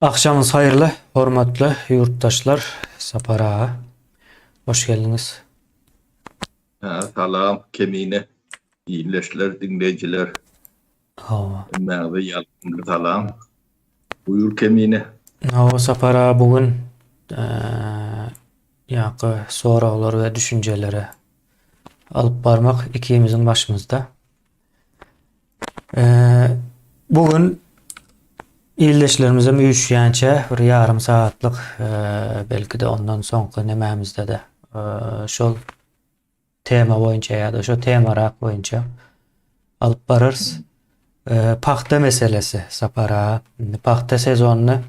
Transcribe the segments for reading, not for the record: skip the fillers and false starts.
Agşamyňyz haýyrly, hormatly ýurtdaşlar! Sapar aga, hoş geldiňiz! Salam, Kemine, ildeşler, diňleýjiler! Hawa. Hemmäňize ýalkymly salam. Buýur, Kemine. Hawa, Sapar aga, bu gün ýaňky soraglar we düşünjeleri alyp barmak ikimiziň başymyzda. Bu gün ildeşlerimizem üýşýänçä bir ýarym sagatlyk, belki-de ondan soňky nemämizde-de şol tema boýunça ýa-da şo temarak boýunça alyp bararys. Pagta meselesi Sapar aga. Indi pagta sezonyny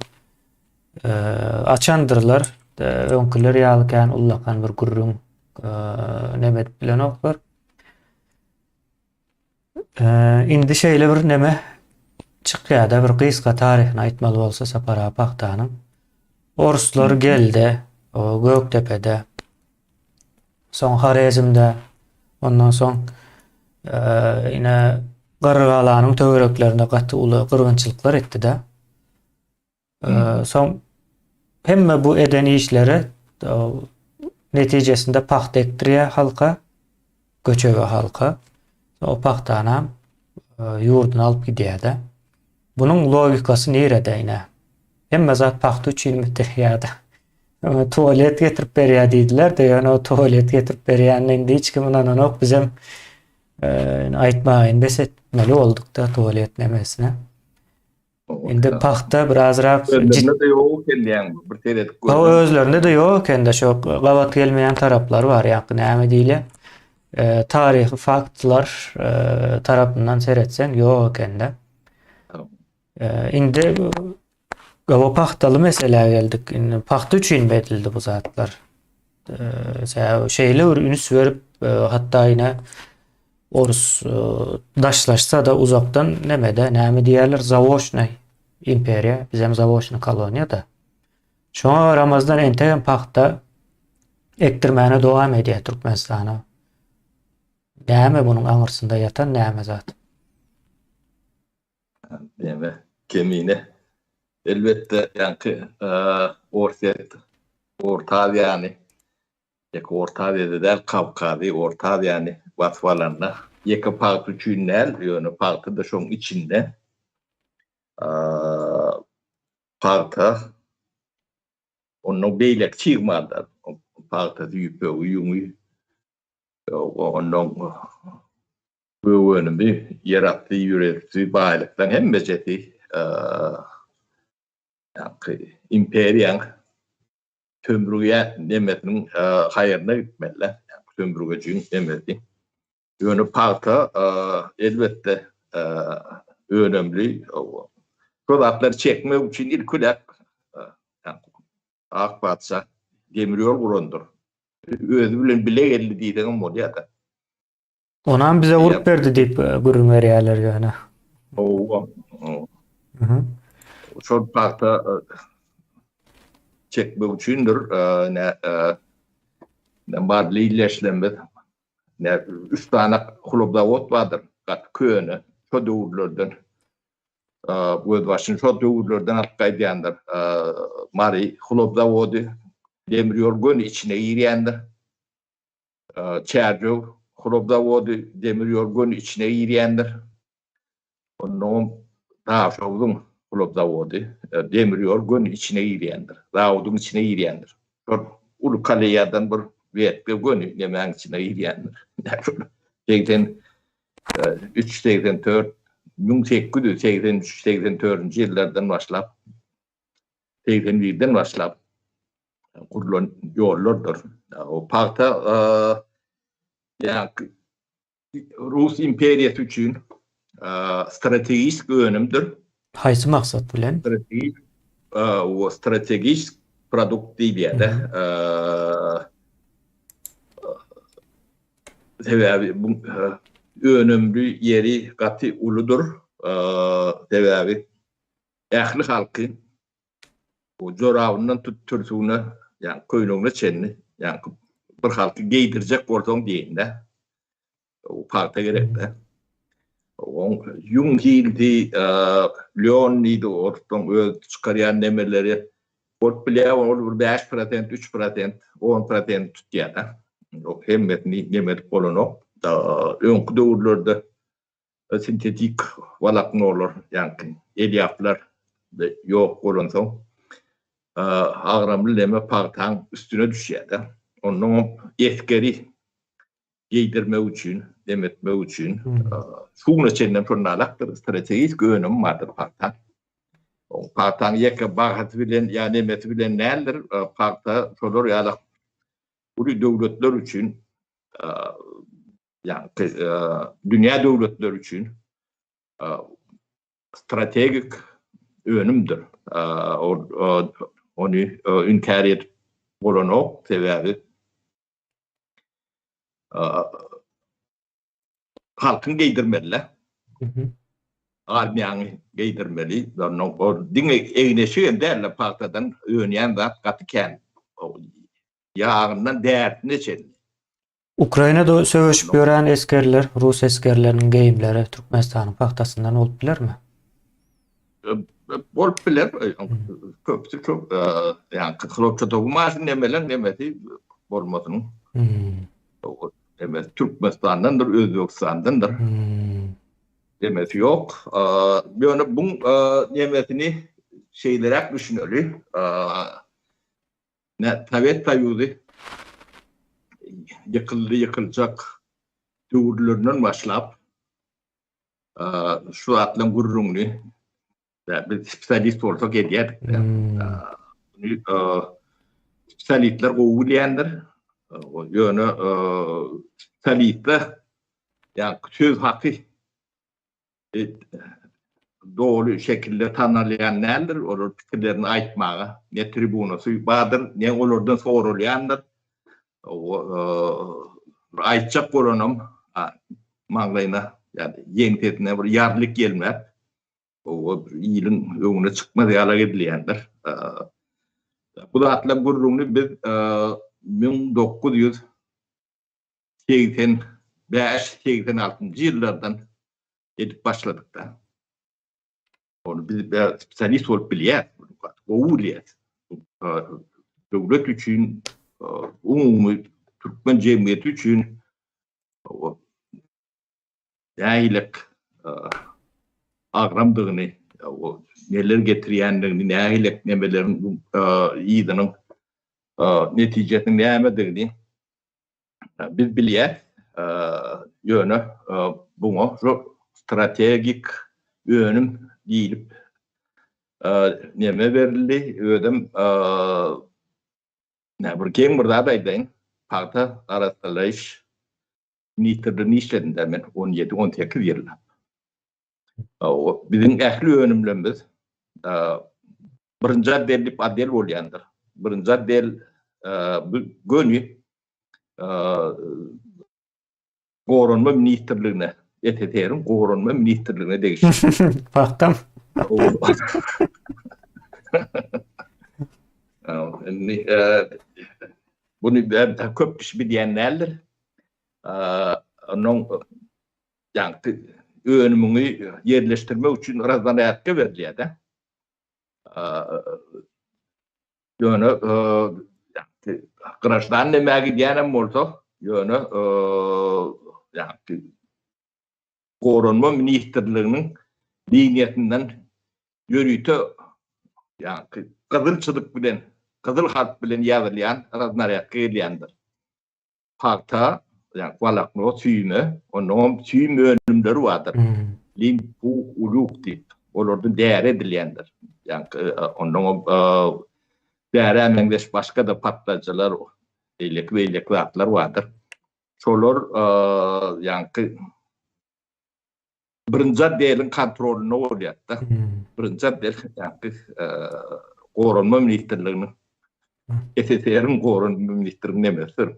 açandyrlar. Öňküler ýaly kän ullakan bir gürrüň neme edip bilenoklar. Indi şeýle bir neme çykýar-da, bir gysga taryhyny aýtmaly bolsa Sapar aga pagtanyň. Orslar geldi, o Gökdepede, soň Horezmde, ondan soň ine Garrygalanyň töwereklerinde gaty uly gyrgynçylyklar etdi-de. Soň hemme bu eden işleri netijesinde pagta ekdirýär halka, göçege halka. O pagtanam ýurduna alyp gidýär-de. Bunuň logikasy nirede ine? Hemme zat pagta üçinmidir ýa-da tualet getirip berýär diýdiler-de, ýöne o tualet getirip berýänine indi hiç kim ynananok. Bizem aýtmagyny bes etmeli bolduk-da tualet nemesine. Indi pagta birazrak Özlerinde-de ýok eken diýýäňmi? Bir seredip gördüm. Hawa, özlerinde-de ýok eken-de, şo gabat gelmeýän taraplary bar, ýaňky näme diýilýär? Taryhy faktlar tarapyndan seretseň ýok eken-de. Indi gawa pagtaly meselä geldik. Indi pagta üçin edildi bu zatlar. Sebäbi şeýle bir üns berip, hatda ine Orus daşlaşsa-da uzakdan nemede, näme diýerler, zaoçnyý imperiýa, bizem zaoçnyý koloniýa-da. Şoňa garamazdan entegem pagta ekdirmäne dowam edýär Türkmenistana. Näme bunuň aňyrsynda ýatan näme zat? Näme, Kemine. Elbetde, ýaňky Orsýet Orta Aziýany Ýeke Orta Aziýada däl, Kawkazy, Orta Aziýany basyp alanda, ýeke pagta üçin däl, ýöne pagta-da şoň içinde. Pagta, ondan beýleki çig mallar, pagtasy, ýüpegi, ýüňi, ondan gök önümi, ýerasty, ýerüsti baýlyklaryň hemmejesi ýaňky imperiýaň sömürge nemesiniň haýryna gitmeli, sömürgejiň nemesi. Ýöne pagta elbetde önemli. Şo zatlary çekmek üçin ilki bilen Ak patyşa demir ýol gurandyr. Özi bilen bile geldi diýseňem bolýar-da. Onam bize gurup berdi diýip gürrüň berýärler ýöne. Hawa. Şol pagta çekmek üçindir. Ne barly illeşlemez. Ne üç sany hlobzawod bardyr. Gaty köne. Şo döwürlerden gözbaşyny şo döwürlerden alyp gaýdýandyr. Mary hlobzawody demir ýol göni içine girýändir. Çärjew hlop zawody demir ýol göni içine girýändir. Onnoňam Daşogzuň hlop zawody demir ýol göni içine girýändir. Zawodyň içine girýändir. Şol uly koleýadan bir wetge göni nemäň içine girýändir. 83, 84, 1883, 84-nji ýyllardan başlap, 81-den başlap gurlan ýollardyr. O pagta ýa Rus imperiýasy üçin strategik önümdir. Haýsy maksat bilen? Strategik o strategik produkt diýilýär-de. Sebäbi bu önümli ýeri gaty uludyr. Sebäbi ähli halky Bu jorabyndan tut türsügine, ýagny köýnegine çenli, ýagny bir halky geýdirjek bolsaň diýende, o pagta gerekde. Oň ýüň hildi, lýon diýdi, orusdan öz çykarýan nemeleri bolup bilýär, ol bir 5%, 3%, 10% tutýar-da. Hemmesini neme edip bolanok. Öňki döwürlerde sintetik walaknolar, ýagny elýaplar ýok bolansoň, agramly neme pagtaň üstüne düşýär-de. Onnoňam esgeri geýdirmek üçin, dem etmek üçin şu güne çenlem şonda-alakdyr, strategik önüm bardyr pagta. Pagtanyň ýeke bahasy bilen ýa nemesi bilen däldir, pagta şolar ýaly uly döwletler üçin, ýagny dünýä döwletleri üçin strategik önümdir. Ony inkär edip bolanok, sebäbi halkyň geýdirmeli-le. Armiýaňy geýdirmeli. Diňe egin-eşik hem däl-de, pagtadan önýän zat gaty kän. Ýagyndan därsine çenli. Ukrainada söweşip ýören esgerler, rus esgerleriniň geýimleri Türkmenistanyň pagtasyndan bolup bilermi? Bolup biler. Köpüsi çok ýa hlopçatowy maşyn nemeleň nemesi bolmasynyň. Nemesi Türkmenistandandyr, Özbegistandandyr. Nemesi ýok. Ýöne buň nemesini şeýleräk düşüneli. Ne Sowet Soýuzy ýykyldy, ýykyljak döwürlerinden başlap şu zatlaryň gürrüňini biz spesialist bolsak edýärdik. Muny spesialistler gowy bilýändir. Ýöne spesialistler ýa söz haky doly şekilde tanalýan däldir, olar pikirlerini aýtmaga ne tribunasy bardyr, ne olardan soralýandyr. Aýtjak bolanam maňlaýyna ýa-da ýeňsesine bir ýarlyk gelmäp, iliň öňüne çykmaz ýaly edilýändir. Bu zatlaryň gürrüňini biz 1900 85, 86-njy ýyllardan edip başladyk-da. Ony biz spesialist bolup bilýäris, gowy bilýäris. Döwlet üçin, umumy türkmen jemgyýeti üçin nähili agramdygyny, neler getirýändigini, nähili nemeleriň yzynyň netijesiniň nämedigini Biz bilýäs, ýöne buňa şu strategik önüm diýlip neme berildi, özem bir geň bir zat aýdaýyn, pagta arassalaýyş ministrliginde işledim-dä men on ýedi, 18 ýyllap. Biziň ähli önümlerimiz birinji otdel diýip otdel bolýandyr. Birinji otdel bu göni Goranma ministrligine, SSR-iň Goranma ministrligine degişli. Pagtam. Indi bunu köp kişi bilýän däldir. Onuň ýagny önümiňi ýerleşdirmek üçin razanätge berilýär-de. Ýöne graždan nämä gidýänem bolsa, ýöne ýagny Goranma ministrliginiň liniýasyndan ýörite ýagny gyzyl çyzyk bilen, gyzyl harp bilen ýazylýan raznarýadka gelýändir. Pagta, ýagny walakno, süýüme, onnoňam süýüm önümleri bardyr. Lim, puk, uluk diýip, olardan däri edilýändir. Ýagny onnoňam därä meňzeş başga-da partlaýjylar, beýleki-beýleki zatlar bardyr. Şolar ýagny birinji otdeliň kontrolynda bolýar-da. Birinji otdel ýagny Goranma ministrliginiň SSR-iň Goranma ministrliginiň nemesidir.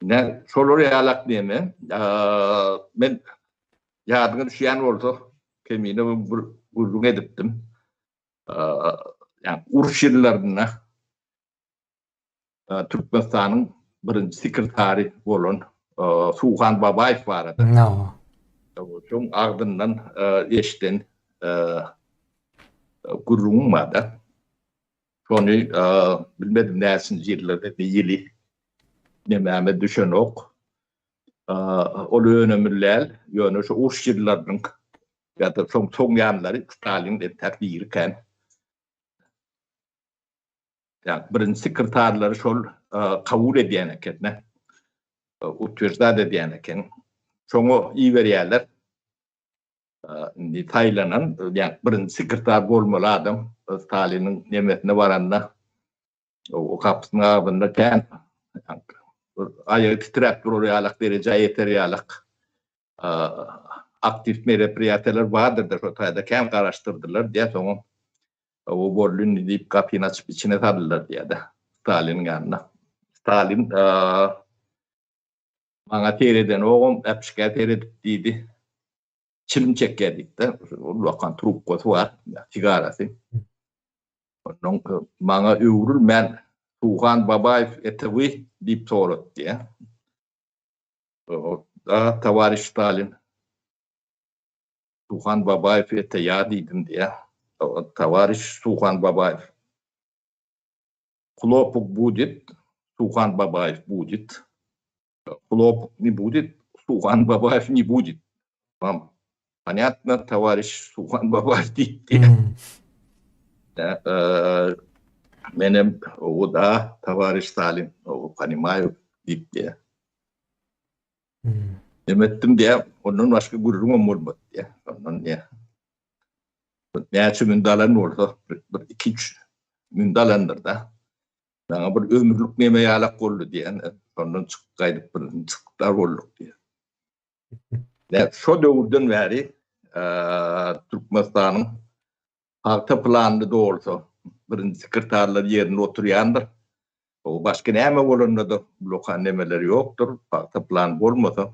Ne şolar ýalak neme? Men ýadyňa düşýän bolsa, kemine bir gürrüň edipdim. Ýagny uruş ýyllarynda Türkmenistanyň birinji sekretary bolan Suhan Babaýew barada. Şoň agzyndan eşiden gürrüňim bar-da. Şony bilmedim näçinji ýyllarda ýyly nemäme düşenok. Ol önemli däl, ýöne şu uruş ýyllarynyň ýa-da soň soň ýanlary Stalin entäk dirikän. Ýa birinji sekretarlary şol kabul edýän eken-de. Utwерждать edýän eken. Şoňa iberýärler. Indi saýlanan, ýa birinji sekretar bolmaly adam Staliniň nemesine baranda o gapysynyň agzynda kän aýagy titräp durar ýalak derejä ýeter ýalak aktiw merepriýatiýalar bardyr-da şo taýda kän garaşdyrdylar diýýär soňam o boldy indi diýip gapyny açyp içine saldylar diýýär-de Staliniň ýanyna. Stalin maňa seredenogam äpişgä seredip diýdi. Çilim çekýär diýip-de ullakan trubkasy bar sigarasy. Ondan maňa öwrülmän Suhan Babaýew это вы diýip sorady diýýär. Da, towariş Stalin. Suhan Babaýew это ýa diýdim diýýär. Towariş Suhan Babaýew. Hlopuk budet, Suhan Babaýew budet. Hlopuk ne budet, Suhan Babaýew ne budet. Vam ponýatno, towariş Suhan Babaýew diýipdi. Menem, o da, towariş Stalin, o ponimaýu diýipdi. Neme etdim diýä, ondan başga gürrüňem bolmady diýä. Ondan diýä. Näçe münde alan bolsa, bir iki-üç münde alandyr-da. Maňa bir ömürlik neme ýalak boldy diýen, ondan çykyp gaýdyp bir çykdar bolduk diýä. Ýa şo döwürden bäri Türkmenistanyň pagta planyny dolsa, birinji sekretarlar ýerinde oturýandyr. O başga näme bolanda-da blokan nemeler ýokdur. Pagta plany bolmasa,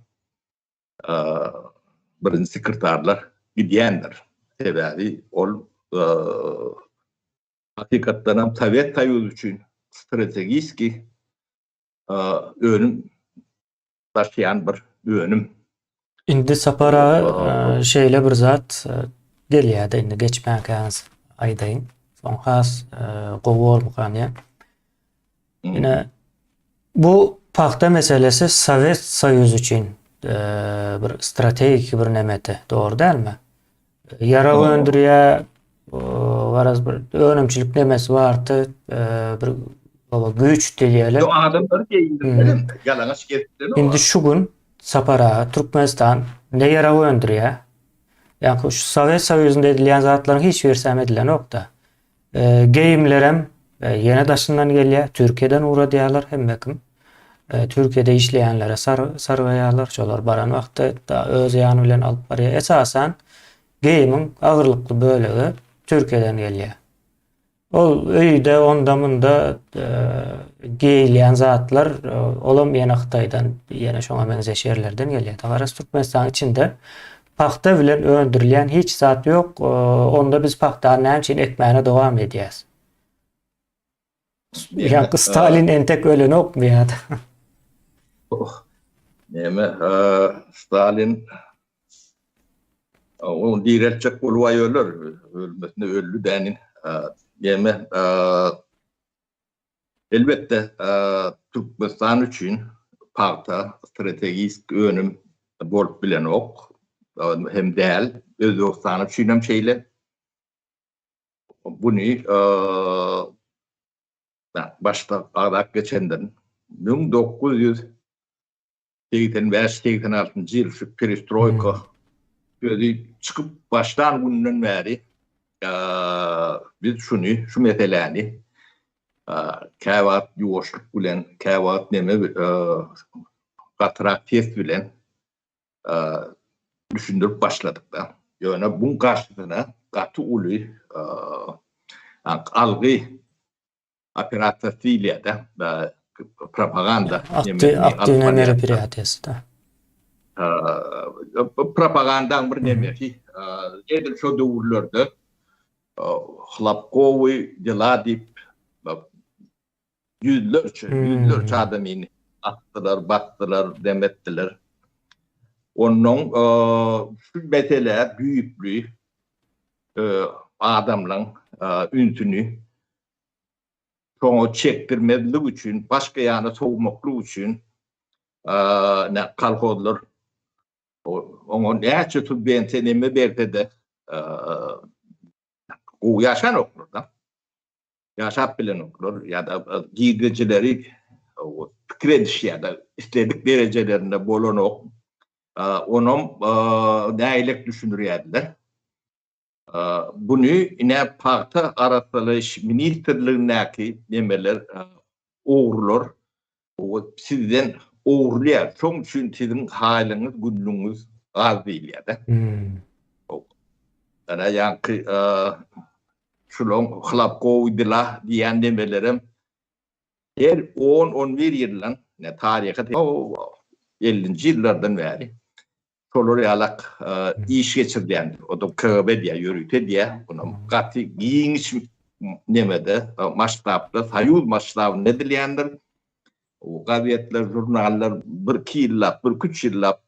birinji sekretarlar gidýändir. Sebäbi ol hakykatdan hem Sowet Soýuzy üçin strategiki önüm daşaýan bir önüm. Indi Sapar aga şeýle bir zat gelýärdi indi geçmänkäňiz aýdaýyn. Soň has gowy bolmykan diýen. Ine bu pagta meselesi Sowet Soýuzy üçin bir strategiki bir nemeti, dogry dälmi? Ýarag öndürýär, garaz bir önümçilik nemesi bardy, bir baba güýç diýýärler. Ýok, adamlary geýindirmeli, ýalaňaç gezip Indi şu gün Sapar aga Türkmenistan ne ýarag öndürýär? Ýa-da şu Sowet Soýuzynda edilýän zatlaryň hiç birisi hem edilenok-da. Geýimlerem ýene daşyndan gelýär, Türkiýeden ugradýarlar hemme kim. Türkiýede işleýänlere sargaýarlar, şolar baran wagtda öz ýany bilen alyp barýar. Esasan geýimiň agyrlykly bölegi Türkiýeden gelýär. Ol öýde onda-munda geýilýän zatlar, olam ýene Hytaýdan, ýene şoňa meňzeş ýerlerden gelýär. Garaz Türkmenistanyň içinde Pagta bilen öndürilýän hiç zat ýok, onda biz pagtany näme üçin ekmäne dowam edýäs? Ýa Stalin entek ölenokmy ýa-da? Näme, Stalin ony direltjek bolup aýörler, ölmesine öldi dänin. Näme, Elbetde, Türkmenistan üçin pagta strategik önüm bolup bilenok hem däl. Özbegistan üçin hem şeýle. Buny başda agzap geçendim. 1985, 86-njy ýyl şu perestroýka sözi çykyp başlan günden bäri biz şuny, şu meseläni käwagt ýuwaşlyk bilen, käwagt neme gatyrak ses bilen düşündirip başladyk-da. Ýöne buň garşysyna gaty uly algy operasiýasy diýilýär-de, propaganda. Aktiwnyý meropiriýatiýasy-da. Propagandaň bir nemesi. Edil şo döwürlerde Hlapkowy dela diýip ýüzlerçe, ýüzlerçe adamyny atdylar, basdylar, dem etdiler. Onnoň şu meselä düýpli adamlaň ünsüni şoňa çekdirmezlik üçin, başga ýana sowmaklyk üçin kolhozlar oňa näçe subwensiýa neme berse-de gowy ýaşanoklar-da. Ýaşap bilenoklar ýa-da girdejileri pikir ediş ýa-da isledik derejelerinde bolanok. Onam nägilek düşündirýärdiler. Buny ine pagta arassalaýyş ministrligindäki nemeler ogrular sizden ogurlaýar. Şoň üçin siziň haýlyňyz, günlügiňiz az diýilýär-de. Ene ýaňky şulaň hlapkowy dila diýýän nemelerem her on-on bir ýyldan, taryhy ellinji ýyllardan bäri Şolar ýalak iş geçirilýändir. O-da KGB diýýär, ýörite diýýär. Onam gaty giňiş nemede, masştabda, soýuz masştabynda edilýändir. O gazetler, žurnallar birki ýyllap, birküç ýyllap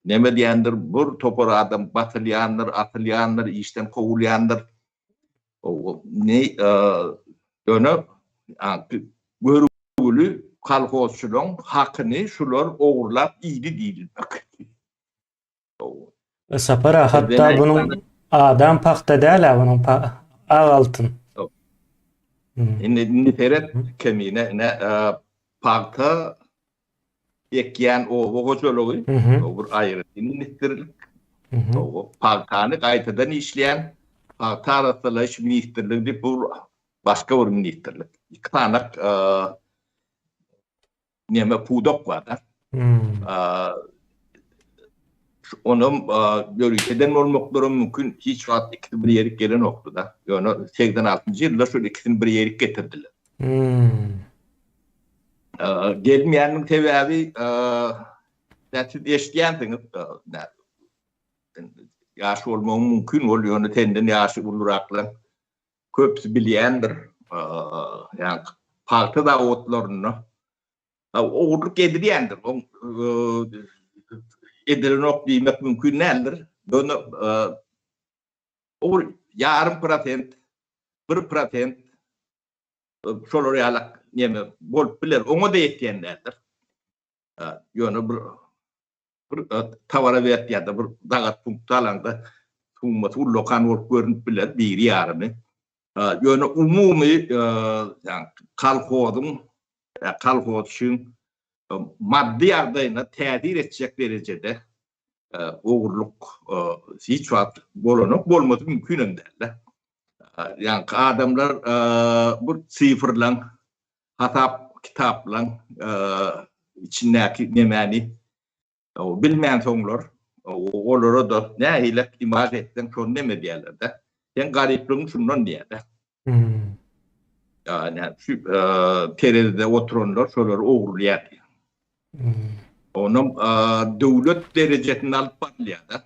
neme edýändir, bir topar adam basylýandyr, asylýandyr, işden kowulýandyr. Ne ýöne görgüli kolhozçylaryň hakyny şular ogurlap iýdi diýilmek. Sapar aga hatda bunuň adam pagta däl-ä bunuň ak altyn. Indi indi seret kemine ine pagta ekýän oba hojalygy o bir aýratyn ministrlik. Pagtany gaýtadan işleýän pagta arassalaýyş ministrligi diýip bu başga bir ministrlik. Iki sany neme pudak bar-da. Onam ýöriteden bolmaklaram mümkin, hiç wagt ikisi bir ýerik gelenokdy-da. Ýöne 86-njy ýylda şol ikisini bir ýerik getirdiler. Gelmeýäniniň sebäbi siz eşidýänsiňiz, ýaş bolmagyň mümkin ol, ýöne senden ýaşy uluraklar köpüsi bilýändir. Ýa pagta zawodlarynda ogurlyk edilýändir. Oň edilenok diýmek mümkin däldir. Ýöne o ýarym prosent, bir prosent şolar ýalak neme bolup biler. Oňa-da ýetýän däldir. Ýöne bir bir towara berip ýa-da bir dagat punkty alanda summasy ullakan bolup görünip biler, biri ýarymy. Ýöne umumy kolhozyň kolhozçyň maddy ýagdaýyna täsir etjek derejede ogurlyk hiç wagt bolanok, bolmasy mümkin hem däl-de. Ýaňky adamlar bu sifrlaň, hasap kitaplaň içindäki nemäni bilmänsoňlar, olara-da nähili imaž etseň şony neme diýerler-de. Seň garyplygyň şundan diýerler. Ýa şu terezide oturanlar şolary ogurlaýar diýýär. Onam döwlet derejesinde alyp barylýar-da.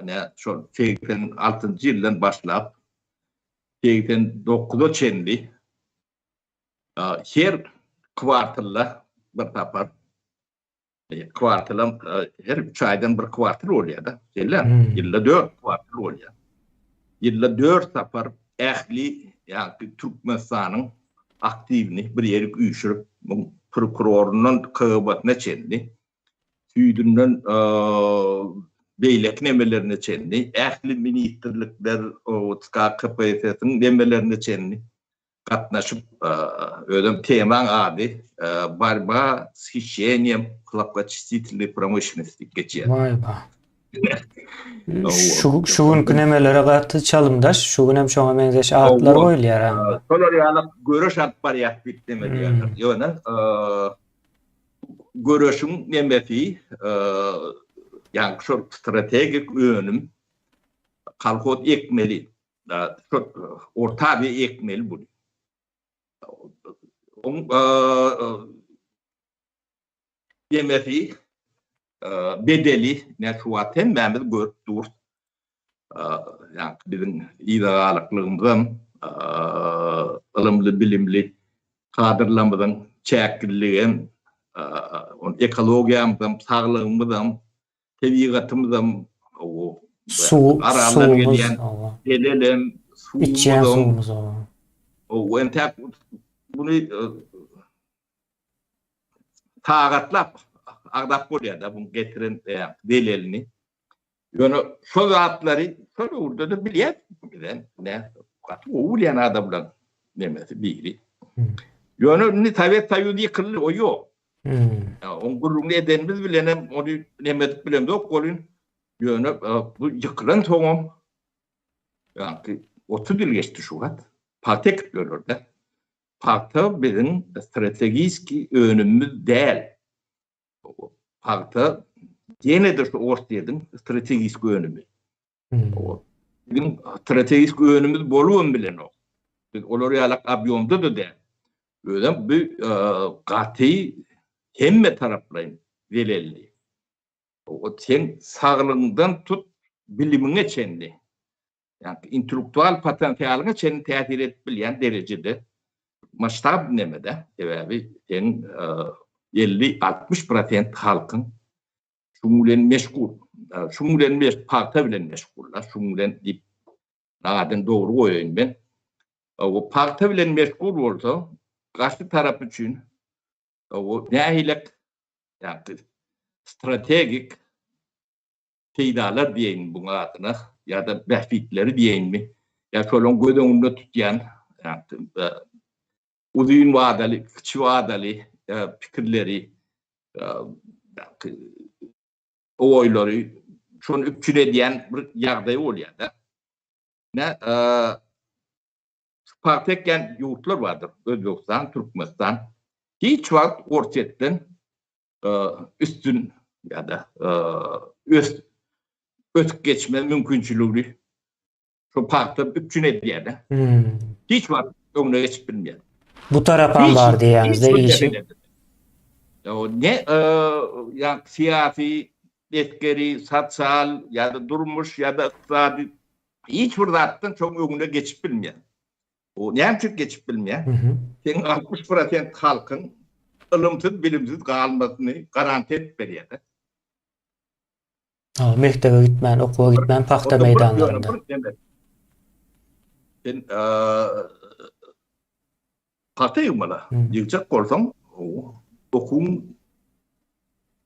Ine şol 86-njy ýyldan başlap 89-a çenli her kwartalda bir sapar kwartalam her üç aýdan bir kwartal bolýar-da. Şeýle, ýylda dört kwartal bolýar. Ýylda dört sapar ähli ýa-da Türkmenistanyň aktiwini bir ýerik üýşürip, prokuroryndan KGB-sine çenli, süýdünden beýleki nemelerine çenli, ähli ministrlikler, TK KPSS-iň nemelerine çenli gatnaşyp, özem temaň ady Borba s hişeniýem hlopkoçistitelnoý promyşlennosti diýip geçýär. Waý ba. Şu şu günki nemelere gaty çalymdaş, şu gün hem şoňa meňzeş atlar goýulýar. Şolar ýaly göreş alyp barýar diýip neme diýýärler. Ýöne göreşiň nemesi, ýagny şol strategik önüm kolhoz ekmeli. Şol Orta Aziýa ekmeli buny. Oň demesi bedeli ne şu wagt hemmämiz görüp durus. Ýa biziň yza galyklygymyzam ylymly bilimli kadrlarymyzyň çäkliligem, ekologiýamyzam, saglygymyzam. Tebigatymyzam o Suw, Araldan suwumyz, gelýän owa. zelelem, Içýän suwumyzam suwumyz, owa. o entäk buny sagatlap agzap bolýar-da bu getiren zelelini. Ýöne şo zatlary şo döwürde-de bilýär bilen, ne gaty gowy bilýän adamlaryň nemesi biri. Ýöne indi Sowet Soýuzy ýykyldy, o ýok. Oň gürrüňini edenimiz bilenem ony neme edip bilemzok welin, ýöne bu ýykylan soňam ýaňky 30 ýyl geçdi şu wagt. Pagta ekip ýörler-de. Pagta biziň strategiski önümimiz däl. Pagta ýene-de şu Orsýetiň strategik önümi. Biziň strategik önümimiz bolubam bilenok. Biz olar ýalak obýomda-da däl. Özem bu gaty hemme taraplaýyn zelelli. O seň saglygyňdan tut bilimiňe çenli. Ýagny intellektual potensialyňa çenli täsir edip bilýän derejede masştab nemede, sebäbi seň 50-60 prosent halkyň şuň bilen meşgul. Şuň bilen meş, pagta bilen meşgullar, şuň bilen diýip adyny dogry goýaýyn men. O pagta bilen meşgul bolsa, garşy tarap üçin o nähili ýagny strategik peýdalar diýeýin buň adyna ýa-da bähbitleri diýeýinmi, ýa şolaryň göz öňünde tutýan uzyn wadaly, kiçi wadaly pikirleri, oýlary şony üpjün edýän bir ýagdaý bolýar-da. Nä, şu pagta ekýän ýurtlar bardyr, Özbegistan, Türkmenistan hiç wagt Orsýetden üstün ýa-da ös ötüp geçme mümkinçiligini şu pagta üpjün edýär-de. Hmm. Hiç wagt öňüne geçip bilmeýär. Bu tarapam bar diýýäňizde işi. Ne ýa syýasy, esgeri, sosial ýa-da durmuş ýa-da ykdysady hiç bir zatdan şoň öňüne geçip bilmeýär. O näme üçin geçip bilmeýär? Seň 60 prosent halkyň ylymsyz, bilimsiz galmasyny garantiýa edip berýär-de. Ha, mekdebe gitmän, okuwa gitmän pagta meýdanlarynda. Sen pagta ýygmaly. Ýygjak bolsaň, okuwyň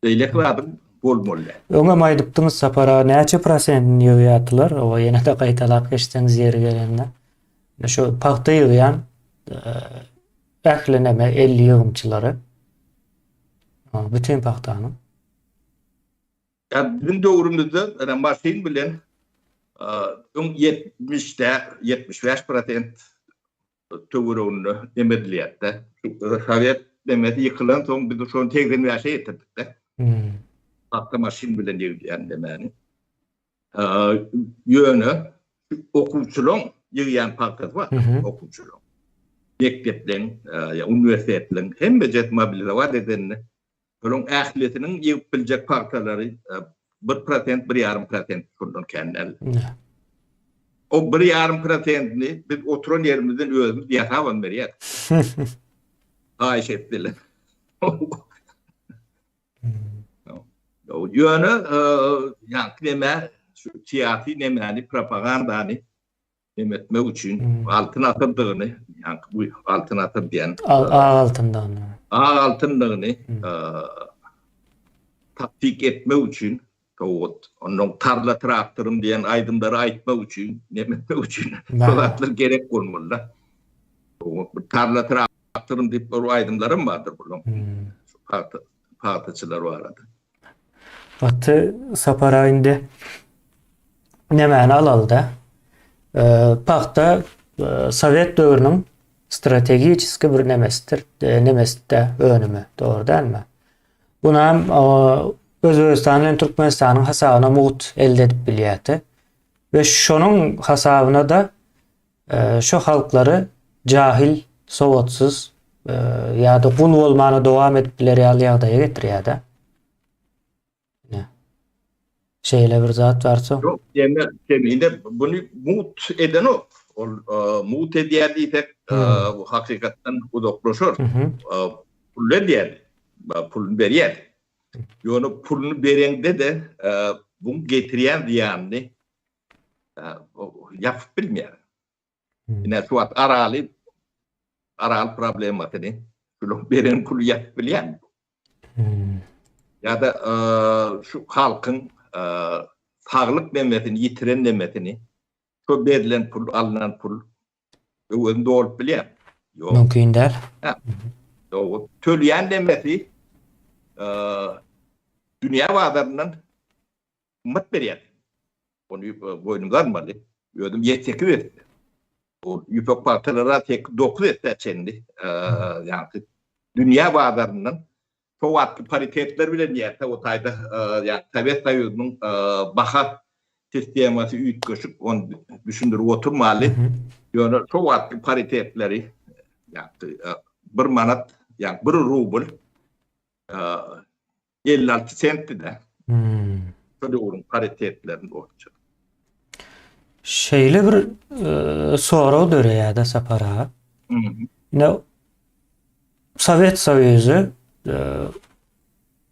Beýleki zadyň bolmaly däl. Öňem aýdypdyňyz Sapar aga näçe prosentini ýygýardylar oba ýene-de gaýtalap geçseňiz ýeri gelende. Şu pagta ýygýan ähli neme 50 ýygymçylary. Bütin pagtanyň. Ýa biziň döwrümizde ene maşyn bilen öň 70-de 75 prosent töwereginde neme edilýärdi. Sowet nemesi ýykylan soň biz şony 85-e ýetirdik-de. Hmm. Pagta maşyn bilen ýygylýan nemäni. Ýöne okuwçylaryň ýygýan pagtasy bar, okuwçylaryň. Mekdepleriň, ýa uniwersitetleriň hemmejesi mobilizowat edende Olaryň ählisiniň ýygyp biljek pagtalary 1%, 1,5% şondan kän däl. O 1,5%-ni biz oturan ýerimizden özümiz ýasabam berýäris. Haýyş etseler. Ýöne ýaňky neme, şu syýasy nemäni, propagandany Neme etmek üçin hmm. altyn asyrdygyny, ýaňky bu altyn asyr diýen ak altyndygyny. Ak altyndygyny hmm. tatbik etmek üçin towut, ondan tarla traktorym diýen aýdymlary aýtmak üçin, neme etmek üçin şo zatlar gerek bolmaly. Bu tarla traktorym diýip bir aýdymlarym bardyr bularyň. Hmm. Pagta, pagtaçylar barada. Gaty Sapar aga indi nemäni alalyda. Pagta sowet döwrüniň strategiçeski bir nemesidir, nemeside önümi, dogry dälmi? Bunam Özbegistan bilen Türkmenistanyň hasabyna mugt elde edip bilýärdi. We şonuň hasabyna da şu halklary jahil, sowatsyz ýa-da gul bolmana dowam edip biler ýaly ýagdaýa getirýär-de. Şeýle bir zat bar soň. Ýok, ýene kemine buny mugt edenok. Ol mugt edýär diýsek, bu hakykatdan uzaklaşar. Pul edýär, puluny berýär. Ýöne puluny bereňde-de buň getirýän zyýanyny ýapyp bilmeýär. Ine şu wagt Araly Aral problemasyny şular beren puly ýapyp bilýärmi? Ýa-da şu halkyň saglyk nemesini ýitiren nemesini şo berlen pul alnan pul öwezini dolup bilýärmi? Ýok. Mümkin däl. Ýok. Töleýän nemesi dünýä bazaryndan gymmat berýär. Ony boýnumyza almaly. Özüm 7-8 esse. O ýüpek pagtalara 8-9 esse çenli, ýagny dünýä bazaryndan şo wagtky paritetler bilen diýýär, o taýda ýagny Sowet Soýuzynyň baha sistemasy üýtgeşik, ony düşündirip oturmaly. Ýöne şo wagtky paritetleri, ýagny bir manat, ýagny bir rubl 56 sentdi-de. Hmm. Şo döwrüň paritetlerini boýunça. Şeýle bir e, sorag döreýär-de Sapar aga. Ine Sowet Soýuzy e,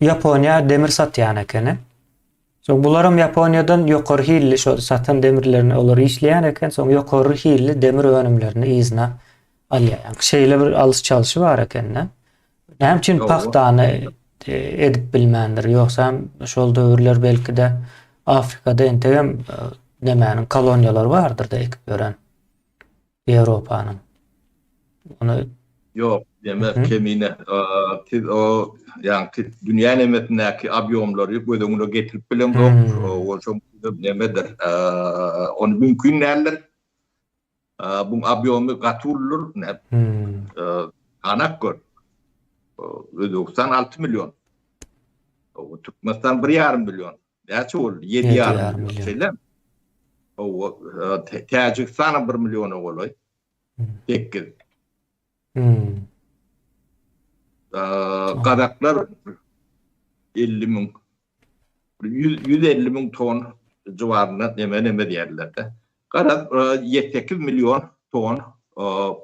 Ýaponiýa demir satýan ekeni. Soň bularam Ýaponiýadan ýokary hilli şo satan demirlerini olar işleýän eken, soň ýokary hilli demir önümlerini yzyna alýar. Ýagny şeýle bir alyş-çalşy bar ekende. Näme üçin pagtany e, edip bilmändir? Ýogsam şol döwürler belki-de Afrikada entegem e, nemäniň koloniýalary bardyr-da ekip ýören Ýewropanyň. Ony Ýok, diýmek kemine siz o ýaňky dünýä nemesindäki obýomlary göz öňüne getirip bileňzok. Ol şo nemedir. Ony mümkin däldir. Buň obýomy gaty uludyr. Anak gör. Özbegistan 6 million. Türkmenistan 1,5 million. Näçe boldy? 7,5 million. Şeýle. Täjigistan 1 milliona golaý. 8. Hmm. Gazaklar 50 müň 150 müň ton civarynda neme neme diýerler-de. Garaz 7-8 million ton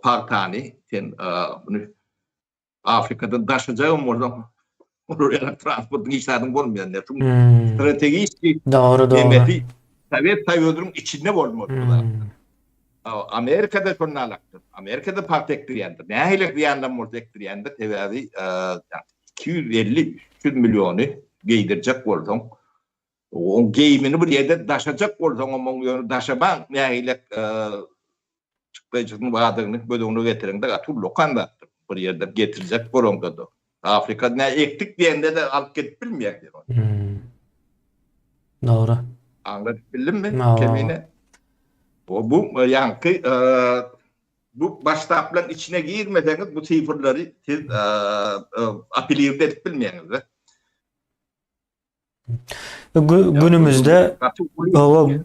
pagtany sen muny Afrikadan daşajagam bolsaň olar ýaly transportyň hiç zadyň bolmaýar. Şu hmm. strategiki dogry dogry. Sowet Soýuzynyň içinde bolmaly bu zat. Hmm. Amerikada şonda alakdyr. Amerikada pagta ekdirýändir. Nähili zyýandan bolsa ekdirýändir. Sebäbi 250-300 milliony geýdirjek bolsaň, oň geýimini bir ýerde daşajak bolsaň, oň ýöne daşamaň nähili çykdaýjysynyň bardygyny göz öňüne getiriňde gaty ullakan zatdyr. Bir ýerden getirjek bolaňda-da. Afrikada nä ekdik diýende-de alyp gelip bilmeýär sen ony. Hmm. Dogry. Aňladyp bildimmi? Kemine. Bu bu e, ýaňky e, bu baştaplaryň içine girmeseňiz bu sifrleri siz e, apelirde edip bilmeýäňiz. Günümizde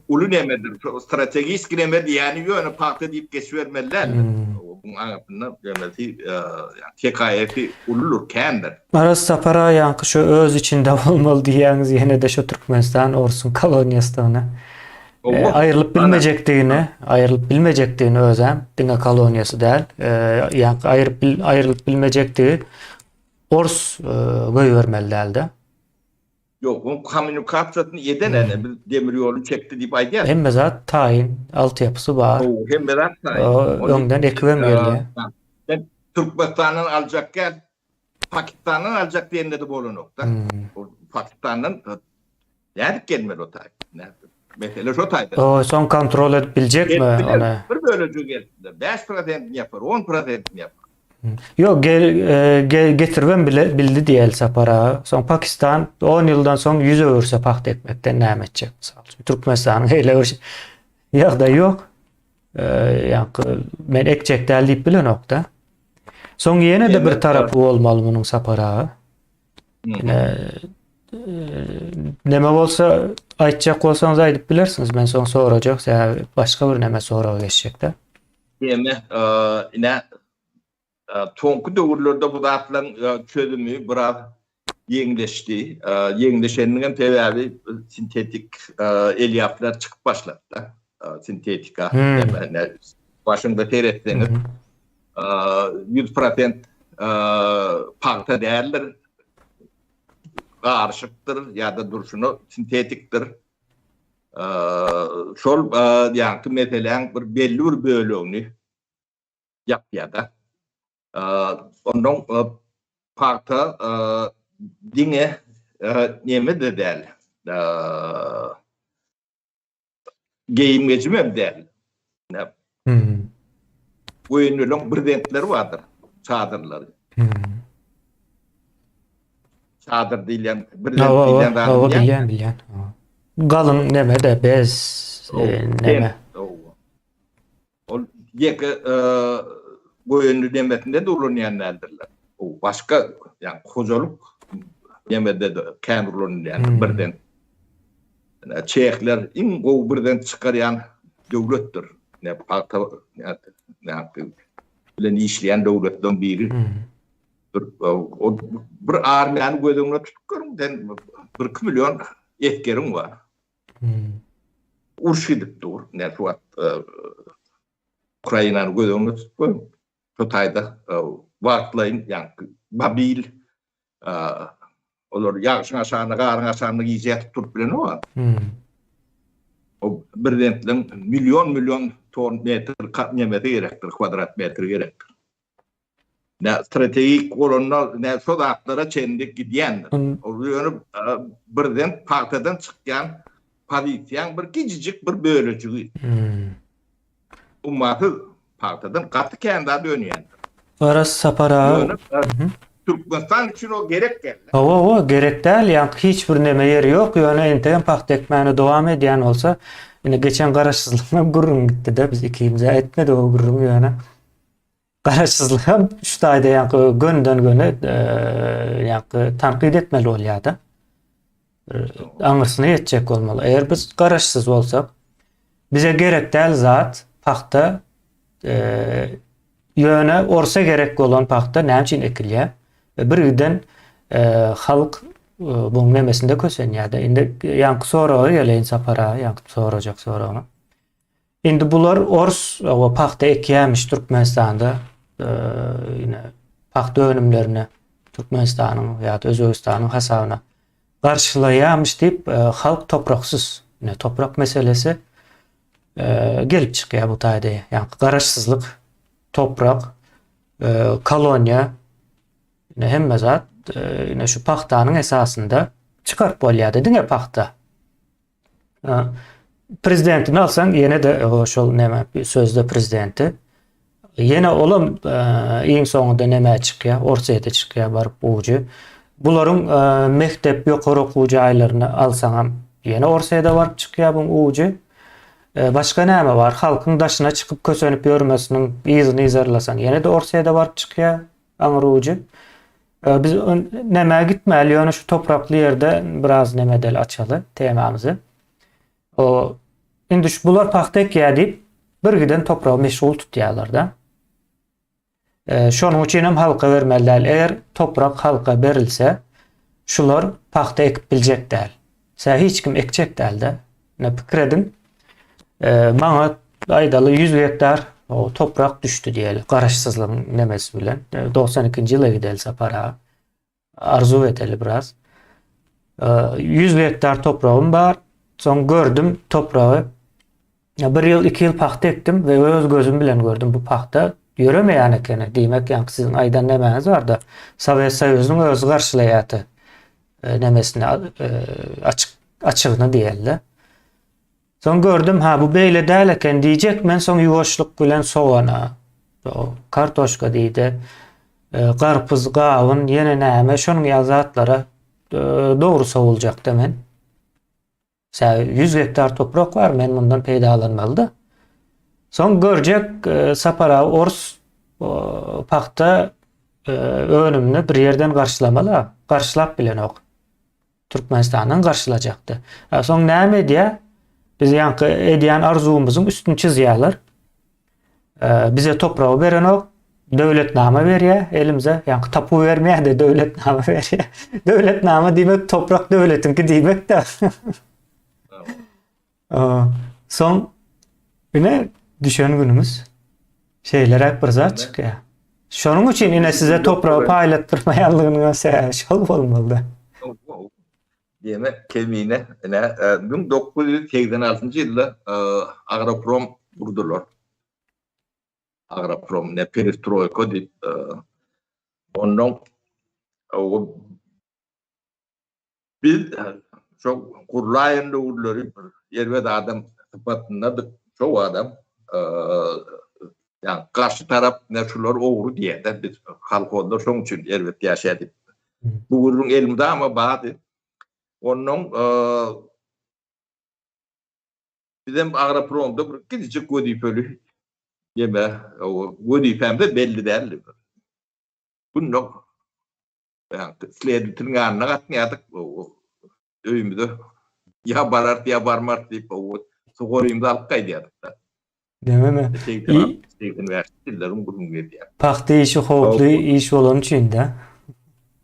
uly nemedir, strategik neme diýýäni ýöne pagta diýip geçibermeli däl. Hmm. Buň aňyrsynda demesi, hekaýasy uludyr, kändir. Maras Sapar aga ýaňky şu öz içinde bolmaly diýýäňiz ýene-de şu Türkmenistan orsuň koloniýasydygyny e, aýrylyp bilmejekdigini, aýrylyp bilmejekdigini özem diňe koloniýasy däl, e, ýaňky aýryp aýrylyp bilmejekdigi ors e, goýbermeli däldi. Ýok, oň kommunikasiýasyny eden ene biz demir ýoluny çekdi diýip aýdýar. Hemme zat taýyn, altyapysy bar. Hemme zat taýyn. Öňden ekibem gelýär. Sen Türkmenistandan aljak gel, Pakistandan aljak diýende-de bolanok-da. Hmm. Pakistandan nädip gelmeli o taý? Mesele şo taýda. O soň kontrol edip biljekmi ony? Bir bölejik gelsinler. 5%-ni ýapar, 10%-ni ýapar. Hmm. Ýok, gel, e, gel getiribem bile, bildi diýeli Sapar aga. Soň Pakistan 10 ýyldan soň ýüz öwürse pagta ekmekden näme etjek mysal üçin. Türkmenistanyň eýle bir ýagdaýy ýok. E, ýaňky men ekjek däl diýip bilenok-da. Soň ýene-de bir tarapy bolmaly munuň Sapar aga. Ine e, neme bolsa aýtjak bolsaňyz aýdyp bilersiňiz. Men soň sorajak, sebäbi başga bir neme soraga geçjek-de. Ýene, e, ine Soňky döwürlerde bu zatlaryň çözümi biraz ýeňleşdi. Ýeňleşeniniň hem sebäbi sintetik elýaplar çykyp başlady-da. Sintetika. Başyňda seretseňiz, 100% pagta däldir. garyşykdyr ýa-da durşuna sintetikdir. Şol ýaňky meseläň bir belli bir bölegini ýapýar-da. Ondan pagta diňe neme-de däl, geýim-gejimem däl. Goýunlaryň brezentleri bardyr, çadyrlary. Çadyr diýilýän, brezent diýilýän zady bilýän. Bilýän, bilýän. Galyň neme-de, bez, neme. Ol ýeke goýunly nemesinde-de ulanýan däldirler. O başga, ýagny hojalyk nemede-de kän ulanylýan birden. Çehler iň gowy birden çykarýan döwletdir. Ne pagta bilen işleýän döwletleriň biri. Bir, o bir armiýany göz öňüne tutup görüň, sen 1-2 million esgeriň bar. Uruş gidip dur. Ne şu wagt e, Ukrainany göz öňünde tutup goýuň. Şu taýda e, wagtlaýyn, ýagny mobil e, olar ýagşyň aşagynda, garyň aşagynda gije ýatyp durup bilenok. O birdentleriň million-million ton metr nemesi gerekdir, kwadrat metr gerekdir. Ne strategik bolanda ne şo zatlara çenli gidýändir. Ol ýöne birden pagtadan çykýan pozisiýaň bir kiçijik bir bölejigi. Ummasyz pagtadan gaty kän zat önýändir. Garaz Sapar aga. Ýöne Türkmenistan üçin o gerek däl. Hawa hawa gerek däl ýaňky hiç bir neme ýeri ýok ýöne entegem pagta ekmäne dowam edýän bolsa indi geçen garaşsyzlygyň gürrüňi gitdide biz ikimiz etmedik o gürrüňi ýöne Garaşsyzlyk hem şu taýda ýaňky gönden-göni ýaňky tankyt etmeli bolýar-da. Aňyrsyna ýetjek bolmaly. Eger biz garaşsyz bolsak, bize gerek däl zat pagta ýöne orsa gerek bolan pagta näme üçin ekilýär? Bir giden halk bu nemesinde kösenýär-de. Indi ýaňky soraga geleýin Sapar aga, ýaňky sorajak soragyma. Indi bular ors we pagta ekýämiş Türkmenistanda ine pagta önümlerini Türkmenistanyň ýa-da Özbegistanyň hasabyna garşylaýamyş diýip halk topraksyz ine toprak meselesi gelip çykýar bu taýda ýagny garaşsyzlyk toprak koloniýa ine hemme zat ine şu pagtanyň esasynda çykaryp bolýardy diňe pagta Prezidentini alsaň ýene-de şol näme sözde prezidenti. Ýene olam e, iň soňunda nämä çykýar? Orsýete çykýar baryp ujy. Bularyň e, mekdep, ýokary okuw jaýlaryny alsaňam ýene Orsýete baryp çykýar buň ujy. E, başga näme bar? Halkyň daşyna çykyp kösenip ýörmesiniň yzyny yzarlasaň ýene-de Orsýete baryp çykýar aňry ujy. Biz nämä gitmäli, ýöne şu toprakly ýerde biraz neme edeli açaly temamyzy. O indi şu bular pagta ekýär diýip bir giden topragy meşgul tutýarlar-da. E, şonuň üçin hem halka bermeli däl. Eger toprak halka berilse, şular pagta ekip biljek däl. Sä hiç kim ekjek dälde. Ne pikir ediň. E, maňa aýdaly 100 gektar o toprak düşdi diýeli. Garaşsyzlygyň nemesi bilen. 92-nji e, ýyla gideli Sapar aga. Arzuw edeli biraz. E, 100 gektar topragym bar. Soň gördüm topragy. Bir ýyl, iki ýyl pagta ekdim we öz gözüm bilen gördüm bu pagta ýöremeýän ekeni. Diýmek, ýaňky siziň aýdan nemäňiz barda. Sowet Soýuzynyň özi garşylaýardy. E, nemesini e, açyk açygyny diýelde. Soň gördüm, ha bu beýle däl eken diýjek, men soň ýuwaşlyk bilen sogana, kartoşka diýdi, e, garpyz, gawun, ýene näme, şonuň ýaly zatlara dogry sowuljakdy men. Sebäbi 100 gektar toprak bar, men mundan peýdalanmaly-da. Soň görjek e, Sapar aga ors pagta e, önümini bir ýerden garşylamaly, garşylap bilenok. Türkmenistandan garşylajakdy. Soň näme edýär? Biz ýaňky edýän arzuwymyzyň üstüni çyzýarlar. Bize topragy berenok, döwletnama berýär elimize. Ýaňky tapu bermeýär-de, döwletnama berýär. Döwletnama diýmek toprak döwletiňki diýmek-de. Soň ine düşen günümiz şeýleräk bir zat çykýar. Şonuň üçin ine size topragy paýlatdyrmaýanlygynyň sebäbi şol bolmaly-da. Diýmek, Kemine, ine, 1986-njy ýylda Agroprom gurdular. Agroprom, ne perestroýka diýip, ondan biz şo gurlaýan döwürleri bir erbet adam sypatyndadyk, şo adam ýa garşy tarap ne şular ogry diýýär-de, biz kolhozlar şoň üçin erbet ýaşaýar diýip. Bu gürrüň elmydama bardy. Ondan bizem agropromda bir kiçijik wezipeli ýeme, wezipämiz belli däldi. Günde sledowateliň ýanyna gatnaýardyk. Öýümize ýa bararys, ýa barmarys diýip, sugarymyzy alyp gaýdýardyk. Dememe. 85 ýyllaryň gürrüňini edýän. Pagta işi howply iş bolany üçin-dä.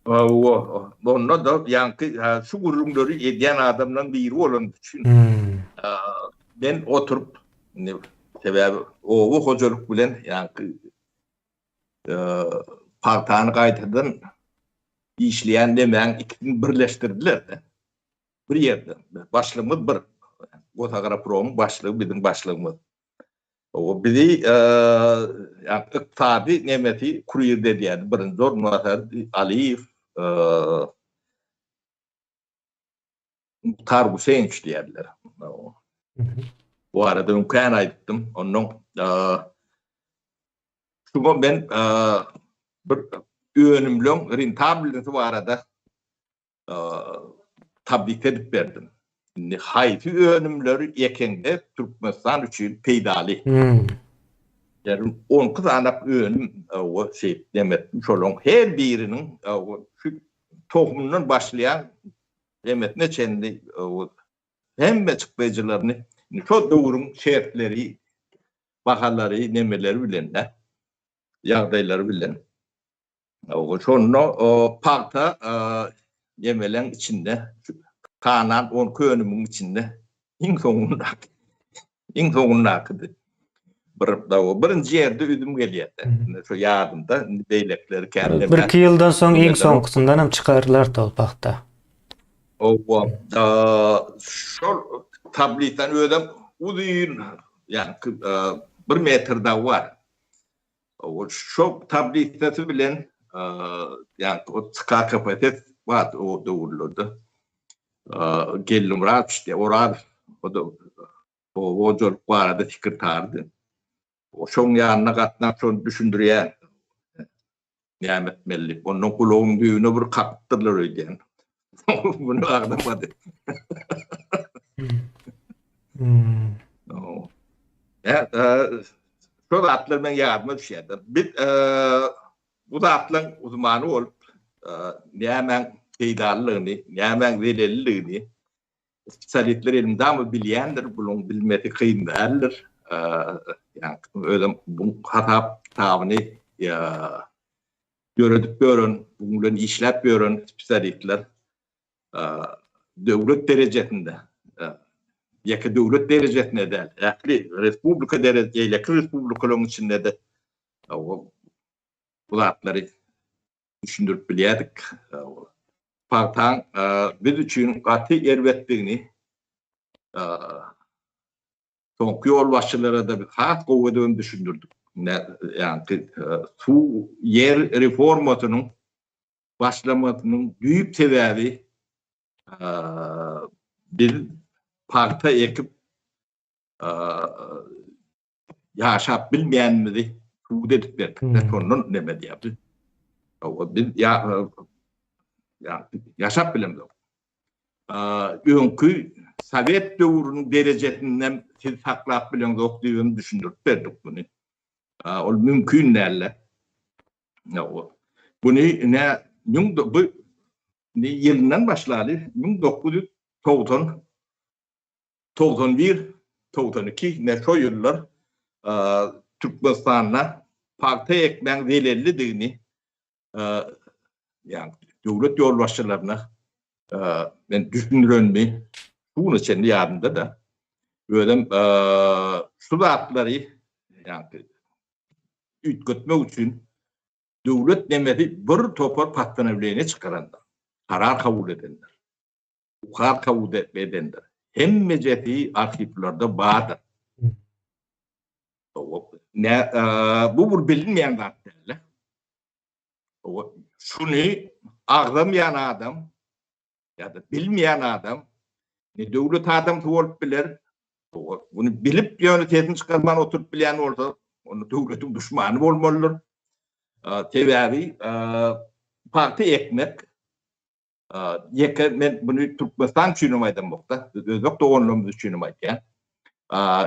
Hawa, onda-da ýaňky şu gürrüňleri edýän adamlaryň biri bolany üçin men oturyp, indi sebäbi oba hojalyk bilen ýaňky pagtany gaýtadan işleýän nemäň ikisini birleşdirdiler-de. Bir ýerde. Başlygymyz bir. Gosagropromyň başlygy biziň başlygymyz. O bizi ykdysady nemesi kurir edýärdi. Birinji orunbasar Aliýew, Muhtar Guseýnowiç diýerdiler. Bu arada öň kän aýdypdym. Ondan şuňa men bir önümleň rentablnisi barada tablisa edip berdim. Indi haýsy önümleri ekeňde Türkmenistan üçin peýdaly. Hmm. Ýagny 12 sanak önüm o şey demetdim. Şolaryň her biriniň şu tohumyndan başlaýan demetine çenli hemme çykdajylaryny şo döwrüň şertleri, bahalary, nemeleri bilen de ýagdaýlary bilen Şonda pagta ýemeleň içinde, kanan 12 önümiň içinde iň soňundaky, iň soňundakydy. Bir birinji ýerde üzüm gelýärdi. Şu ýadymda, indi beýlekileri kän Bir iki ýyldan soň iň soňkusyndan hem çykarlar ol pagta. Owa, şol tablisany özem uzyn, ýagny bir metr dagy bar. Şo tablisasy bilen ýa-da o TK KPSS bar o döwürlerde. Geldimyrat işte Oraz o da oba hojalyk barada sekretardy. Şoň ýanyna gatnap şony düşündirýär. Näme etmeli diýip. Ondan gulagyň düýbüne bir kakypdyrlar öýdýän. Muny agzamady. Hmm. Ya, e, şu zatlar men ýadyma düşýär. Biz e, bu zatlaryň uzmany bolup, e, nämäň peýdalylygyny, nämäň zelelliligini spesialistler elmydama bilýändir, buluň bilmesi kyn däldir. E, ýa, özüm bu hasap kitabyny ýa, döredip ýören, buň bilen işläp ýören spesialistler döwlet derejesinde, ýeke döwlet derejesinde däl, ähli respublika derejesi, beýleki respublikalaryň içinde-de bu zatlary düşündirip bilýärdik. Pagtaň biz üçin gaty erbetdigini Soňky ýolbaşçylara-da biz has gowy edibem düşündirdik. Ýagny suw, ýer reformasynyň başlamasynyň düýp sebäbi biz pagta ekip ýaşap bilmeýänimizi subut edip berdik. Şondan neme diýýär. Biz ýaşap bilemzok. Öňki sowet döwrüniň derejesinden siz saklap bileňzok diýibem düşündirip berdik muny. Ol mümkin däldi. Muny ne bu ýylyndan başlaly 1990 91 92 ne şo ýyllar Türkmenistanda pagta ekmäň zelellidigini ýagny döwlet ýolbaşçylaryna men düşündirenimi şu güne çenli ýadymda-da. Özem şu zatlary ýagny üýtgetmek üçin döwlet nemesi bir topar postanowleniýe çykarandyr. Karar kabul edenler. Ukaz kabul edenler. Hemmejesi arhiwlerde bardyr. Ne, bu bir bilinmeýän zat däl. Şuny agzamaýan adam ýa-da bilmeýän adam ne döwlet adamsy bolup biler, Muny bilip ýöne sesini çykarman oturyp bilýän bolsa, onda döwletiň duşmany bolmalydyr. Sebäbi pagta ekmek ýeke men muny Türkmenistan üçin hem aýdamokda, özbek doganlarymyz üçin hem aýdýan.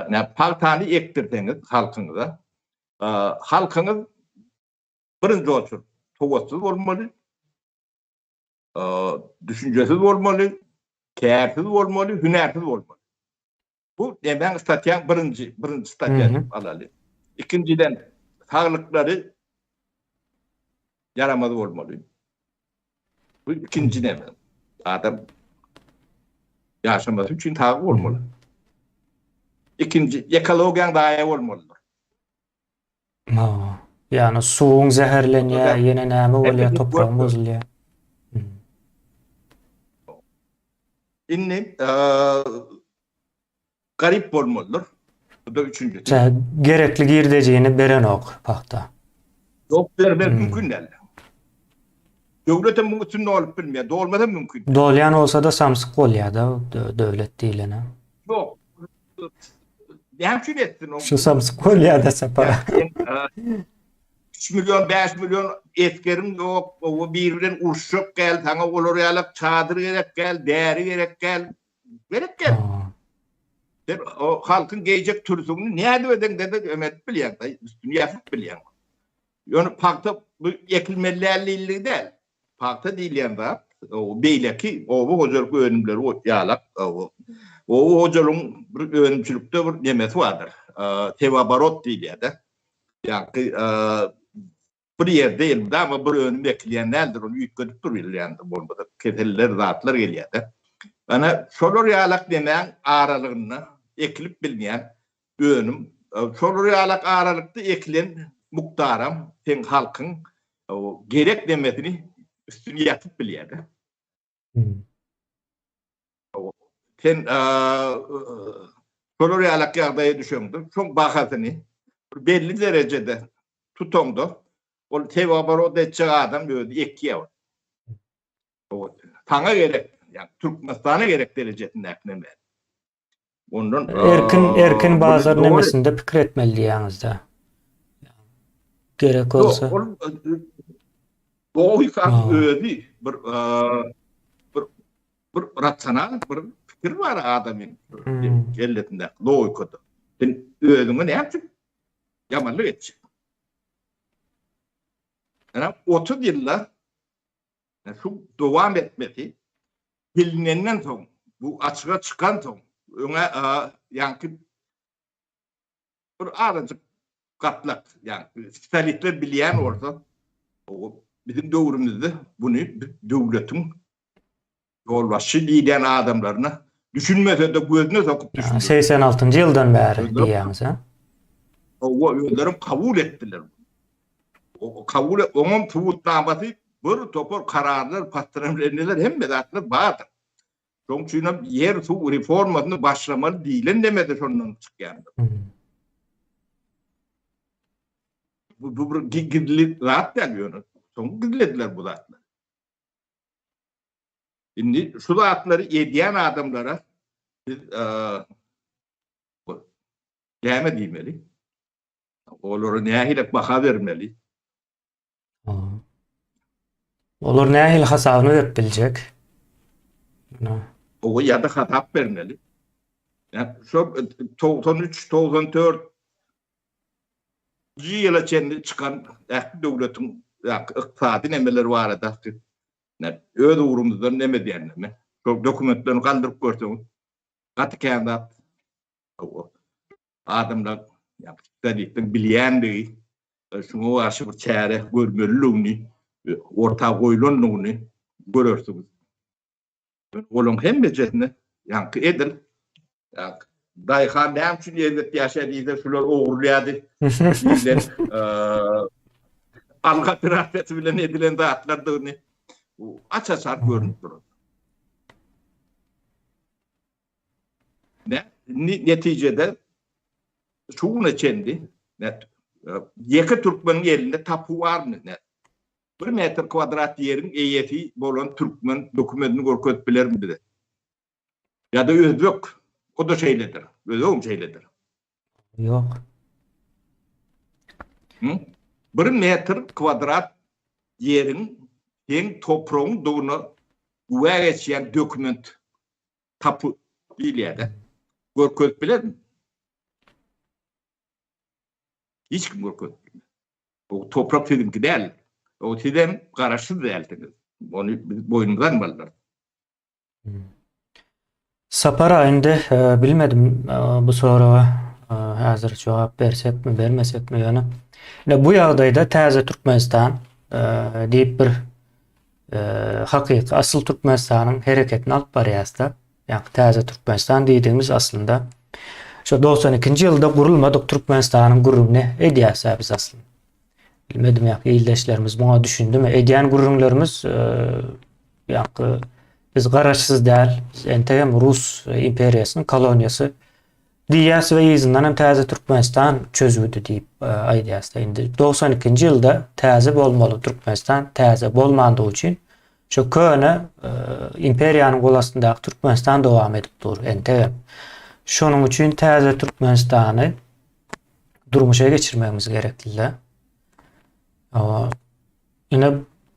Nä pagtany ekdirseňiz halkyňyza, halkyňyz birinji oçur sowatsyz bolmaly, düşünjesiz bolmaly, kärsiz bolmaly, hünärsiz bolmaly. Bu nämäň statýaň birinji, birinji statýa diýip alaly. Ikinjiden saglyklary ýaramaz bolmaly. Bu ikinji näme? Adam ýaşamasy üçin sag bolmaly. Ikinji ekologiýaň zaýa bolmalydyr. Ha. Ýagny suwuň zäherlenýär, ýene näme bolýar, topragyň bozulýar. Indi garyp bolmalydyr. Bu da üçünjisi. Gerekli girdejini berenok pagta. Ýok, bermek mümkin däl. Döwlet hem muň üstünde bolup bilmeýär. Dolmasa mümkin. Dolýan bolsa-da samsyk bolýar-da döwlet diýleni. Ýok. Näme üçin etsin o? Şu samsyk bolýar-da Sapar. 3 million, 5 million esgeriň ýok, o biri bilen uruşjak gel, saňa olar ýaly çadyr gerek gel, däri gerek gel. Gerek gel. Sen o halkyň geýjek türsügini nädip edeňde-de öm edip bilýäň, üstüni ýapyp bilýäň. Ýöne pagta bu ekilmeli däl diýildigi däl. Pagta diýilýän zat beýleki oba hojalyk önümleri ýalak oba hojalygyň bir önümçilikde bir nemesi bardyr. Sewaborot diýilýär-de. Ýagny bir ýerde elmydama bir önüm ekilýän däldir, ony üýtgedip durulýandyr, bolmasa keseller, zatlar gelýär-de. Ana şolar ýalak nemäň aralygynda ekilip bilmeýän önüm, şolar ýalak aralykda ekilen mukdaram seň halkyň gerek nemesini üstüni ýapyp bilýär-de. Sen şolar ýalak ýagdaýa düşeňde, şoň bahasyny bir belli derejede tutaňda, ol tewabarot etjek adam özi ekýär. Saňa gerek, ýa Türkmenistana gerek derejesindäki neme. Ondan erkin erkin bazar nemesinde pikir etmeli diýýäňizde. Gerek bolsa. Ol logikanyň özi bir bir bir rasional bir pikir bar adamyň hmm. kellesinde logikada. Sen özüňe näme üçin ýamanlyk etjek? Ýa 30 ýylda şu dowam etmesi bilinenden soň, bu açyga çykansoň, öňe ýaňky bir azajyk gatlak, ýaňky spesialistler bilýän bolsa, biziň döwrümizde buny biz döwletiň ýolbaşçy diýilýän adamlaryna düşünmese-de gözüne sokup düşündirdik. 86-njy ýyldan bäri diýýäňiz, hä? Hawa, özlerem kabul etdiler. Kabul oňam subutnamasy bir topar kararlar, postanowleniýalar hemme zatlar bardyr. Şonuň üçin hem ýer suw reformasyny başlamaly diýlen demede şondan çykýandyr. Bu, bu bir gizli zat däl ýöne. Soň gizlediler bu zatlary. Indi şu zatlary edýän adamlara biz näme diýmeli? Olara nähili baha bermeli? Olar nähili hasabyny berip biljek? O ýa-da hasap bermeli. Ýa şo 93, 94 ýyla çenli çykan ähli döwletiň ykdysady nemeleri barada öz ugrumyzdan neme diýenler men. Şol dokumentlerini galdyryp görseňiz gaty kän zat Adamlar ýa-da bilýändigi, şuňa garşy bir çäre görmelidigini, orta goýlandygyny görersiňiz. Olaryň hemmejesini ýaňky edil daýhan näme üçin erbet ýaşaýar diýse, şular ogurlaýardy diýlen algy operasiýasy bilen edilen zatlardygyny. Bu aç-açan görnüp duran. Ne, netijede şu güne çenli ne, ýeke türkmeniň elinde tapu barmy? Ne? Bir metr kwadrat ýeriň eýesi bolan türkmen dokumentini görkezip bilermi bize? Ýa-da özbek, o-da şeýledir. Özbegem şeýledir. Ýok. Hı? Bir metr kwadrat ýeriň seň topragyňdygyna güwä geçýän dokument tapu diýilýär-de. Görkezip bilermi? Hiç kim görkezip bilmez. O toprak siziňki däl. O sizem garaşsyz dälsiňiz. Ony biz boýnumyza almalydyr. Sapar aga indi bilmedim bu soraga häzir jogap bersekmi bermesekmi ýöne ine bu ýagdaýda täze Türkmenistan diýip bir hakyky asyl Türkmenistanyň hereketini alyp barýasda. Ýa täze Türkmenistan diýdigimiz aslynda şo 92-nji ýylda gurulmadyk Türkmenistanyň gürrüňini edýäs biz aslynda. Bilmedim ýa ildeşlerimiz muňa düşündimi? Edýän gürrüňlerimiz ýa biz garaşsyz däl, biz entegem Rus imperiýasynyň koloniýasy diýýäs we yzyndan hem täze Türkmenistan çözgüdi diýip aýdýas. Indi 92-nji ýylda täze bolmaly Türkmenistan täze bolmandygy üçin şu köne imperiýanyň gol astyndaky Türkmenistan dowam edip dur entegem. Şonuň üçin täze Türkmenistany durmuşa geçirmegimiz gerekli-de. Ine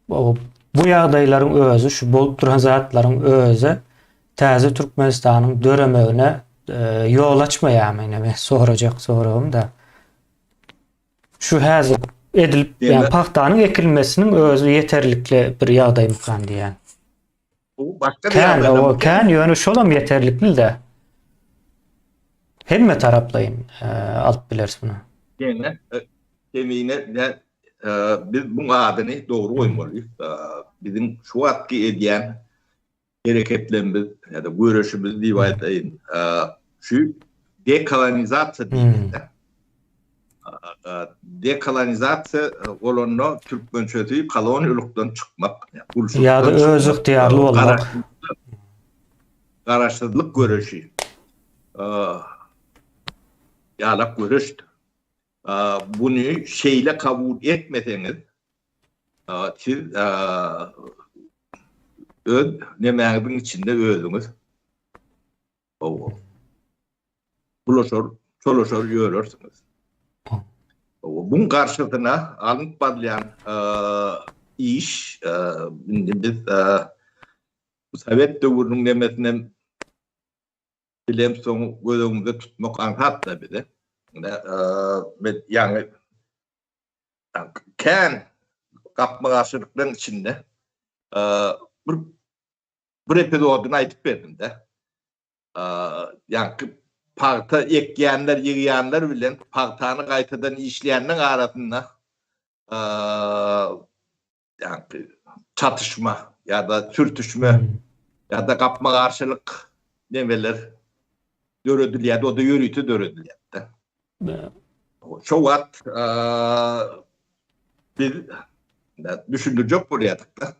bu ýagdaýlaryň özi, şu bolup duran zatlaryň özi täze Türkmenistanyň döremegine e, ýol açmaýarmy? Ine men sorajak soragym da. Şu häzir edilip, ýani pagtanyň ekilmesiniň özi ýeterlikli bir ýagdaýmykan diýýän. Bu başga bir Kän, ýagdaýda o kän, ýöne şolam ýeterlikli de. Hemme taraplaýyn e, alyp bileris muny. Ýene, e, kemine ne e, biz buň adyny dogry goýmaly. E, biziň şu wagtky edýän hereketlerimiz ýa-da göreşimiz diýip aýdaýyn, e, şu dekolonizasiýa diýilýär. Dekolonizasiýa bolanda türkmençesi koloniýalykdan çykmak, ýa-da öz ygtyýarly bolmak. Garaşsyzlyk göreşi ýalak göreşdir. Buny şeýle kabul etmeseňiz, siz öz nemäňiziň içinde özüňiz Hawa. Bulaşar, çolaşar ýörersiňiz. Hawa, buň garşysyna alnyp barylýan iş, indi biz sowet döwrüniň nemesinem bilemsoň göz öňümizde tutmak aňsat-da bize. Men ýaňy kän gapma-garşylyklaryň içinde bir bir epizodyny aýdyp berdim-de. Ýaňky pagta ekýänler, ýygýanlar bilen pagtany gaýtadan işleýänleň arasynda ýaňky çatyşma ýa-da sürtüşme ýa-da gapma-garşylyk nemeler döredilýärdi, o-da ýörite döredilýärdi. Şo wagt biz düşündirjek bolýardyk-da.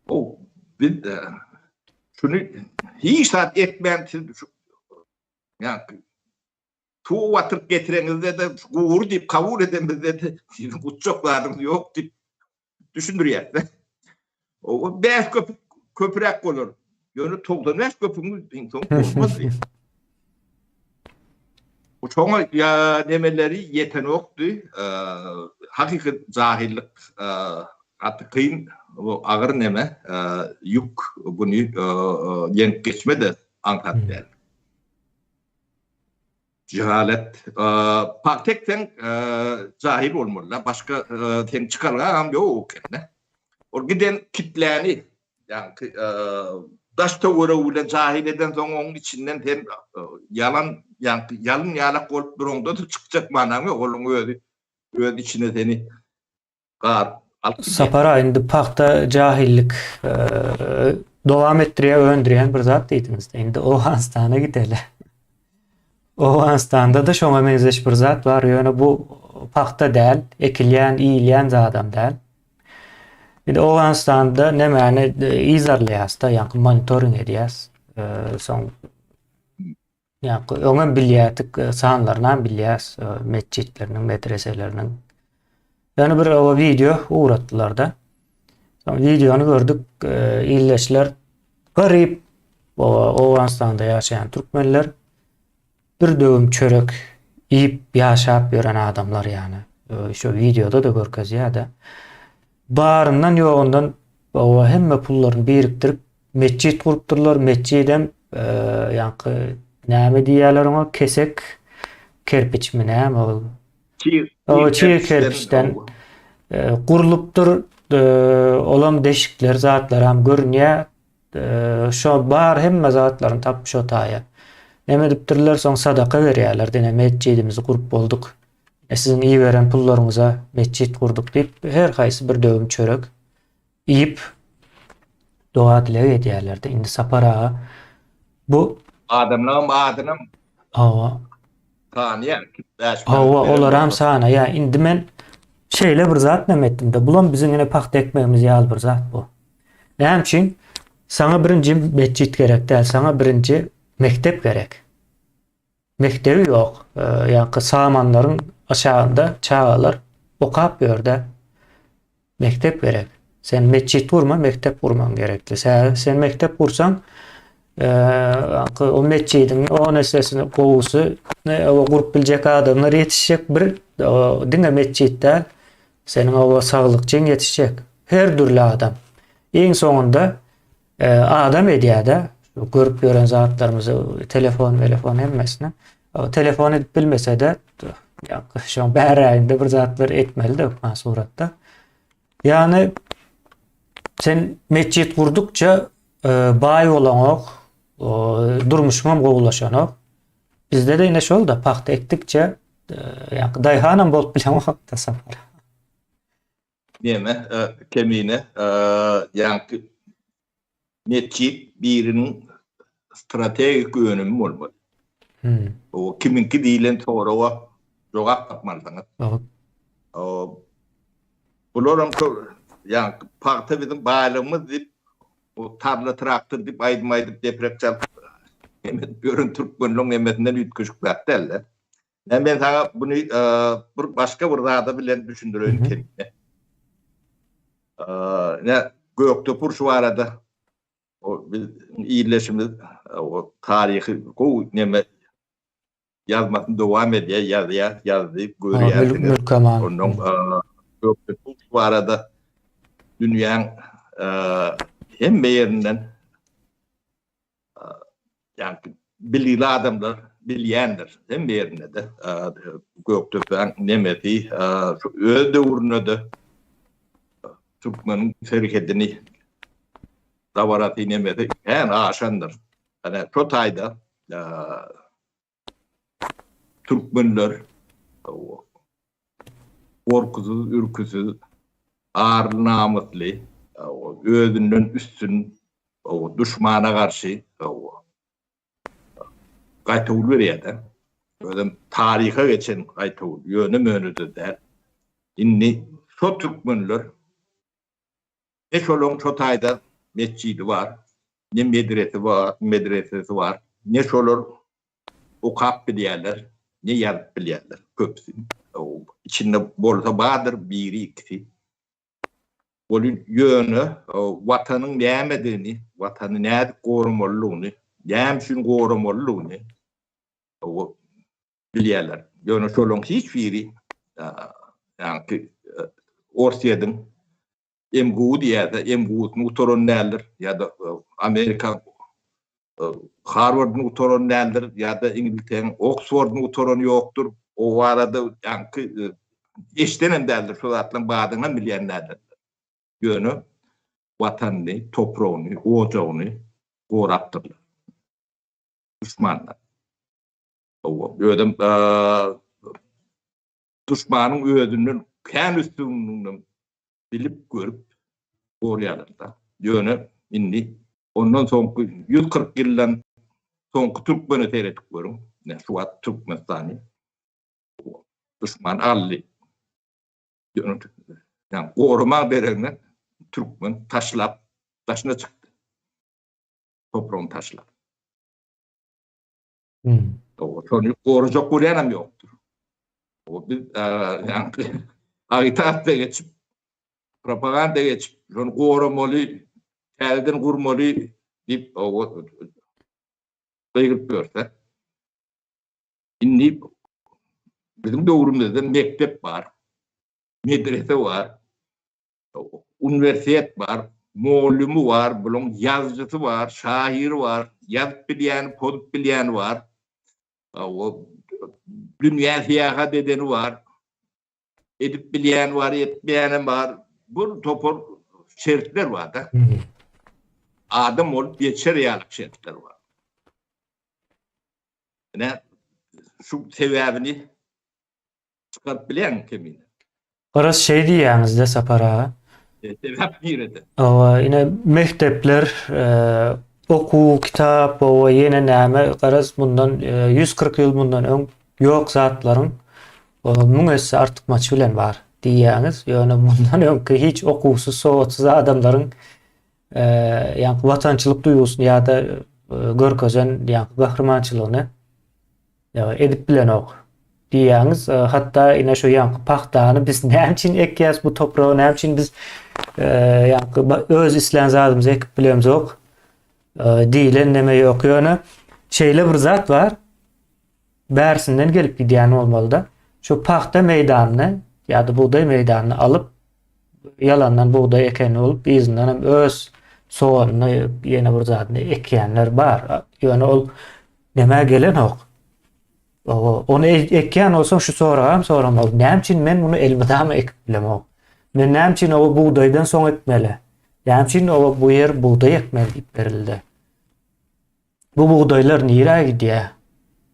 O biz şuny hiç zat etmän siz şu ýa suw batyryp getireňizde de gury diýip kabul edenimizde de siziň uçjak zadyňyz ýok diýip düşündirýär. O 5 köpük köpüräk bolar. Ýöne 95 köpügiň iň soň bolmaz diýip. Bu şoňa ýa nemeleri ýetenokdy. Hakyky jahyllyk gaty kyn, bu agyr neme, ýük buny ýeňip geçme-de aňsat däl. Jehalet, pagta ekseň jahil bolmaly-da, başga seň çykalgaňam ýok eken-de. Ol giden kitläni Ýaňky daş töweregi bilen jahil edensoň oň içinden sen ýalan ýaňky ýalyn ýalak bolup duraňda-da çykjak manaň ýok onuň özi öz içine seni garyp alyp gidýär. Sapar aga indi pagta jahillik dowam etdirýär öndürýän bir zat diýdiňizde indi Owganystana gideli. Owganystanda-da şoňa meňzeş bir zat bar ýöne bu pagta däl ekilýän iýilýän zadam däl. Indi Owganystanda nämäni yzarlaýas-da, ýaňky monitoring edýäs. Soň ýaňky öňem bilýärdik, sanlaryny bilýäs, metjitleriniň, medreseleriniň. Ýöne bir o wideo ugratdylar-da. Soň wideony gördük, ildeşler garyp Owganystanda ýaşaýan türkmenler bir döwüm çörek iýip ýaşap ýören adamlar ýany. Şu wideoda-da görkezýär-de. Baryndan ýogundan oba hemme pullaryny birikdirip metjit gurupdyrlar. Metjidem ýaňky näme diýýärler oňa kesek kerpiçmi näme ol? Çig çig kerpiçden gurlupdyr. Olam deşikler zatlaram görünýär. Şo bar hemme zatlaryny tapyp şo taýa. Neme edipdirler soň sadaka berýärler dine metjidimizi gurup bolduk. E siziň iberen pullaryňyza metjit gurduk diýip her haýsy bir döwüm çörek iýip doga dileg edýärlerdi. Indi Sapar aga bu adamlaryň adynam Hawa. Sanaýar. Hawa, olaram sanaýar. Indi men şeýle bir zat näme etdim-de, bulam biziň ine pagta ekmegimiz ýaly bir zat bu. Näme üçin? Saňa birinji metjit gerek däl, saňa birinji mekdep gerek. Mekdebi ýok. Ýa-da samanlaryň aşagynda çagalar okap ýör-de. Mekdep gerek. Sen metjit gurma, mekdep gurmaň gerekli. Sebäbi sen mekdep gursaň, o metjidiň on essesini gowusy o gurup biljek adamlar ýetişjek bir diňe metjit däl, seniň o saglykçyň ýetişjek. Her dürli adam. Iň soňunda adam edýär-de, görüp ýören zatlarymyzy, telefon, telefon hemmesini. Telefon edip bilmese-de, şoň bäräginde bir zatlar etmeli-de hökman suratda. Ýagny sen metjit gurdukça baý bolaňok, durmuşyňam gowulaşanok. Bizde-de ine şol-da, pagta ekdikçe, ýa daýhanam bolup bileňok-da Sapar. Neme, Kemine, ýaňky metjit biriniň strategik önümi bolmaly. Hmm. O kimiňki diýlen soraga jogap tapmalysyňyz. O bularam ýaňky pagta biziň baýlygymyz diýip, o tarla traktor diýip aýdym aýdyp deprek çalyp ýören türkmenleň nemesinden üýtgeşik zat däl-de. Men men saňa buny bir başga bir zada bilen düşündireýin kemine. Ne Gökdepe urşy barada o biz illeşimiz o taryhy gowy neme ýazmasyny dowam edýär, ýazýar, ýazdy, görýärsiňiz. Ondan Gökdepe urşy barada dünýäň hemme ýerinden Ýagny biligli adamlar bilýändir hemme ýerinde-de Gökdepäň nemesi şu öz döwründe-de türkmeniň serhedini dabarasy nemesi kän aşandyr. Ýani şo taýda Türkmenler gorkusyz, ürküsiz, arly-namysly, özünden üstün duşmana garşy gaýtawul berýär-de. Özem taryha geçen gaýtawul, ýöne-möne-de däl. Indi şo türkmenler Ne şolaň şo taýda metjidi bar, ne medresi bar, medresesi bar, ne şolar okap bilýärler, ne ýazyp bilýärler köpüsi. Içinde bolsa bardyr biri, ikisi. Welin ýöne Watanyň nämedigini, Watany nädip goramalydygyny, näme üçin goramalydygyny bilýärler. Ýöne şolaryň hiç biri ýaňky Orsýetiň MGU diýýärse, MGU-syny gutaran däldir ýa-da Amerika Harwardyny gutaran däldir ýa-da Iňilteň Oksfordyny gutaran ýokdur. O barada ýaňky eşdenem däldir, şo zatlaryň badynam bilýän däldir. Ýöne Watanyny, topragyny, ojagyny gorapdyrlar. Duşmandan. Hawa, özem duşmanyň özünden kän üstünligini bilip, görüp gorýarlar-da. Ýöne indi ondan soňky 140 ýyldan soňky türkmene seredip görüň. Ine, şu wagt Türkmenistany duşman aldy. Ýöne, ýa goramaň deregine. türkmen taşlap daşyna çykdy. Topragyny taşlap. Hmm. Şony gorajak bolýan hem ýokdur. O biz ýaňky agitasiýa geçip, propaganda geçip, şony goramaly, täzeden gurmaly diýip gygyryp ýörse. Indi biziň döwrümizde mekdep bar, medrese bar, uniwersitet bar, mugallymy bar, buluň ýazyjysy bar, şahyry bar, ýazyp bilýäni, pozup bilýäni bar. O dünýä syýahat edeni bar. Edip bilýäni bar, etmeýänem bar. Bu topar şertler bar-da. Adam bolup ýetişer ýaly şertler bar. Ine şu sebäbini çykaryp bilýäňmi kemine? Garaz şeý diýýäňizde Sapar aga. Sebäp nirede? Hawa, ine mekdepler, okuw, kitap, hawa ýene näme, garaz mundan 140 ýyl mundan öň ýok zatlaryň 1000 esse artykmaç bilen bar diýýäňiz. Ýöne mundan öňki hiç okuwsyz, sowatsyz adamlaryň ýaňky watançylyk duýgusyny ýa-da görkezen ýaňky gahrymançylygyny edip bilenok diýýäňiz. Hatda ine şu ýaňky pagtany biz näme üçin ekýäs bu topraga, näme üçin biz ýaňky öz islän zadymyzy ekip bilemzok diýlen neme ýok. Ýöne şeýle bir zat bar. Bärsinden gelip gidýän bolmalyda. Şu pagta meýdanyny ýa-da bugdaý meýdanyny alyp ýalandan bugdaý ekeni bolup yzyndan hem öz soganyny ýene bir zadyny ekýänler bar. Ýöne ol nämä gelenok. Ony ekýän bolsaň şu soragy hem soramaly. Näme üçin men muny elmydama ekip bilemok? Men näme üçin o bugdaýdan soň ekmeli? Näme üçin o bu ýer bugdaý ekmeli diýip berildi? Bu bugdaýlar nirä gidýär?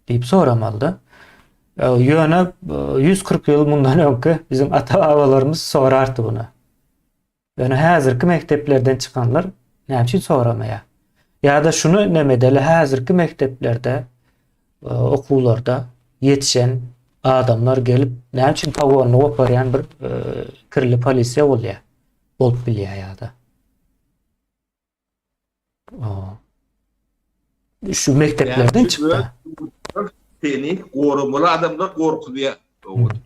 diýip soramalyda. Ýöne 140 ýyl mundan öňki biziň ata-babalarymyz sorardy muny. Ýöne häzirki mekdeplerden çykanlar näme üçin soramaýar? Ýa-da şuny näme edeli, häzirki mekdeplerde, okuwlarda ýetişen adamlar gelip, näme üçin pogonyny goparýan bir kirli polisiýa bolýar, bolup bilýär ýa-da. Şu mekdeplerden çykdy. Seni goramaly adamlar gorkuzýar.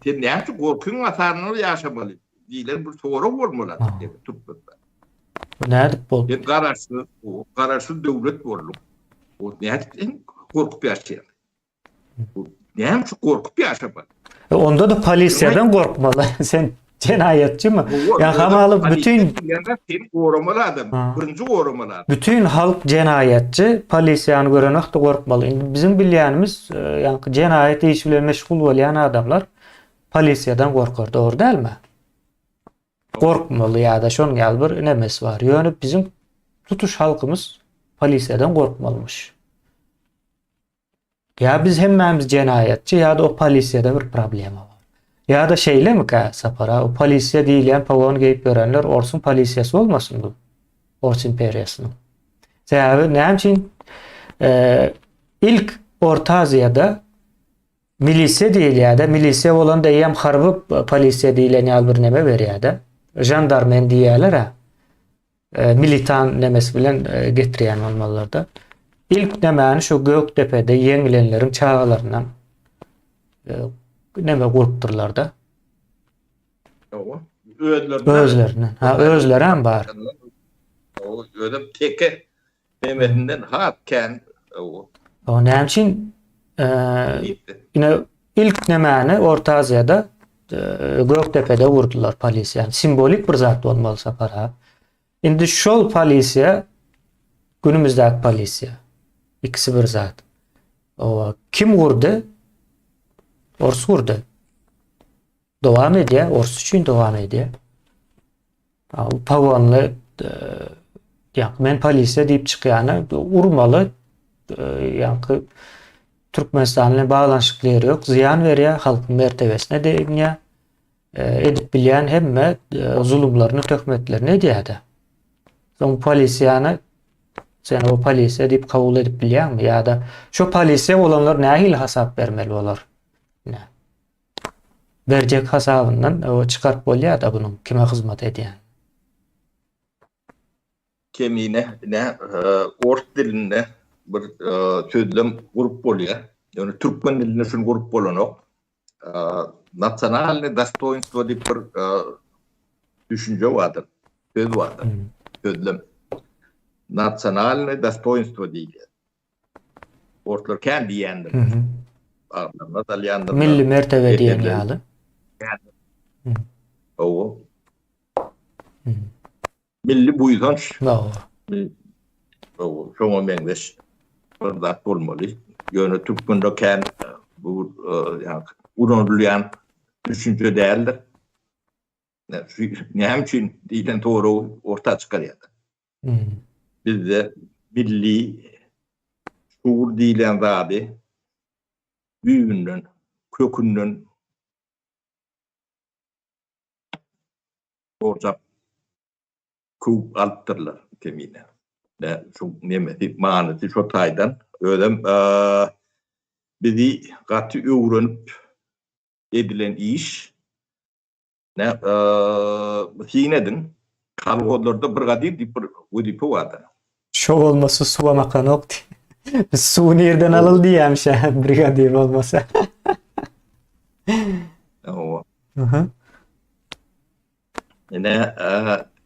Sen näme üçin gorkyň asaryny ýaşamaly diýlen bir sorag bolmaly Türkmenistanda. Nädip boldy? Sen garaşsyz, garaşsyz döwlet bolduň. O nädip sen gorkup ýaşaýaň? Näme üçin gorkup ýaşamaly? E, onda da polisiýadan gorkmaly. Sen jenaýatçymy? Ýa hamaly bütün seni goramaly adam, birinji goramaly adam. Bütün halk jenaýatçy, polisiýany gören wagty gorkmaly. Indi biziň bilýänimiz, e, ýaňky jenaýat işi bilen meşgul bolýan adamlar polisiýadan gorkar, dogry dälmi? Gorkmaly ýa-da şonuň ýaly bir nemesi bar. Ýöne biziň tutuş halkymyz polisiýadan gorkmalymyş. Ýa biz hemmämiz jenaýatçy ýa-da o polisiýada bir problema bar. Ýa-da şeýlemikä Sapar aga, o polisiýa diýilýän pogon geýip ýörenler orsuň polisiýasy bolmasyn bu? Ors imperiýasynyň. Sebäbi näme üçin ilk Orta Aziýada milisiýa diýilýär-de, milisiýa bolanda eýýäm harby polisiýa diýlen ýaly bir neme berýär-de. Žandarmen diýýärler-ä. Militan nemesi bilen getirýän bolmalylarda. Ilk nemäni şu Gökdepede ýeňilenleriň çagalaryndan neme gurupdyrlar-da. Özlerinden. Özlerinden. Ha, özleri hem bar. Özem teke nemesinden has kän. O näme üçin ine ilk nemäni Orta Aziýada Gökdepede gurdular polisiýany. Simbolik bir zat bolmaly Sapar aga. Indi şol polisiýa günümizdäki polisiýa. Ikisi bir zat. O kim gurdy? Ors gurdy. Dowam edýär, ors üçin dowam edýär. Pagonly ýa men polisiýa diýip çykýany urmaly ýaňky Türkmenistan bilen baglanyşykly ýeri ýok. Zyýan berýär, halkyň mertebesine deginýär. Edip bilýän hemme zulumlaryny, töhmetlerini edýär-de. Soň polisiýany sen o polisiýa diýip kabul edip bilýäňmi ýa-da şu polisiýa bolanlar nähili hasap bermeli bolar? Ne? Berjek hasabyndan çykaryp bolýar-da bunuň kime hyzmat edýän. Kemine ne ors dilinde bir sözlem gurup bolýar. Ýöne türkmen dilinde şuny gurup bolanok. Nasionalnyý dostoýnstwo diýip bir düşünje bardyr, söz bardyr, sözlem. Nasionalnyý dostoýnstwo diýilýär. Orslar kän diýýändir. Aglaryna salýandyr. Milli mertebe diýen ýaly. Hawa. Milli buýsanç. Dogry. Dogry. Şoňa meňzeş bir zat bolmaly. Ýöne türkmende kän bu ýa ulanylýan düşünje däldir. Näme üçin diýlen soragy orta çykarýar. Bizde milli şugur diýlen zady düýbünden, kökünden gorjap köwüp alypdyrlar kemine. Ne şu nemesi manysy şo taýdan özem bizi gaty öwrenip edilen iş. Ne syn ediň kolhozlarda brigadir diýip bir wezipe bardy. Şo bolmasa suwam akanok diý. Suw nirden alyl diýýämiş brigadir bolmasa. Hawa. Ine,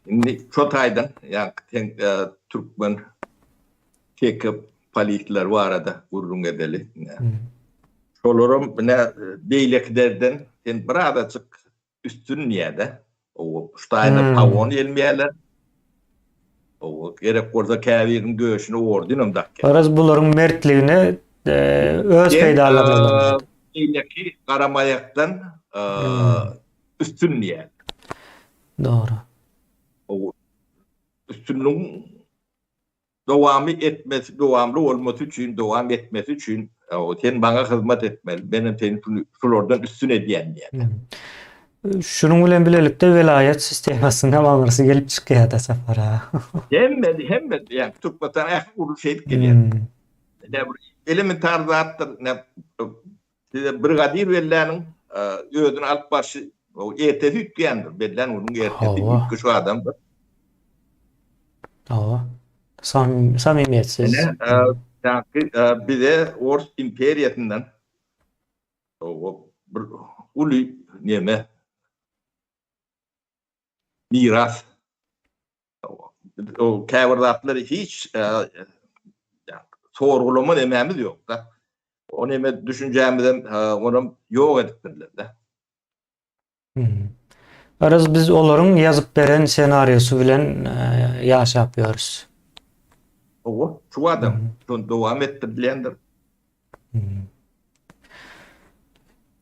indi şo taýdan, ýa sen türkmen teke polisler barada gürrüň edeli. Şolaram ine beýlekilerden sen birazajyk üstün diýýär-de. O ştaýna pagon gelmeýärler. O gerek bolsa käbiriniň döşüne ordenem dakýar. Garaz bularyň mertligine öz peýdalaryna. Beýleki garamaýakdan üstün diýýär. Dogry. O üstünligiň dowamy etmesi, dowamly bolmasy üçin, dowam etmesi üçin sen maňa hyzmat etmeli, menem seni şulardan üstün edýän diýýär. Şunuň bilen bilelikde welaýat sistemasynyň hem aňyrsy gelip çykýar-da Sapar aga. Hemme, hemme, ýa Türkmenistan ähli gurluş şeýdip gelýär. Ne bir elementar zatdyr, ne size brigadir belläniň özüni alyp barşy ertesi üýtgeýändir, bellän günüň ertesi üýtgeşik adamdyr. Hawa. Sam samimiýetsiz. Ine, ýaňky bize Ors imperiýasyndan bir uly neme miras O käbir zatlary hiç sorgulama nemämiz ýok-da. O neme düşünjämizem onam ýok edipdirler-de. Garaz biz olaryň ýazyp beren ssenariýasy bilen ýaşap ýörüs. Hawa, şu adam şony dowam etdirilýändir.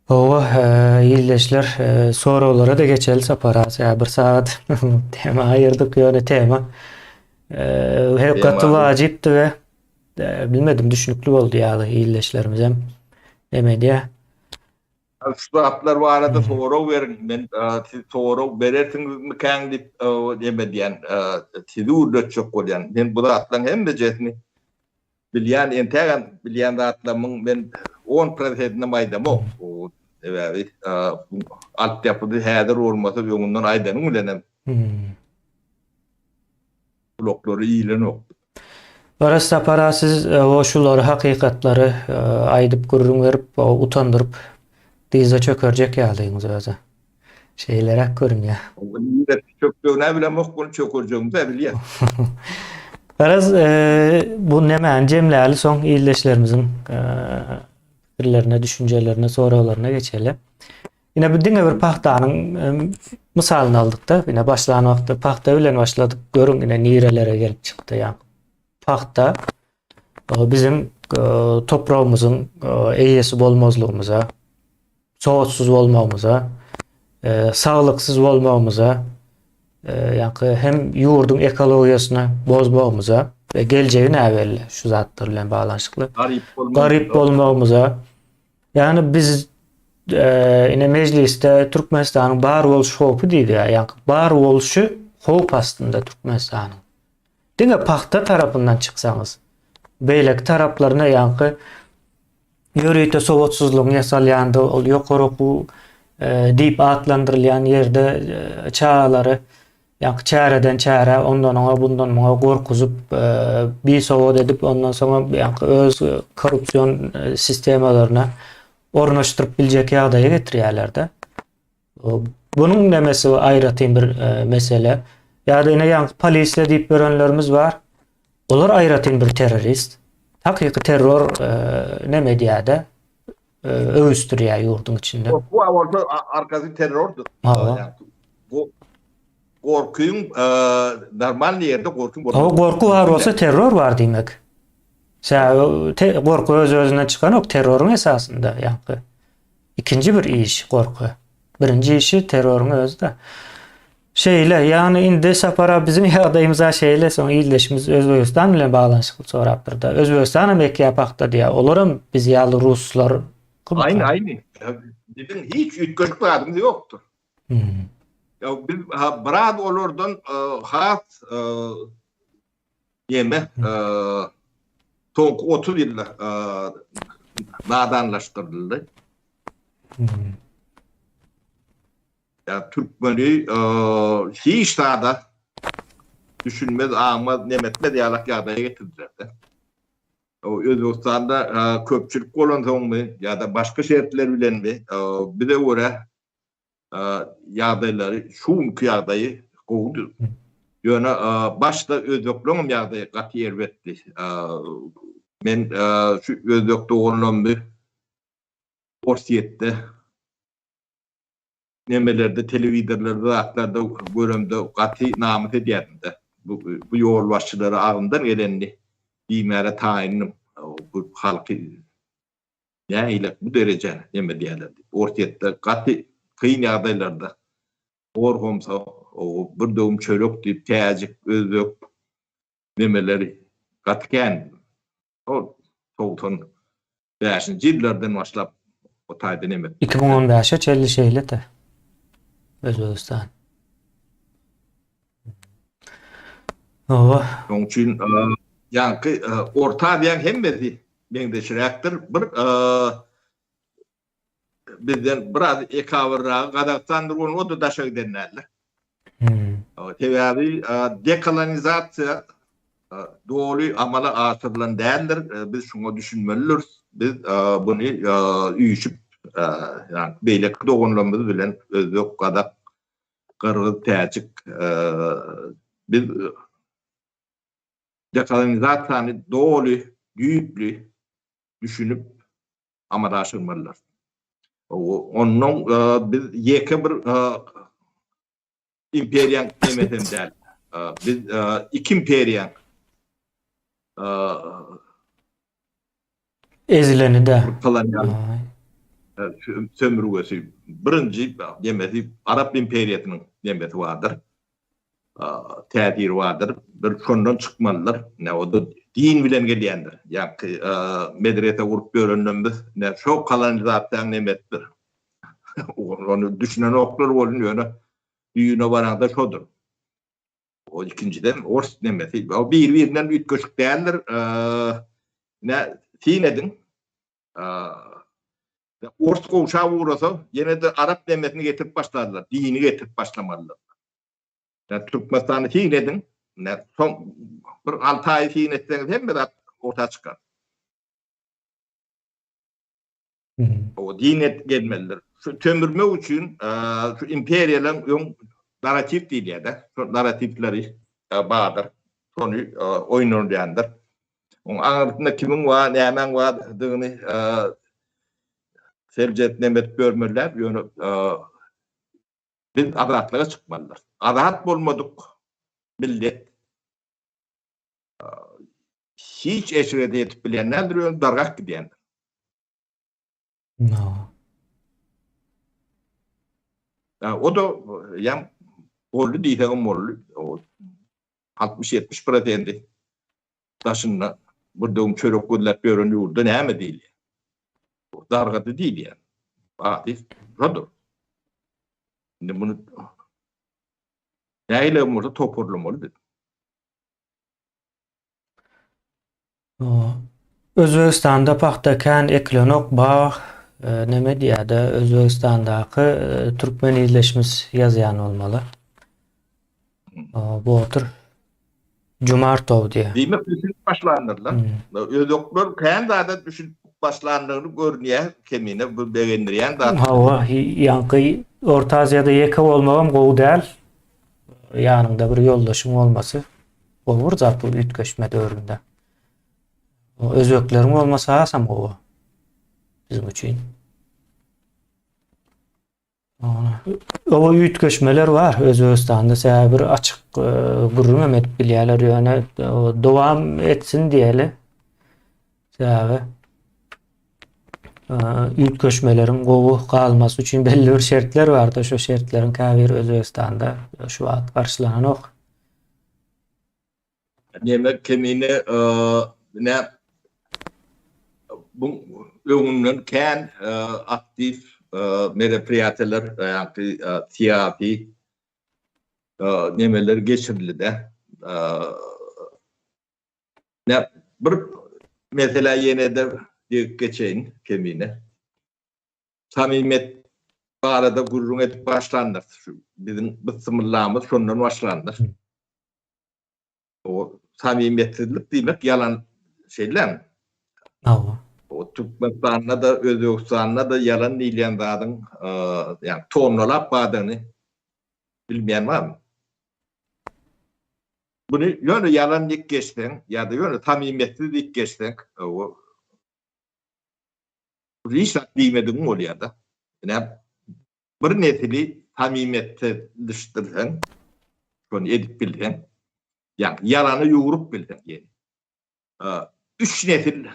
Hawa, ildeşler, soraglara-da geçeli Sapar aga, bir sagat tema aýyrdyk, ýöne tema hem gaty wajypdy we bilmedim düşnükli boldy ýaly ildeşlerimizem neme edýär. Şu zatlar barada sorag beriň, men siz sorag berersiňizmikäň diýip neme edýän, sizi gürletjek bolýan. Men bu zatlaryň hemmejesini Bilýän entägem bilýän zatlarymyň men on prosedinem aýdamok. Sebäbi altyapydy häzir bolmasa öňünden aýdanyň bilenem gulaklary iýilenok. Oraz Sapar aga siz o şulary hakykatlary aýdyp gürrüň berip utandyryp dyza çökerjek ýalyňyz özä. Şeýleräk görünýär. Nirede çökjegini bilemok, muny çökerjegimizi-ä bilýäs. Garaz, bu nemäni jemläli soň ildeşlerimiziň pikirlerine, düşünjelerine, soraglaryna geçeli. Ine bu diňe bir pagtanyň mysalyny aldyk-da. Ine başlan wagtda pagta bilen başladyk. Görüň ine nirelere gelip çykdy. Ýa pagta biziň topragymyzyň eýesi bolmazlygymyza, sowatsyz bolmagymyza, saglyksyz bolmagymyza, ýa-da hem ýurduň ekologiýasyny bozmagymyza we geljegi näbelli şu zatlar bilen baglanyşykly. Garyp bolmagymyza. Ýagny biz ine mejlisde Türkmenistanyň bar boluş howpy diýilýär. Ýagny bar bolşy howp astynda Türkmenistanyň. Diňe pagta tarapyndan çyksaňyz, beýleki taraplaryna ýaňky ýörite sowatsyzlygyň ýasalýandygy, ol ýokary okuw diýip atlandyrylýan ýerde çagalary. Ýaňky çäreden çärä, ondan oňa, bundan muňa gorkuzyp, bisowat edip, ondan soňam ýaňky öz korrupsion sistemalaryna ornaşdyryp biljek ýagdaýa getirýärler-de. Bunuň nemesi aýratyn bir mesele. Ýa-da ine ýaňky polisiýa diýip ýörenlerimiz bar. Olar aýratyn bir terrorist. Hakyky terror neme edýär-de, öwüsdirýär ýurduň içinde. Bu bolsa arkasy terrordyr. Bu gorkyň normal ýerde gorkyň bolmaz. O gorky bar bolsa terror bar diýmek. Sebäbi gorky öz-özünden çykanok terroryň esasynda ýaňky. Ikinji bir iş gorky. Birinji işi terroryň özi-de. Şeýle, ýagny indi Sapar abi biziň ýagdaýymyz-a şeýle, soň ildeşimiz Özbegistan bilen baglanyşykly sorapdyr-da. Özbegistan hem ekýär pagta diýýär. Olaram biz ýaly ruslar. Aýny, aýny. Biziň hiç üýtgeşik zadymyz ýokdur. Hmm. Ya biz biraz olardan has ýeme soňky 30 ýylda nadanlaşdyryldy. Hmm. Ya türkmeni hiç zada düşünmez, aňmaz, nemetmez ýalak ýagdaýa getirdiler-de. Özbegistanda köpçülik bolansoňmy ýa-da başga şertler bilenmi bize görä ýagdaýlary şu günki ýagdaýy gowudy. Ýöne başda özbekleňem ýagdaýy gaty erbetdi. Men şu özbek doganlarmy Orsýetde nemelerde telewizorlarda zatlarda göremde gaty namys edýärdim-de. Bu bu ýolbaşçylara agzymdan gelenini diýmäge taýyndym. Bu halky nähili bu derejä neme edýärler diýip. Orsýetde gaty kyn ýagdaýlarda hor-homsa bir döwüm çörek diýip täjik, özbek nemeleri gaty kän. Ol 95-nji ýyllardan başlap o taýda neme. 2015-e çenli şeýle-de. Özbegistan. Oba. Şonuň üçin ýaňky Orta Aziýanyň hemmesi meňzeşräkdir. Bir bizden biraz ekabyrragy Gazagystandyr, o-da daşa giden däldir. Sebäbi dekolonizasiýa doly amala aşyrylan däldir. Biz şuňa düşünmelidiris. Biz buny üýşüp, ýagny beýleki doganlarymyz bilen özbek, gazak, gyrgyz, täjik biz dekolonizasiýany doly, düýpli düşünip amala aşyrmalydyr. Ondan biz ýeke bir imperiýaň nemesem däl. Biz iki imperiýaň ezileni däl. Kolonial sömürgesi birinji nemesi Arap imperiýasynyň nemesi bardyr. Täsiri bardyr. Bir şondan çykmalydyr. Ne o da din bilen gelýändir. Ýa-ki medrese gurup ýörenden biz ne şo kolonizasiýaň nemesidir. Ony düşünenoklar bolun ýöne düýne baraňda şodur. O ikinjiden ors nemesi. O bir-birinden üýtgeşik däldir. Ne syn ediň. Ors gowşap ugrasa, ýene-de arap nemesini getirip başlarlar, dini getirip başlamalylar. Ýa Türkmenistany syn ediň, soň bir 6 aý syn etseňiz hemme zat orta çykar. O din et gelmelidir. Şu sömürmek üçin şu imperiýalaryň öň narratiw diýilýär-de, şu narratiwleri bardyr. Şony oýnalýandyr. Oň aňyrsynda kimiň bar, nämäň bardygyny seljerip neme edip görmeliler, ýöne biz azatlyga çykmalydyrys. Azat bolmadyk millet hiç eşrete ýetip bilýän däldir, ýöne dargap gidýändir. No. O-da ýa boldy diýsegem boldy. O 60-70 prosendi daşynda bir döwüm çörek gözläp ýören ýurda näme diýilýär? Dargady diýilýär. Ady şodur. Indi muny nähili bolsa toparlamaly biz. Özbegistanda pagta kän ekilenok bag neme diýýärde Özbegistandaky türkmen ildeşimiz ýazýan bolmaly. Botur Jumartow diýýär. Diýmek düşünip başlandyrlar. Özbekler kän zada düşünip başlandygyny görünýär kemine bu begendirýän zat. Hawa, ýaňky Orta Aziýada ýeke bolmagam gowy däl. Ýanyňda bir ýoldaşyň bolmasy gowy bir zat bu üýtgeşme döwründe. Özbekleriň bolmasy hasam gowy biziň üçin. Oba üýtgeşmeler bar Özbegistanda sebäbi bir açyk e, gürrüň hem edip bilýärler ýöne dowam etsin diýeli. Sebäbi e, üýtgeşmeleriň gowy galmasy üçin belli bir şertler bardy. Şu şertleriň käbiri Özbegistanda şu wagt garşylananok. Neme kemine e, ne bu öňünden kän e, aktiw e, meropriýatiýalar, ýagny syýasy nemeler geçirildi de. Ne bir mesela ýene de degip geçeýin kemine. Samimiýet barada gürrüň edip başlandyr. Şu biziň bysymyllamyz şondan başlandyr. O samimiýetsizlik diýmek ýalan şeýlemi? Hawa. O Türkmenistanda da, Özbegistanda da ýalan diýilýän zadyň, ýagny tonnalap bardygyny bilmeýän barmy? Muny ýöne ýalan diýip geçseň ýa-da ýöne samimiýetsiz diýip geçseň, o hiç zat diýmedigiň bolýar-da. Ine, Bir nesili samimiýetsizleşdirseň, şony edip bilseň, ýagny ýalana ýugrup bilseň diýeli. Üç nesil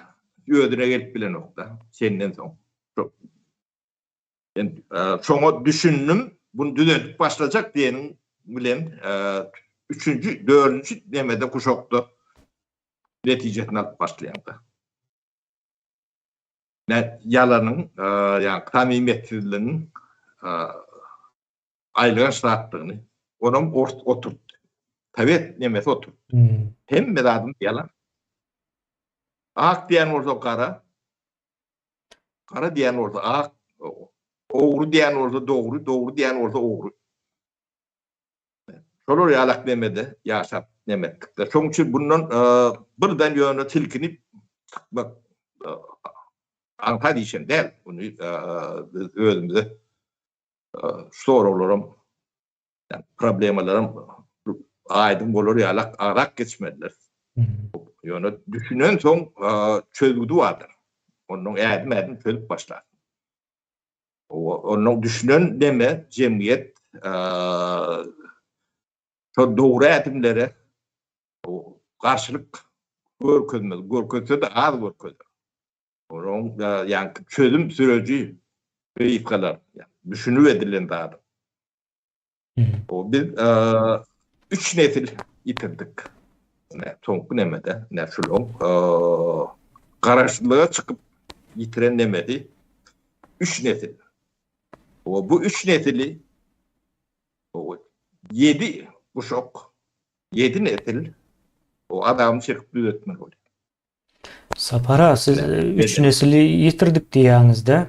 özüne gelip bilenok-da, senden soň. Sen şoňa düşündim, bunu düzeldip başlajak diýeniň bilen üçünji, dördünji nemede guşakda netijesini alyp başlaýaň-da. Ne ýalanyň, ýagny samimiýetsizligiň aýylganç zatdygyny onam ors oturtdy. Sowet nemesi oturtdy. Hemme zadymyz ýalan. Ak diýen bolsa gara, gara diýen bolsa ak, ogry diýen bolsa dogry, dogry diýen bolsa ogry. Şolar ýalak nemede ýaşap neme etdikler. Şoň üçin bundan birden ýöne silkinip çykmak aňsat işem däl. Muny biz özümize şu soraglaram ýagny problemalaram aýdyň bolar ýalak agrak geçmelidir. Ýöne düşünen soň çözgüdi bardyr. Ondan ädim-ädim çözüp başlar. Ondan düşünen neme jemgyýet şol dogry ädimlere garşylyk görkezmez, görkezse-de az görkezer. Onuň ýaňky çözüm süreji gysgalar, düşünip edilen zady. O biz üç nesil ýitirdik. Ne soňky nemede, ne şuloň garaşsyzlyga çykyp ýitiren nemesi üç nesil. O bu üç nesili o ýedi guşak, ýedi nesil o adamy çekip düzetmeli bolýar. Sapar aga siz üç nesili ýitirdik diýýäňizde.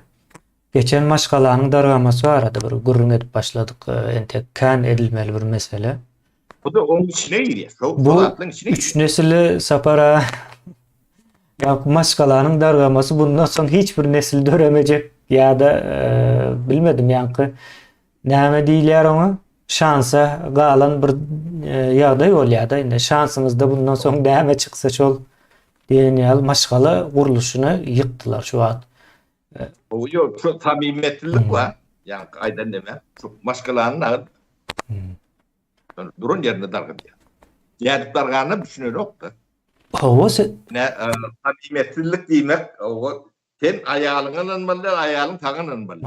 Geçen maşgalanyň dargamasy barada bir gürrüň edip başladyk. Entek kän edilmeli bir mesele. Bu da onuň içine girýär. Şol Bu zatlaryň içine üç nesili Sapar aga ýa maşgalanyň dargamasy bundan soň hiç bir nesil döremejek ýa-da bilmedim ýaňky Näme diýilýär oňa? Şansa galan bir ýagdaý bolýar-da. Indi şansyňyzda bundan soň näme çyksa şol diýen ýaly maşgala gurluşyny ýykdylar şu wagt. O ýok, şu samimiýetlilik bar. Ýaňky aýdan neme? Şu maşgalanyň agyr duran ýerinde dargadýar. Nädip darganyna düşünenok-da. Hawa, sen Ne samimiýetsizlik diýmek, o Sen aýalyňa ynanmaly däl, aýalyň saňa ynanmaly.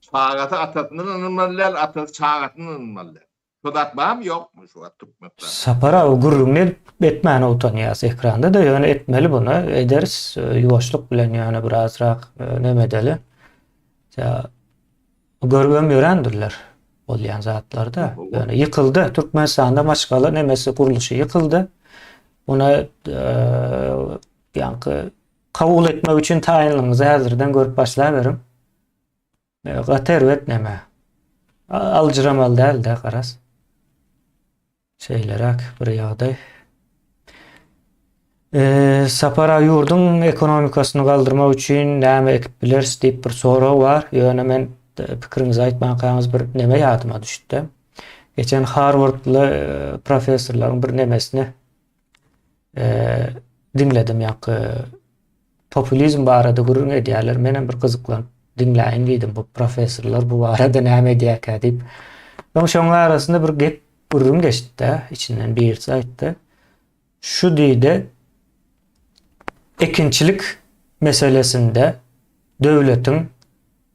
Çagasy atasyna ynanmaly däl, atasy çagasyna ynanmaly däl. Şo zat barmy ýokmy şu wagt Türkmenistanda? Sapar aga gürrüňini edip etmäne utanýas ekranda-da ýöne etmeli buny ederis ýuwaşlyk bilen ýöne birazrak neme edeli. Görübem ýörendirler bolýan zatlarda. Ýöne ýykyldy. Türkmenistanda maşgala nemesi gurluşy ýykyldy. Buna ýaňky Kabul etmek üçin taýynlygyňyzy häzirden görüp başlaberiň. Gaty erbet neme. Aljyramaly däl-de garaz. Şeýleräk bir ýagdaý. Sapar aga ýurduň ekonomikasyny galdyrmak üçin näme ekip bileris diýip bir sorag bar. Ýöne men pikiriňizi aýtmankaňyz bir neme ýadyma düşdi. Geçen Harwardly professorlaryň bir nemesini diňledim ýaňky populizm barada gürrüň edýärler. Menem bir gyzyklanyp diňläýin diýdim bu professorlar bu barada näme edýärkä diýip. Soň şoň arasynda bir gep gürrüň geçdi-de, içinden birisi aýtdy. Şu diýdi ekinçilik meselesinde döwletiň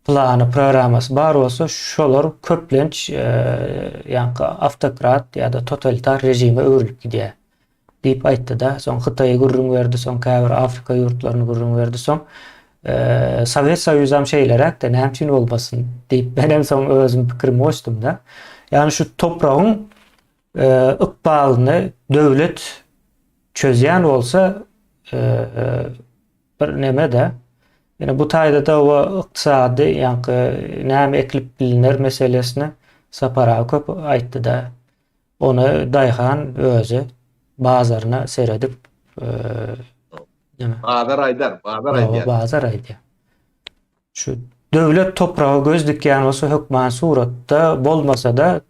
plany, programmasy bar bolsa, şolar köplenç ýaňky awtokrat ýa-da totalitar režime öwrülip gidýär. Diýip aýtdy-da, soň Hytaýy gürrüň berdi, soň käbir Afrika ýurtlaryny gürrüň berdi, soň Sowet Soýuzam şeýleräk-de, näme üçin bolmasyn diýip, menem soň özüm pikirimi goşdum-da. Ýagny şu topragyň ykbalyny döwlet çözýän bolsa, bir neme-de, ýöne bu taýda-da o ykdysady, ýaňky näme ekilip biliner meselesini Sapar aga köp aýtdy-da. Ony daýhan özi bazaryna seredip neme? Bazar aýdar, bazar aýdýar. Bazar aýdýar. Şu döwlet topraga göz dikýän bolsa hökman suratda bolmasa-da,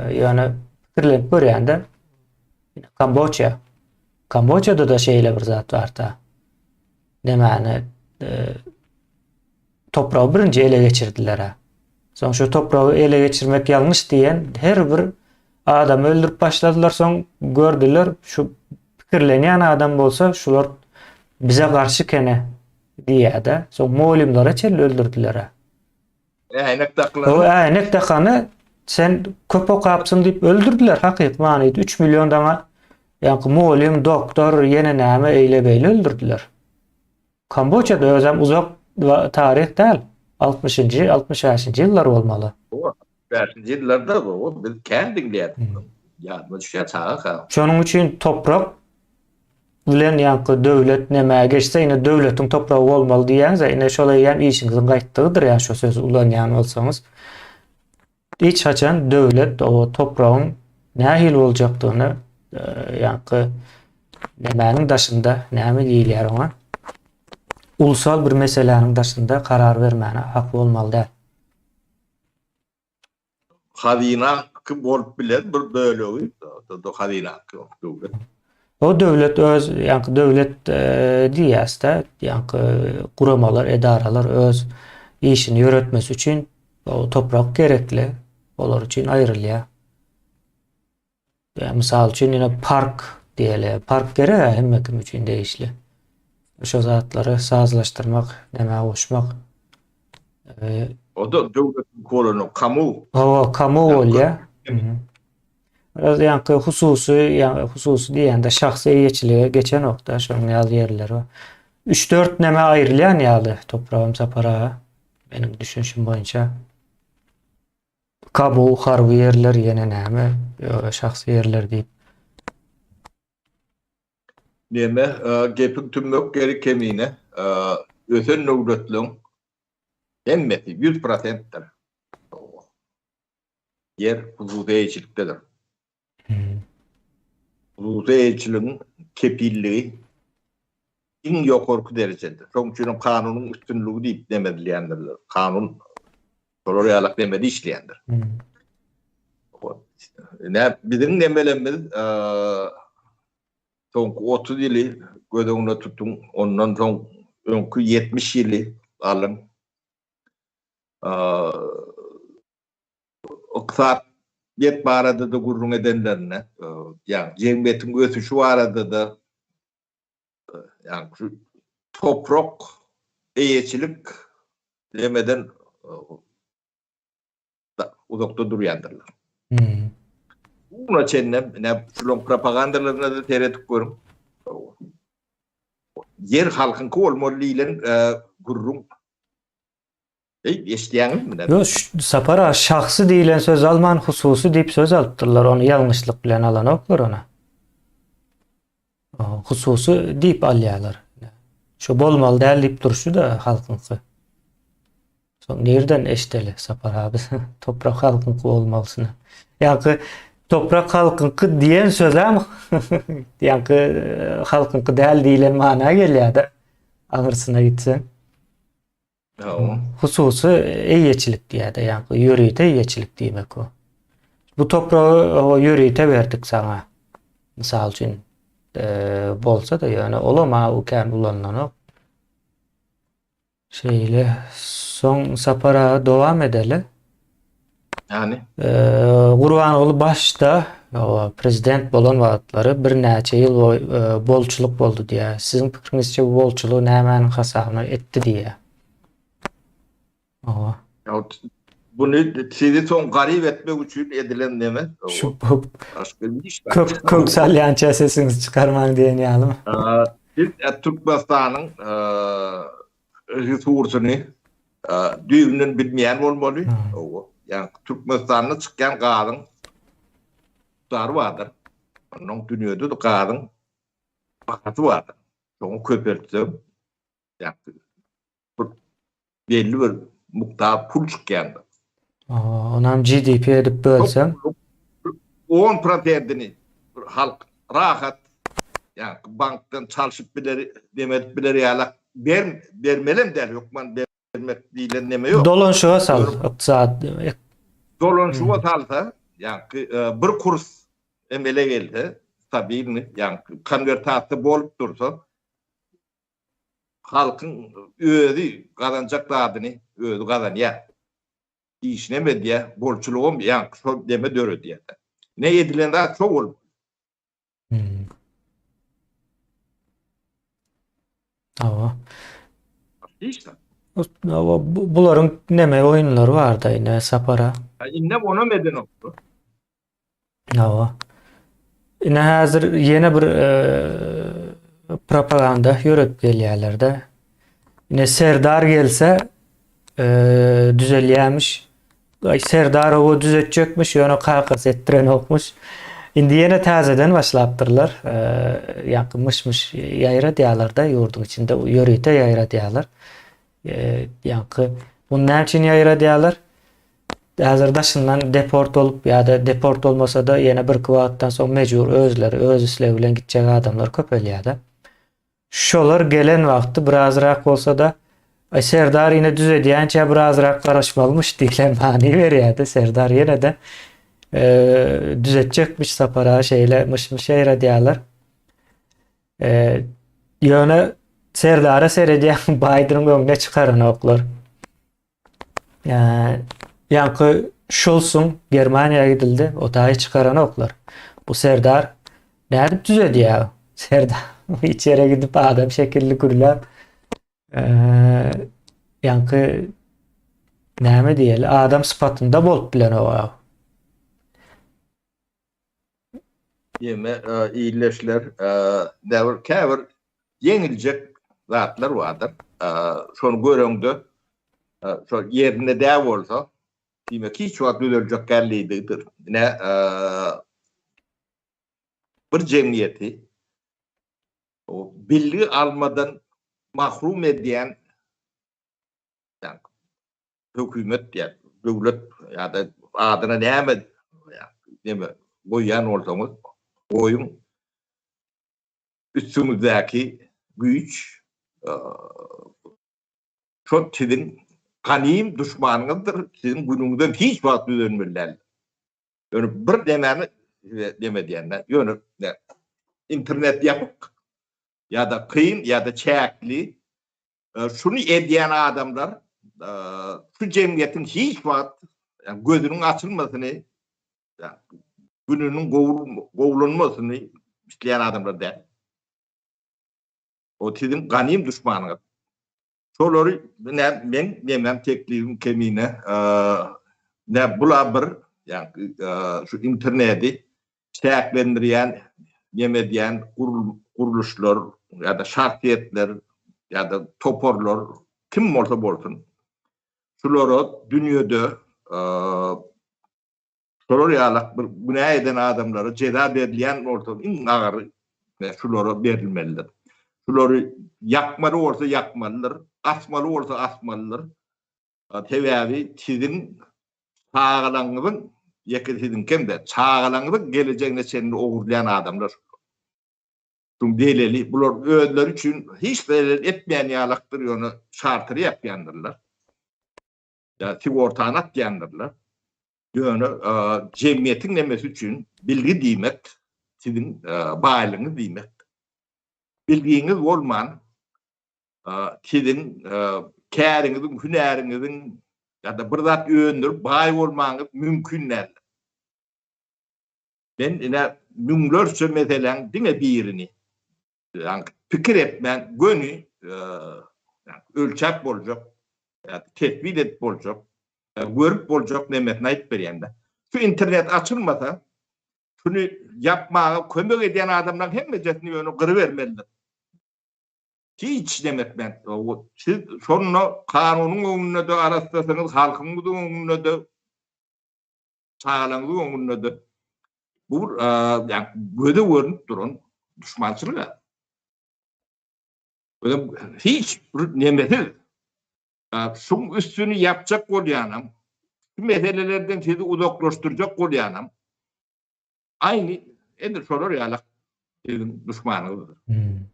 ýöne pikirlenip görýän-de Kamboçiýa. Kamboçiýada-da şeýle bir zat bar-da. Nemäni topragy birinji ele geçirdiler-ä. Soň şu topragy ele geçirmek ýalňyş diýen her bir adamy öldürip başladylar. Soň gördüler şu pikirlenýän adam bolsa şular bize garşy kene diýýär-de. Soň mugallymlara çenli öldürdiler-ä. Äýnek dakylany. O äýnek dakany sen köp okapsyň diýip öldürdiler hakyky manyda 3 million daňa ýaňky mugallym, doktor, ýene näme eýle-beýle öldürdiler. Kamboçada özem uzak taryh däl. 60-njy, 65-nji ýyllar bolmaly. 65-nji ýyllarda o biz kän diňleýärdik. Ýadyma düşýär çagaka. Şonuň üçin toprak bilen ýaňky döwlet nämä geçse ine döwletiň topragy bolmaly diýýäňiz ine şol eýýäm işiňiziň gaýtdygydyr ýa şo sözi ulanýan bolsaňyz. Hiç haçan döwlet o topragyň nähili boljakdygyny ýaňky nämäniň daşynda näme diýilýär oňa ulusal bir meseläniň daşynda karar bermäne hakly bolmaly däl. Hazynaňky bolup biler bir bölegi hazynaňky döwlet. O döwlet öz ýaňky döwlet diýýäs-de ýaňky guramalar edaralar öz işini ýöretmesi üçin O toprak gerekli, olar üçin aýrylýar. Ýa mysal üçin ýene park diýeli. Park gerek hemme kim üçin degişli. Şo zatlary sazlaşdyrmak, nämä goşmak. O da döwletiň kolony, kamu. Hawa, kamu bolýar. Biraz ýaňky hususy, ýa hususy diýende şahsy eýeçilige geçenok-da, şonuň ýaly ýerler bar. 3-4 näme aýrylýan ýaly topragam Sapar aga. Meniň düşünişim boýunça Kabul harby ýerler ýene näme şahsy ýerler diýip. Neme gepiň tümmek ýeri kemine ösen döwletleň hemmesi ýüz prosentdir. Ýer hususy eýeçilikdedir. Hususy eýeçiligiň kepilligi iň ýokarky derejede. Şonuň üçin hem kanunyň üstünligi diýip neme edilýändirler. Kanun şolar ýalak nemede işleýändir. Nä biziň nemelerimiz soňky 30 ýyly göz öňünde tutuň, ondan soň öňki 70 ýyly alyň. Ykdysadyýet barada-da gürrüň edenlerinde, ýagny jemgyýetiň ösüşi barada-da, ýagny şu toprak eýeçilik demeden uzakda durýandyrlar. Hmm. Buna çenlem, ine şularyň propagandalaryna-da seredip görüň. Ýer halkyňky bolmaly diýlen gürrüň Eý, eşidýäňizmi näme? Ýok, Sapar aga, şahsy diýlen söz alman, hususy diýip söz alypdyrlar, ony ýalňyşlyk bilen alanoklar ony. Hususy diýip alýarlar. Şu bolmaly däl diýip durşy-da halkyňky. Soň nirden eşideli Sapar abi toprak halkyňky bolmalysyny. Ýaňky. Toprak halkyňky diýen sözem ýaňky halkyňky däl diýlen mana gelýär-de. Aňyrsyna gitseň. Hususy eýeçilik diýýär-de, ýaňky ýörite eýeçilik diýmek bu. Bu topragy ýörite berdik saňa. Mysal üçin, bolsa-da ýöne olam a kän ulanylanok. Şeýle, soň Sapar aga dowam edeli. Ýani? Gurbanguly başda prezident bolan wagtlary birnäçe ýyl boýy bolçulyk boldy diýýär. Siziň pikiriňizçe bu bolçulygy nämäniň hasabyna etdi diýýär? Owa. Buny sizi soň garyp etmek üçin edilen neme? Şu kök kök salýança sesiňizi çykarmaň diýen ýalymy? Biz Türkmenistanyň resursyny düýbünden bilmeýän bolmaly. Owa. Ýagny Türkmenistanda çykýan gazyň mukdary bardyr. Ondan dünýede-de gazyň bahasy bardyr. Şoňa köpeltseň, ýagny bir belli bir mukdar pul çykýandyr. Onam GDP edip bölseň. 10 prosentini halk rahat ýagny bankdan çalşyp biler, demedip biler ýaly ber, bermelem däl, hökman bermek diýlen neme ýok. Dolanşyga sal, ykdysady. Dolanşyga salsa, ýagny e, bir kurs emele gelse, stabilny, ýagny konwertasiýa bolup dursa, Halkyň özi gazanjak zadyny özi gazanýar. Işinem edýär, bolçulygam ýaňky şol deme döredýär. Ne edilen zat şo bolup. Hmm. Hawa. Hiç zat. Hawa, bularyň neme oýunlary barda ine Sapara. Indi onam edenok. Hawa. Ine häzir ýene bir e, propaganda ýöredip gelýärler-de. Ine Serdar gelse e, düzelýärmiş. Ay Serdar owa düzetjekmiş, ýöne kakasy etdirenokmuş. Indi ýene täzeden başlapdyrlar. E, ýaňky myş-myş ýaýradýarlar-da ýurduň içinde ýörite ýaýradýarlar. E, ýaňky bunu näme üçin ýaýradýarlar? Häzir daşyndan deport bolup ýa-da deport bolmasa-da ýene birki wagtdan soň mejbur özleri öz islegi bilen gitjek adamlar köpelýär-de. Şolar gelen wagty birazrak bolsa-da Aý Serdar ýene düzedýänçä birazrak garaşmalymyş diýlen many berýär-de Serdar ýene-de düzetjekmiş Sapar aga şeýle myş-myş ýaýradýarlar. Ýöne Serdara seredýän Baýdeniň öňüne çykaranoklar. Ýaňky Şulsuň Germaniýa gidildi, o taýy çykaranoklar. Bu Serdar nädip düzedýär? Serdar içeri gidip adam şekilli gürläp, ýaňky näme diýeli, adam sypatynda bolup bilenok. Ýeme illeşler näbir käbir ýeňiljek zatlar bardyr. Şony göreňde şo ýerinde däl bolsa, diýmek hiç wagt düzeljek däl diýdigidir. Ine bir jemgyýeti bilgi almadan mahrum edýän hökümet ýa döwlet ýa-da adyna näme neme goýýan bolsaňyz goýuň üstüňizdäki güýç şol siziň ganym duşmanyňyzdyr, siziň günüňizden hiç wagt düzelmeli däldir. Ýöne bir nemäni size neme edýän-de, ýöne internet ýapyk ýa-da kyn ýa-da çäkli Şuny edýän adamlar şu jemgyýetiň hiç wagt gözüniň açylmasyny, gününiň gowulanmasyny isleýän adamlar däl. O siziň ganym duşmanyňyz. Şolary näme meň nemem teklibim kemine nä bula bir ýa şu interneti çäklendirýän, neme edýän gurluşlar ýa-da şahsyýetler ýa-da toparlar kim bolsa bolsun, şulara dünýede şolar ýalak bir günä eden adamlara jeza berilýän bolsa iň agyry şulara berilmelidir. Şulary ýakmaly bolsa ýakmalydyr, asmaly bolsa asmalydyr. Sebäbi siziň çagalaryňyzyň. Ýeke siziňkem däl, çagalaňyzyň gelejegine çenli ogurlaýan adamlar şular. Şuň deleli, bular özleri üçin hiç zelel etmeýän ýalakdyr, ýöne çarter ýapýandyrlar. Ýa sigortany atýandyrlar. Ýöne jemgyýetiň nemesi üçin bilgi diýmek siziň baýlygyňyz diýmek. Bilgiňiz bolman siziň käriňiziň, hünäriňiziň ýa-da bir zat öndürip baý bolmagyňyz mümkin däldir. Men ine müňlerçe meseläň diňe birini ýagny pikir etmän göni ölçäp boljak, tesbit edip boljak, görüp boljak nemesini aýdyp berýän-de. Şu internet açylmasa, şuny ýapmaga kömek edýän adamlaryň hemmejesini ýöne gyrybermelidir. Hiç neme etmän. Siz şonda kanunyň öňünde-de arassasyňyz, halkyňyzyň öňünde-de, çagalaryňyzyň öňünde-de bu bir ýa göze görnüp duran duşmançylyk. Özem hiç bir nemesiz. Şuň üstüni ýapjak bolýanam, şu meselelerden sizi uzaklaşdyrjak bolýanam aýny edil şolar ýaly siziň duşmanyňyzdyr. Hmm.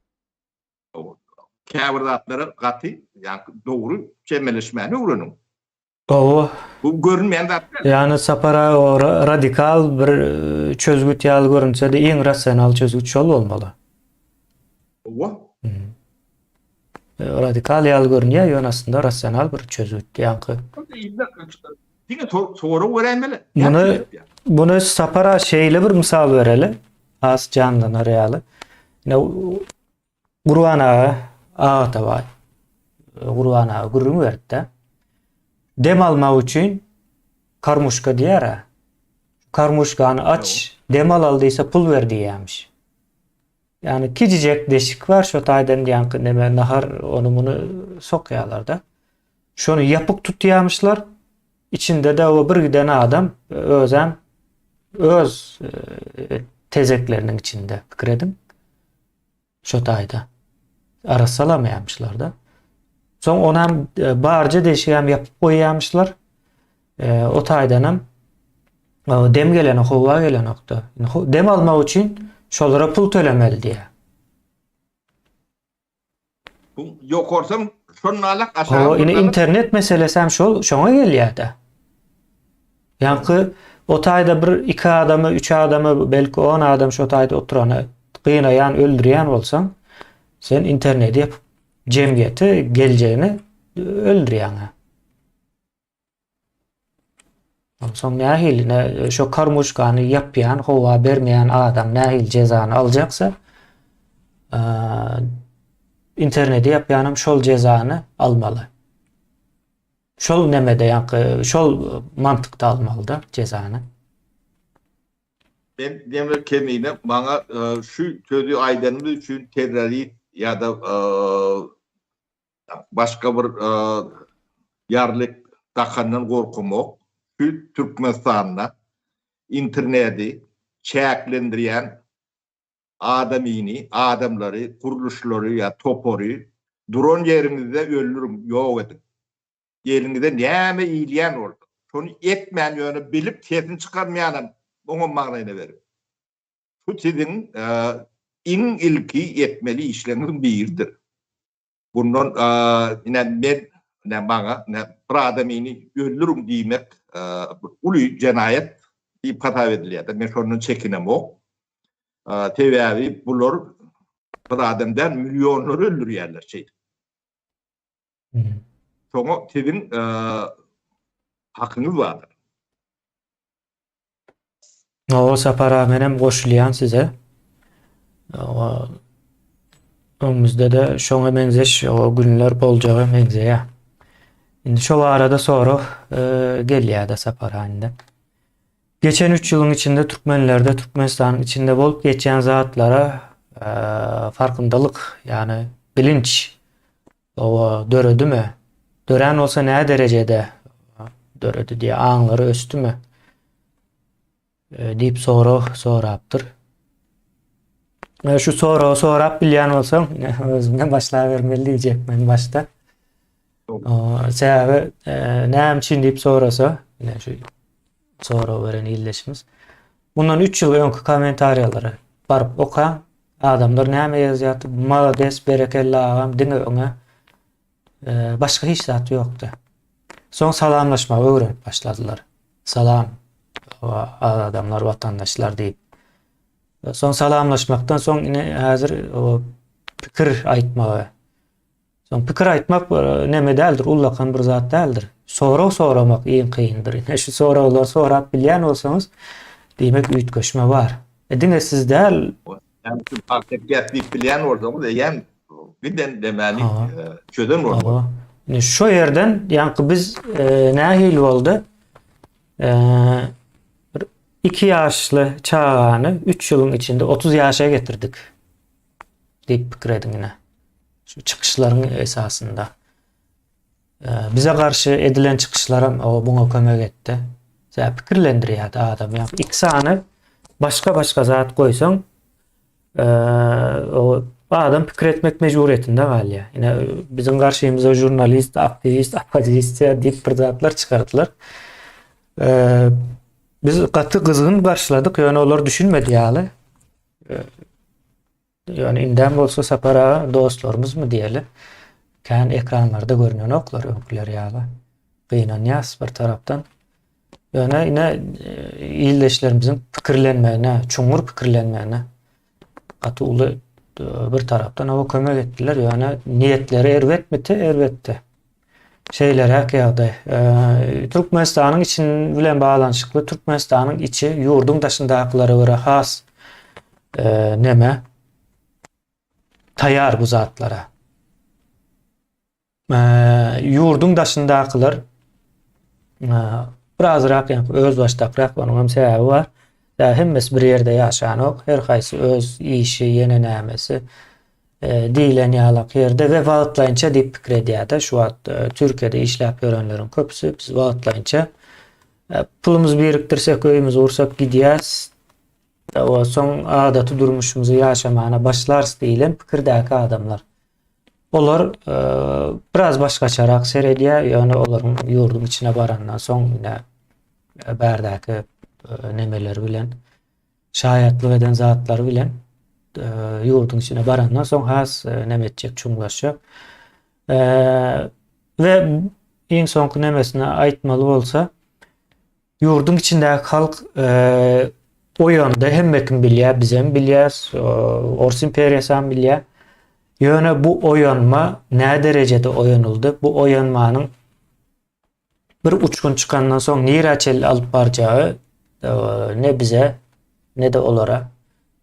Käbir zatlara gaty, ýa dogry çemeleşmäni öwreniň. Gowy. Bu görünmeýän zat däl. Ýagny Sapar aga o radikal bir çözgüt ýaly görünse-de iň rasional çözgüt şol bolmaly. Hawa. Radikal ýaly görünýär, ýöne aslynda rasional bir çözgüt ýaňky. Diňe sorag beräýmeli. Muny muny Sapar aga şeýle bir mysal bereli, has janlanar ýaly. Ine Gurban aga Agatabaý Gurban aga gürrüň berdi-de. Dem almak üçin karmuşka diýer-ä. Karmuşkany aç, dem al al diýse pul ber diýýärmiş. Ýagny kiçijek deşik bar şo taýdan ýaňky neme nahar ony muny sokýarlar-da. Şony ýapyk tutýarmyşlar. Içinde-de o bir giden adam özem öz e, tezekleriniň içinde pikir ediň. Şo taýda arassalamaýamyşlar-da. Soň onam e, barja deşigem ýapyp goýýamyşlar. E, o taýdanam e, dem gelene, howa gelenokda. Dem almak üçin şolara pul tölemeli diýýär. Bu ýokarsam şonda alak aşagy. Hawa, ine internet meselesi hem şol şoňa gelýär-de. Ýaňky o taýda bir iki adamy, üç adamy, belki on adam şo taýda oturany gynaýan, öldürýän bolsaň, sen interneti ýapyp jemgyýeti geljegini öldürýäň. Onsoň nähili, ne, şo karmuşkany ýapýan, howa bermeýän adam nähili jezany aljaksa, interneti ýapýanam şol jezany almaly. Şol nemede ýaňky, şol mantykda almaly-da jezany. Men Demir Kemine maňa şu sözi aýdanymyz üçin terrorist ýa-da Başga bir ýarlyk dakandan gorkamok. Şu Türkmenistanda interneti çäklendirýän adamyny, adamlary, gurluşlary ýa topary duran ýeriňizde öldüriň, ýok ediň. Eliňize näme ilýän bolsa, şony etmän ýöne bilip sesini çykarmaýanam oňam magnaýyna beriň. Bu siziň iň ilki etmeli işleriňiziň biridir. Bundan ine men, ine maňa, ine bir adamyny öldüriň diýmek bir uly jenaýat diýip hasap edilýär. Men şondan çekinemok. Sebäbi bular bir adam däl, millionlary öldürýärler şeýdip. Şoňa siziň hakyňyz bardyr. Hawa Sapar aga menem goşulýan size. Hawa öňümizde-de şoňa meňzeş o günler boljaga meňzeýär. Indi şo barada sorag e, gelýär-de Sapar aga indi. Geçen 3 ýylyň içinde türkmenlerde Türkmenistanyň içinde bolup geçýän zatlara e, farkyndalyk, ýagny bilinç o döredimi? Dörän bolsa nä derejede döredi diýe aňlary ösdümi? E, diýip sorag sorapdyr. E, şu soragy sorap bilýän bolsaň, özümden başlabermeli diýjek men başda. Sebäbi e, näme üçin diýip sorasa, ine şu. sorag beren ildeşimiz. Mundan 3 ýyl öňki kommentariýalary baryp okaň. Adamlar näme ýazýardy? Malades, berekella agam, diňe öňe. Başga hiç zat ýokdy. Soň salamlaşmagy öwrenip başladylar. Salam adamlar, watandaşlar diýip. Soň salamlaşmakdan soň ine häzir pikir aýtmagy. Soň pikir aýtmak neme däldir, ullakan bir zat däldir. Sorag soramak iň kyndyr. Ine şu soraglary sorap bilýän bolsaňyz, diýmek üýtgeşme bar. E diňe siz däl. Näme üçin pagta ekýäs diýip bilýän bolsaňyz, eýýäm giden demäni çözen bolmaly. Ine şu ýerden ýaňky biz nähili boldy? Bir 2 ýaşly çagany 3 ýylyň içinde 30 ýaşa getirdik. Diýip pikir ediň ine. Şu çykyşlaryň esasynda. Bize garşy edilen çykyşlaram o buňa kömek etdi. Sen pikirlendirýärdi adam. Ýa iki sany başga-başga zat goýsaň, o adam pikir etmek mejburyýetinde galýar. Ine biziň garşymyza žurnalist, aktiwist, oppozisiýa diýip bir zatlar çykardylar. Biz gaty gyzgyn garşyladyk, ýöne olar düşünmedi ýaly. Ýöne indem bolsa Sapar aga dostlarymyzmy diýeli. Kän ekranlarda görnenoklar öňküler ýaly. Gynanýas bir tarapdan. Ýöne ine ildeşlerimiziň pikirlenmegine, çuňňur pikirlenmegine gaty uly bir tarapdan oba kömek etdiler. Ýöne niýetleri erbetmidi? Erbetdi. Şeýleräk ýagdaý. Türkmenistanyň için bilen baglanyşykly Türkmenistanyň içi ýurduň daşyndakylara görä has neme taýar bu zatlara. Ýurduň daşyndakylar birazrak ýa özbaşdakrak onuň hem sebäbi bar. Hemmesi bir ýerde ýaşanok. Her haýsy öz işi, ýene nämesi. Diýlen ýalak ýerde we wagtlaýynça diýip pikir edýärde. Şu wagt Türkiýede işläp ýörenleriň köpüsi biz wagtlaýynça pulumyzy birikdirsek, öýümizi gursak gidýäs. We soň adaty durmuşymyzy ýaşamana başlarys diýlen pikirdäki adamlar. Olar biraz başgaçarak seredýär, ýöne olaryň ýurduň içine barandan soň ine bärdäki nemeleri bilen şaýatlyk eden zatlary bilen ýurduň içine barandan soň has neme etjek, çuňlaşjak. We iň soňky nemesini aýtmaly bolsa, ýurduň içindäki halk oýandy, hemme kim bilýär, bizem bilýäs, Ors imperiýasy hem bilýär. Ýöne bu oýanma nä derejede oýanyldy? Bu oýanmanyň Bir uçgun çykandan soň nirä çenli alyp barjagy ne bize, ne-de olara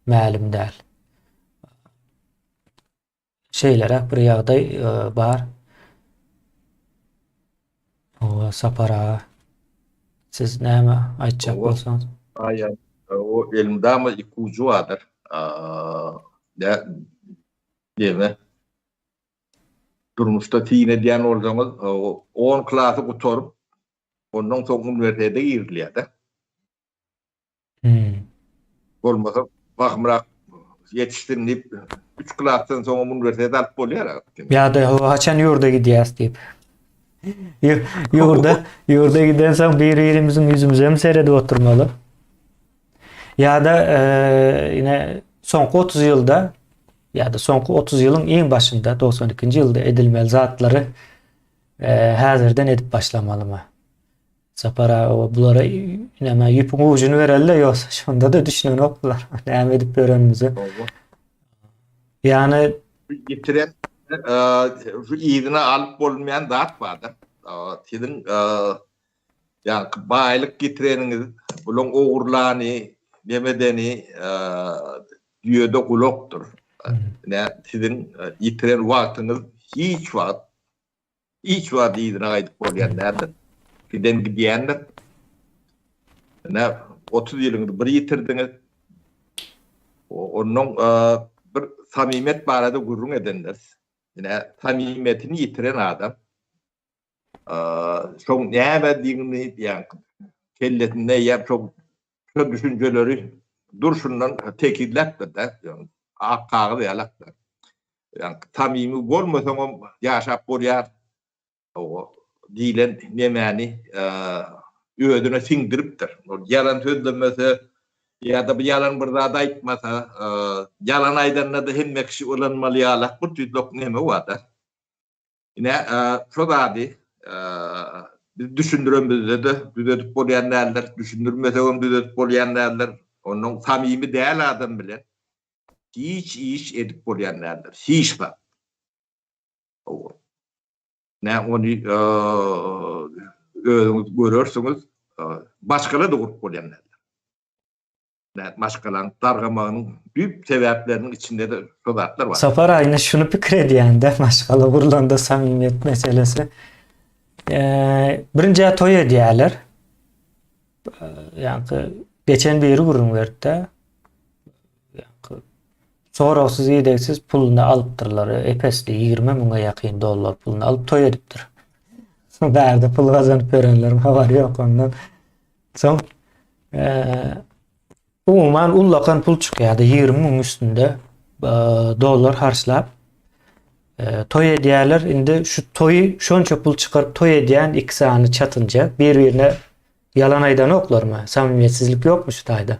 mälim däl. Şeýleräk bir ýagdaý bar. Owa, Sapar aga. Siz näme aýtjak bolsaňyz? Aýa, o elmydama iki ujy bardyr. Deme. Durmuşda syn edýän bolsaňyz, on klasy gutaryp, ondan soň uniwersitete girilýär-de. Hmm. Bolmasa bahymrak ýetişsin diýip, üç klasdan soňam uniwersitete alyp bolýar. Ýa-da haçan ýurda gidýäs diýip. Ýurda, ýurda gidensoň bir-birimiziň ýüzümize mi seredip oturmaly? Ýa-da ine soňky 30 ýylda ýa-da soňky 30 ýylyň iň başynda 92-nji ýylda edilmeli zatlary häzirden edip başlamalymy? Sapar aga bulara näme ýüpüň ujuny bereli-de ýogsa şonda-da düşünenok bular näme edip ýörenimizi. Ýagny ýitiren şu yzyna alyp bolmaýan zat bardyr. Siziň Ýaňky baýlyk getireniňiz bulaň ogurlany, nemedeni düýede gulakdyr. Ine siziň ýitiren wagtyňyz hiç wagt hiç wagt yzyna gaýdyp bolýan däldir. Giden gidýändir. Ine 30 ýylyňyzy bir ýitirdiňiz. Onnoň bir samimiýet barada gürrüň edendiris. Ine samimiýetini ýitiren adam Şoň nämedigini ýa kellesinde ýa şo şo düşünjeleri durşundan tekizläpdir-de, ak kagyz ýalakdyr. Ýa samimi bolmasaňam ýaşap bolýar diýlen nemäni. özüne siňdiripdir. Ol ýalan sözlemese ýa-da bir ýalan bir zat aýtmasa, ýalan aýdanda-da hemme kişi ynanmaly ýalak bir tüýtlek neme bar-da. Ine, şo zady biz düşündiremizde-de düzedip bolýan däldir, düşündirmesegem düzedip bolýan däldir. Onnoň samimi däl adam bilen hiç iş edip bolýan däldir. Hiç zat. Nä ony özüňiz görersiňiz. Maşgala-da gurup bolýan däldir. Nä maşgalaň dargamagynyň düýp sebäpleriniň içinde-de şo zatlar bar. Sapar aýna şuny pikir edýän-de, maşgala gurlanda samimiýet meselesi. Birinjä toý edýärler. Ýaňky geçen biri gürrüň berdi-de. Ýaňky soragsyz idegsiz puluny alypdyrlar. Epesli 20 müňe ýakyn dollar puluny alyp toý edipdir. Bärde pul gazanyp ýörenleriň habary ýok ondan. Soň umuman ullakan pul çykýardy 20 müň üstünde dollar harçlap toý edýärler. Indi şu toýy şonça pul çykaryp toý edýän iki sany çatynja bir-birine ýalan aýdanoklarmy? Samimiýetsizlik ýokmy şu taýda?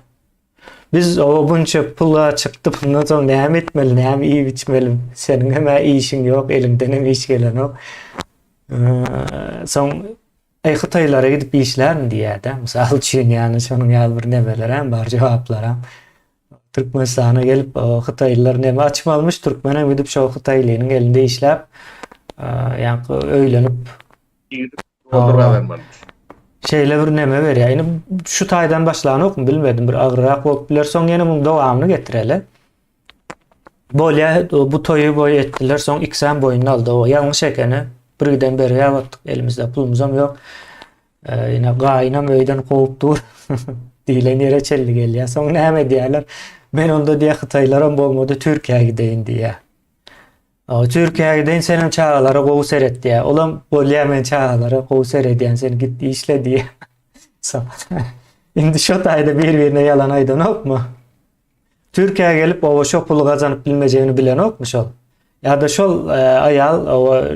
Biz o bunça pula çykdy, bundan soň näme etmeli, näme iýip içmeli? Seniň hem-ä işiň ýok, eliňden hem iş gelenok. Soň Eý hytaýlara gidip işlärin diýýär-de, mysal üçin ýagny şonuň ýaly bir nemelerem bar, jogaplaram. Türkmenistana gelip hytaýlylar neme açmalymyş, türkmenem gidip şo hytaýlynyň elinde işläp, ýaňky öýlenip Şeýle bir neme berýär. Indi şu taýdan başlanokmy bilmedim, bir agyrrak bolup biler. Soň ýene muň dowamyny getireli. Bolýa bu toýy boý etdiler soň ikisem boýnuna aldy o ýalňyş ekeni bir giden bergä batdyk elimizde pulumyzam ýok ýene gaýynam öýden kowup dur diýlen ýere çenli gelýär soň näme edýärler men onda diýýär hytaýlaram bolmady türkiýä gideýin diýýär türkiýä gideýin senem çagalara gowy seret diýýär olam bolýa men çagalara gowy seredýän sen git işle diýýär indi şo taýda bir birine ýalan aýdanokmy Türkiýä gelip oba şo puly gazanyp bilmejegini bilenokmy şol? Ýa-da şol e, aýal oba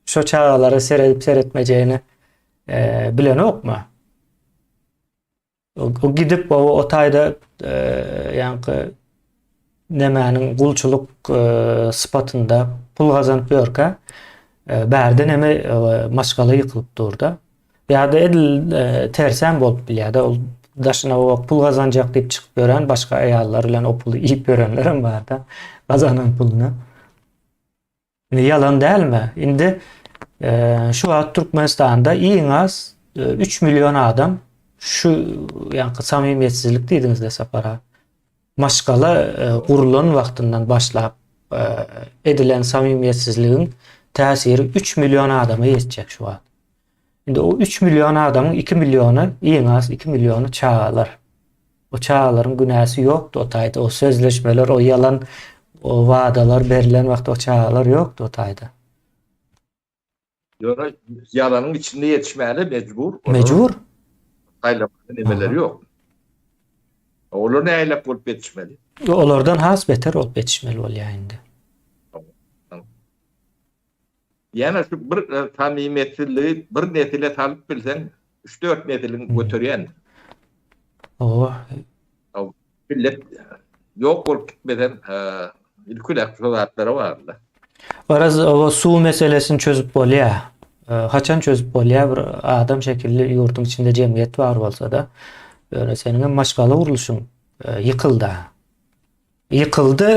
şo çagalara seredip seretmejegini e, bilenokmy? O, o gidip o, o taýda e, ýaňky nemäniň gulçulyk e, sypatynda pul gazanyp ýörkä e, bärde neme e, maşgala ýykylyp durda. Ýa-da edil tersem bolup bilýär-de, ol daşyna bak pul gazanjak diýip çykyp ýören başga aýallar bilen o puly iýip ýörenler hem bar-da, gazanan puluny. Indi ýalan dälmi? Indi şu wagt Türkmenistanda iň az 3 million adam şu ýaňky samimiýetsizlik diýdiňiz-de Sapar aga. Maşgala gurulan wagtyndan başlap edilen samimiýetsizligiň täsiri 3 million adama ýetjek şu wagt. Indi o 3 million adamyň 2 milliony, iň az 2 milliony çagalar. O çagalaryň günäsi ýokdy o taýda. O sözleşmeler, o ýalan o wadalar berlen wagtda o çagalar ýokdy o taýda. Ýöne ýalanyň içinde ýetişmäne mejbur. Mejbur. Saýlamaly nemeleri ýok. Olar nähilek bolup ýetişmeli? Olardan has beter bolup ýetişmeli bolýar indi. Ýene şu bir e, samimiyetsizligi bir nesile salyp bilseň, 3-4 nesiliň göterýän. Owa. Millet ýok bolup gitmesem, e, ilki şu zatlara bardy. Garaz, o suw meselesini çözüp bolýar. E, haçan çözüp bolýar? Bir adam şekilli ýurduň içinde jemgyýet bar bolsa-da, ýöne seniň hem maşgala gurluşyň ýykyldy. Ýykyldy,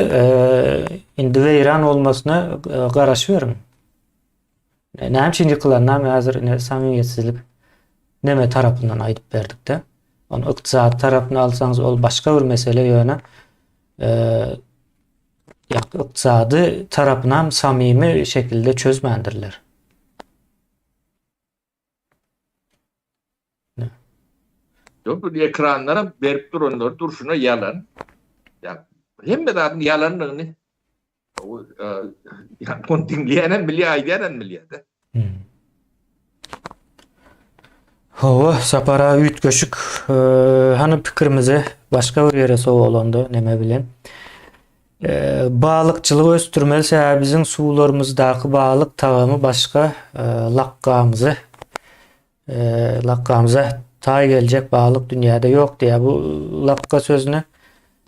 indi weýran bolmasyna garaşyberiň. Näme üçin ýykylanynam häzir ine samimiýetsizlik neme tarapyndan aýdyp berdik-de. Ony ykdysady tarapyny alsaňyz ol başga bir mesele ýöne ykdysady tarapynam samimi şekilde çözmändirler. Ýok, bu ekranlara berip duranlar durşuna ýalan. Ýa hemme zadyň ýalandygyny o ýa ony diňleýän hem bilýär, aýdýan hem bilýär-de. Hmm. Hawa, Sapar aga üýtgeşik hany pikirimizi başga bir ýere sowalanda neme bilen. Balykçylygy ösdürmeli sebäbi biziň suwlarymyzdaky balyk tagamy başga lakgamyzy lakgamyza. Taý geljek balyk dünýäde ýok diýýär. Bu lakga sözüne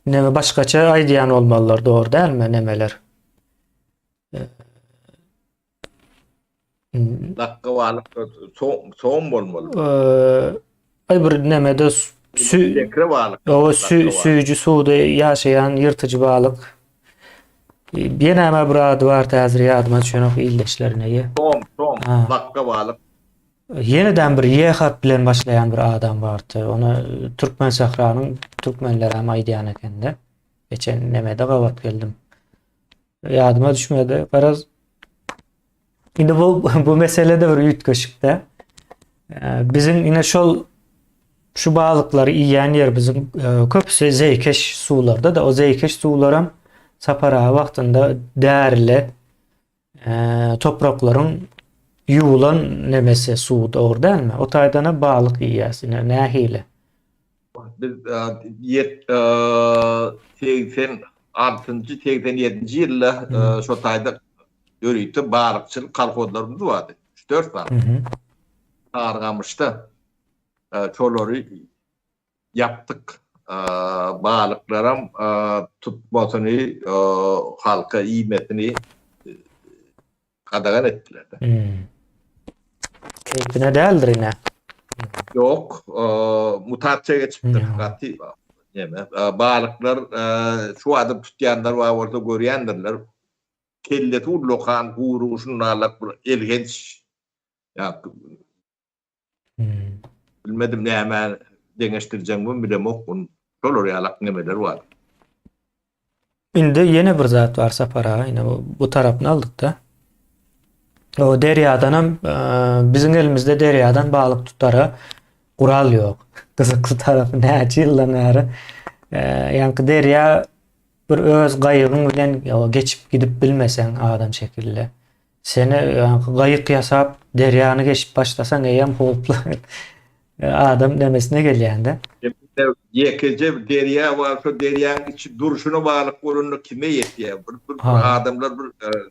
neme başgaça aýdýan bolmalylar, dogry dälmi nemeler? Lakga balyk som bolmaly. Aý bir nemede sü Tekre balyk. O sü süýji suwda ýaşaýan ýyrtyjy balyk. Ýene bir ady bar täzir ýadyma düşenok ildeşlerine. Som, som, lakga balyk. Ýeneden bir Ýe harp bilen başlaýan bir adam bardy. Ony Türkmen sähranyň türkmenleri hem aýdýan ekende. Geçen nemede gabat geldim. Ýadyma düşmedi. Garaz indi bu bu mesele de bir üýtgeşikde. Biziň ine şol şu balyklary iýýän ýer biziň e, köpüsi zeýkeş suwlarda da o zeýkeş suwlaram Sapar aga wagtynda därili Topraklaryň ýuwulan nemesi suwy dogry dälmi? O taýdana balyk iýýäs ine nähili? Biz ýet 86-njy, 87-nji ýylda şo taýda ýörite balykçylyk kolhozlarymyz bardy. Üç-dört sany. Sarygamyşda şolary ýapdyk. Balyklaram tutmasyny, halka iýmesini gadagan etdiler. Keýpine däldir ine. Ýok, mutasiýa geçipdir. Gaty neme. Balyklar şu adam tutýanlar bar bolsa görýändirler. Kellesi ullakan, guýrugy şunalak bir elhenç. Ýa Bilmedim nämä deňeşdirjeňimi bilemok muny. Şolar ýalak nemeler bar. Indi ýene bir zat bar Sapar aga, ine bu, bu tarapyny aldyk-da. O derýadanam e, biziň elimizde derýadan balyk tutara gural ýok. Gyzykly tarapy näçe ýyldan bäri e, ýaňky derýa bir öz gaýygyň bilen geçip gidip bilmeseň adam şekilde. Seni gaýyk ýasap derýany geçip başlasaň eýýäm howply adam demesine gelýände. Ýekeje bir derýa bar şo derýaň içi durşuna balyk bolanda kime ýetýär bir bir adamlar bir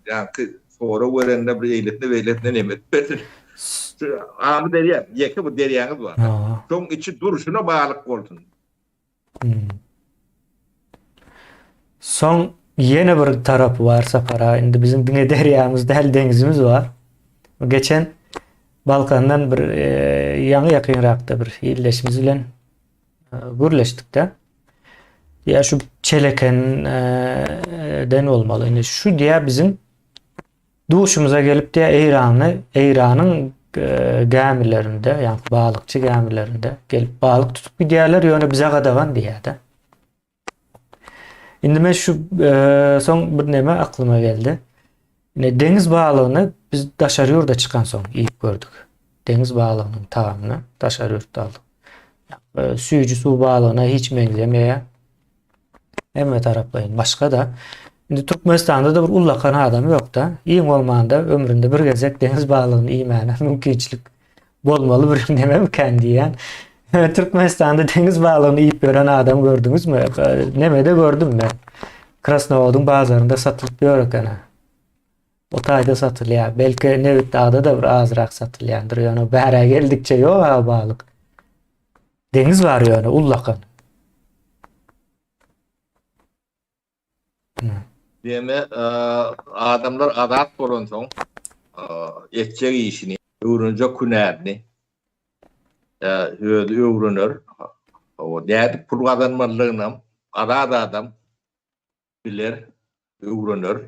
ýaňky sorag berende bir eýlesine beýlesine neme edip bersin. Şu Amyderýa ýeke bir derýaňyz bar. Şoň içi durşuna balyk bolsun. Soň ýene bir tarapy bar Sapara. Indi biziň diňe derýamyz däl, deňzimiz bar. Geçen Balkandan bir e, ýaňy ýakynrakda bir ildeşimiz bilen e, gürleşdik-de. Ýa şu Çeleken e, den bolmaly. Indi şu diýä biziň Duşumyza gelip diýýär Eýrany, Eýranyň gämilerinde, ýagny balykçy gämilerinde gelip balyk tutup gidýärler, ýöne bize gadagan diýýär-de. Indi men şu e, soň bir neme aklyma geldi. Ine deňiz balygyny biz daşary ýurda çykan soň iýip gördük. Deňiz balygynyň tagamyny daşary ýurtda aldyk. E, süýji suw balygyna hiç meňzemeýär. Hemme taraplaýyn. Başga-da indi Türkmenistanda-da bir ullakan adam ýok-da. Iň bolmanda ömründe bir gezek deňiz balygyny iýmäne mümkinçilik bolmaly bir nememikän diýýän. Türkmenistanda deňiz balygyny iýip ýören adam gördüňizmi? Nemede gördüm men. Krasnowodyň bazarynda satylyp ýör eken. O taýda satylýar. Belki Nebitdagda-da bir azrak satylýandyr. Ýöne bärä geldikçe ýok-a balyk. Deňiz bar ýöne ullakan. Deme adamlar azat bolansoň etjek işini, öwrenjek hünärini özi öwrener. Nädip pul gazanmalydygynam azat adam biler, öwrener.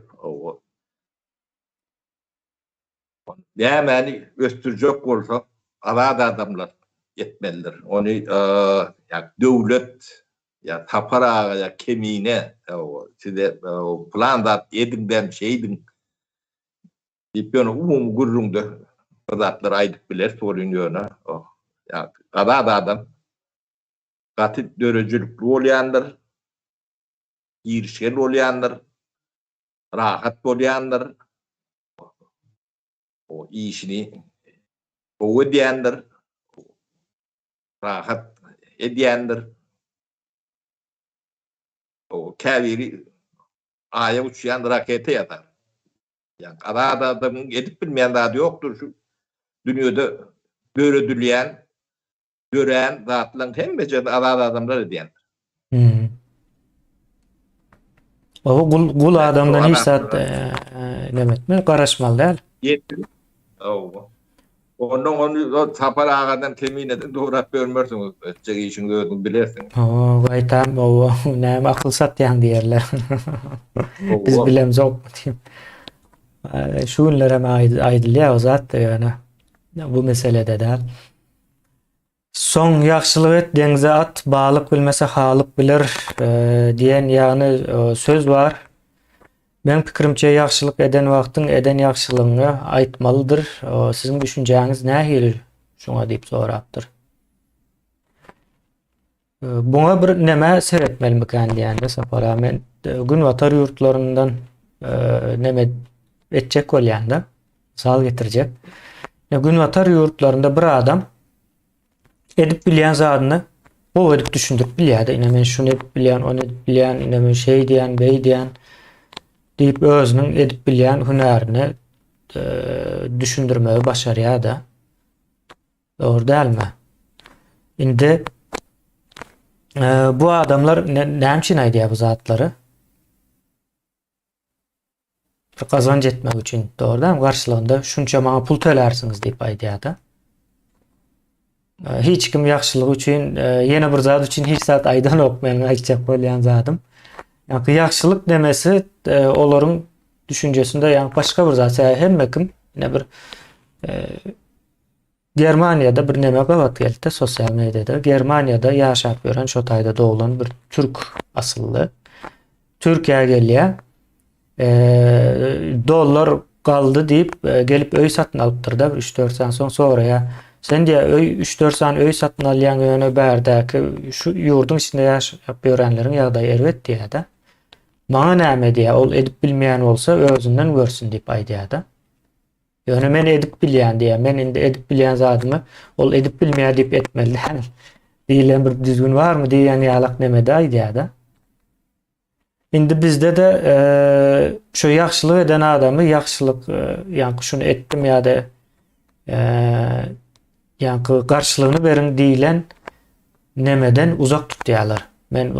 Nämäni ösdürjek bolsak, azat adamlar etmelidir. Ony ýa döwlet, ýa Sapar aga, ýa Kemine size pylan zat ediň-däm, şeýdiň diýip, ýöne umumy gürrüňde bir zatlar aýdyp bileris welin, ýöne azat adam gaty döredijilikli bolýandyr, girişgen bolýandyr, rahat bolýandyr. O işini gowy edýändir, rahat edýändir. O käbiri aýa uçýan raketa ýasar. Ýa azat adamyň edip bilmeýän zady ýokdur şu dünýede döredilýän. Dörän zatlaryň hemmesini azat adamlar edýändir. Hmm. O gul gul adamdan hiç zat neme etme, garaşmaly däl. Ýetdi. Hawa. Ondan ony Sapar agadan kemineden dograp görmersiňiz. Etjek işiňizi özüňiz bilersiňiz. Hawa, gaýtam hawa, näme akyl satýaň diýerler. Biz bilemzok diýip. Şu günler hem aýdylýar o zat ýöne bu meselede däl. Soň ýagşylyk et, deňze at, balyk bilmese halyk biler diýen ýagny söz bar. Meň pikirimçe ýagşylyk eden wagtyň eden ýagşylygyňy aýtmalydyr. Siziň düşünjäňiz nähili şuňa diýip sorapdyr. Buňa bir neme seretmelimikän diýende Sapar aga men günbatar ýurtlaryndan neme etjek bolýanda mysal getirjek. Günbatar ýurtlarynda bir adam edip bilýän zadyny gowy edip düşündirip bilýärdi. Ine men şuny edip bilýän, ony edip bilýän, ine men şeý diýän, beý diýän diýip özüniň edip bilýän hünärini düşündirmegi başarýar-da. Dogry dälmi? Indi bu adamlar näme üçin aýdýar bu zatlary? Bir gazanç etmek üçin, dogry dälmi? Garşylygynda şunça maňa pul tölärsiňiz diýip aýdýar-da. Hiç kim ýagşylyk üçin, ýene bir zat üçin hiç zat aýdanok meniň aýtjak bolýan zadym. Ýa-ni ýagşylyk demesi olaryň düşünjesinde ýa başga bir zat. Sebäbi hemme kim ine bir Germaniýada bir neme gabat geldi sosial mediada. Germaniýada ýaşap ýören şo taýda doglan bir türk asylly. Türkiýä gelýär. Dollar galdy diýip gelip öý satyn alypdyr-da bir 3-4 sany soň soraýar. Sen diýýär öý 3-4 sany öý satyn alýaň ýöne bärdäki şu ýurduň içinde ýaşap ýörenleriň ýagdaýy erbet diýýär-de. Maňa näme diýýär ol edip bilmeýän bolsa özünden görsün diýip aýdýar-da. Ýöne men edip bilýän diýýär. Men indi edip bilýän zadymy ol edip bilmeýär diýip etmeli däl. Diýlen bir düzgün barmy diýen ýalak nemede aýdýar-da. Indi bizde-de e, şu ýagşylyk eden adamy ýagşylyk e, ýaňky şuny etdim ýa-da e, ýaňky garşylygyny beriň diýlen nemeden uzak tutýarlar. Men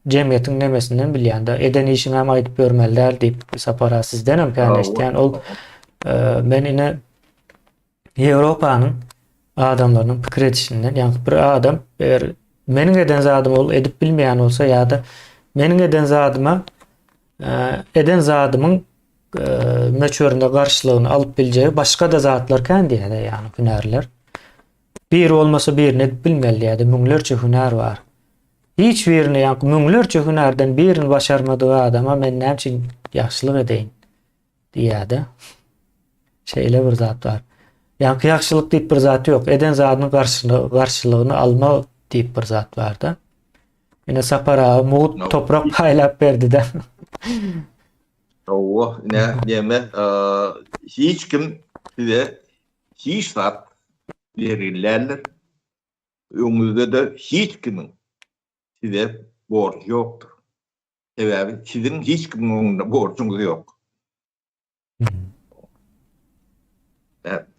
jemgyýetiň nemesinden bilýän-de, eden işiňi hem aýdyp ýörmeli däl diýip Sapar aga sizden hem kän eşitýän. Ol men ine Ýewropanyň adamlarynyň pikir edişinden, ýagny bir adam eger meniň eden zadymy ol edip bilmeýän bolsa ýa-da meniň eden zadyma eden zadymyň möçberinde garşylygyny alyp biljegi başga-da zatlar kän diýýär, ýagny hünärler. Biri bolmasa birini edip bilmeli ýa-da müňlerçe hünär bar. Hiç birini ýa müňlerçe hünärden birini başarmadyk adama men näme üçin ýagşylyk edeýin diýýär-de. Şeýle bir zat bar. Ýaňky ýagşylyk diýip bir zat ýok. Eden zadynyň garşylygyny alma diýip bir zat bar-da. Ine Sapar aga mugt toprak paýlap berdi-de. Hawa, ine näme, hiç kim size Hiç zat bergiländir. Öňüňizde-de hiç kimiň size borjy ýokdur. Sebäbi siziň hiç kimiň öňünde borjuňyz ýok.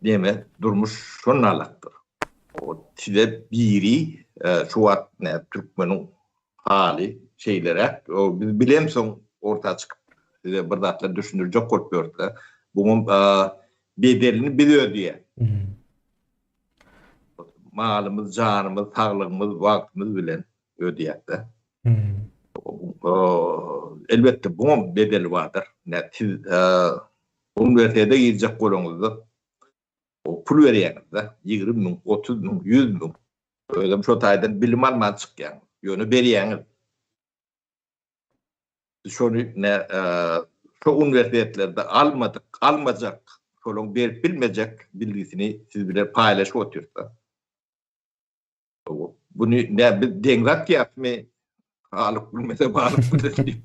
Diýmek, durmuş şonalakdyr. Size biri şu wagt türkmeniň haly şeýleräk, biz bilemsoň orta çykyp size bir zatlar düşündirjek bolup ýörüs-de. Buňam Bedelini biz ödeýäs. Malymyz, janymyz, saglygymyz, wagtymyz bilen ödeýäs-de. Elbetde, buňam bedeli bardyr. Ine, siz uniwersitete girjek bolaňyzda pul berýäňiz-de, 20 müň, 30 müň, 100 müň. Özem şo taýdan bilim alman çykýaňyz. Ýöne berýäňiz. Şony ne şo uniwersitetlerde almadyk, almajak, şolaryň berip bilmejek bilgisini siz bilen paýlaşyp otyrys-da. Buny ne biz deňze atýasmy? Halyk bilmese balyk biler diýip.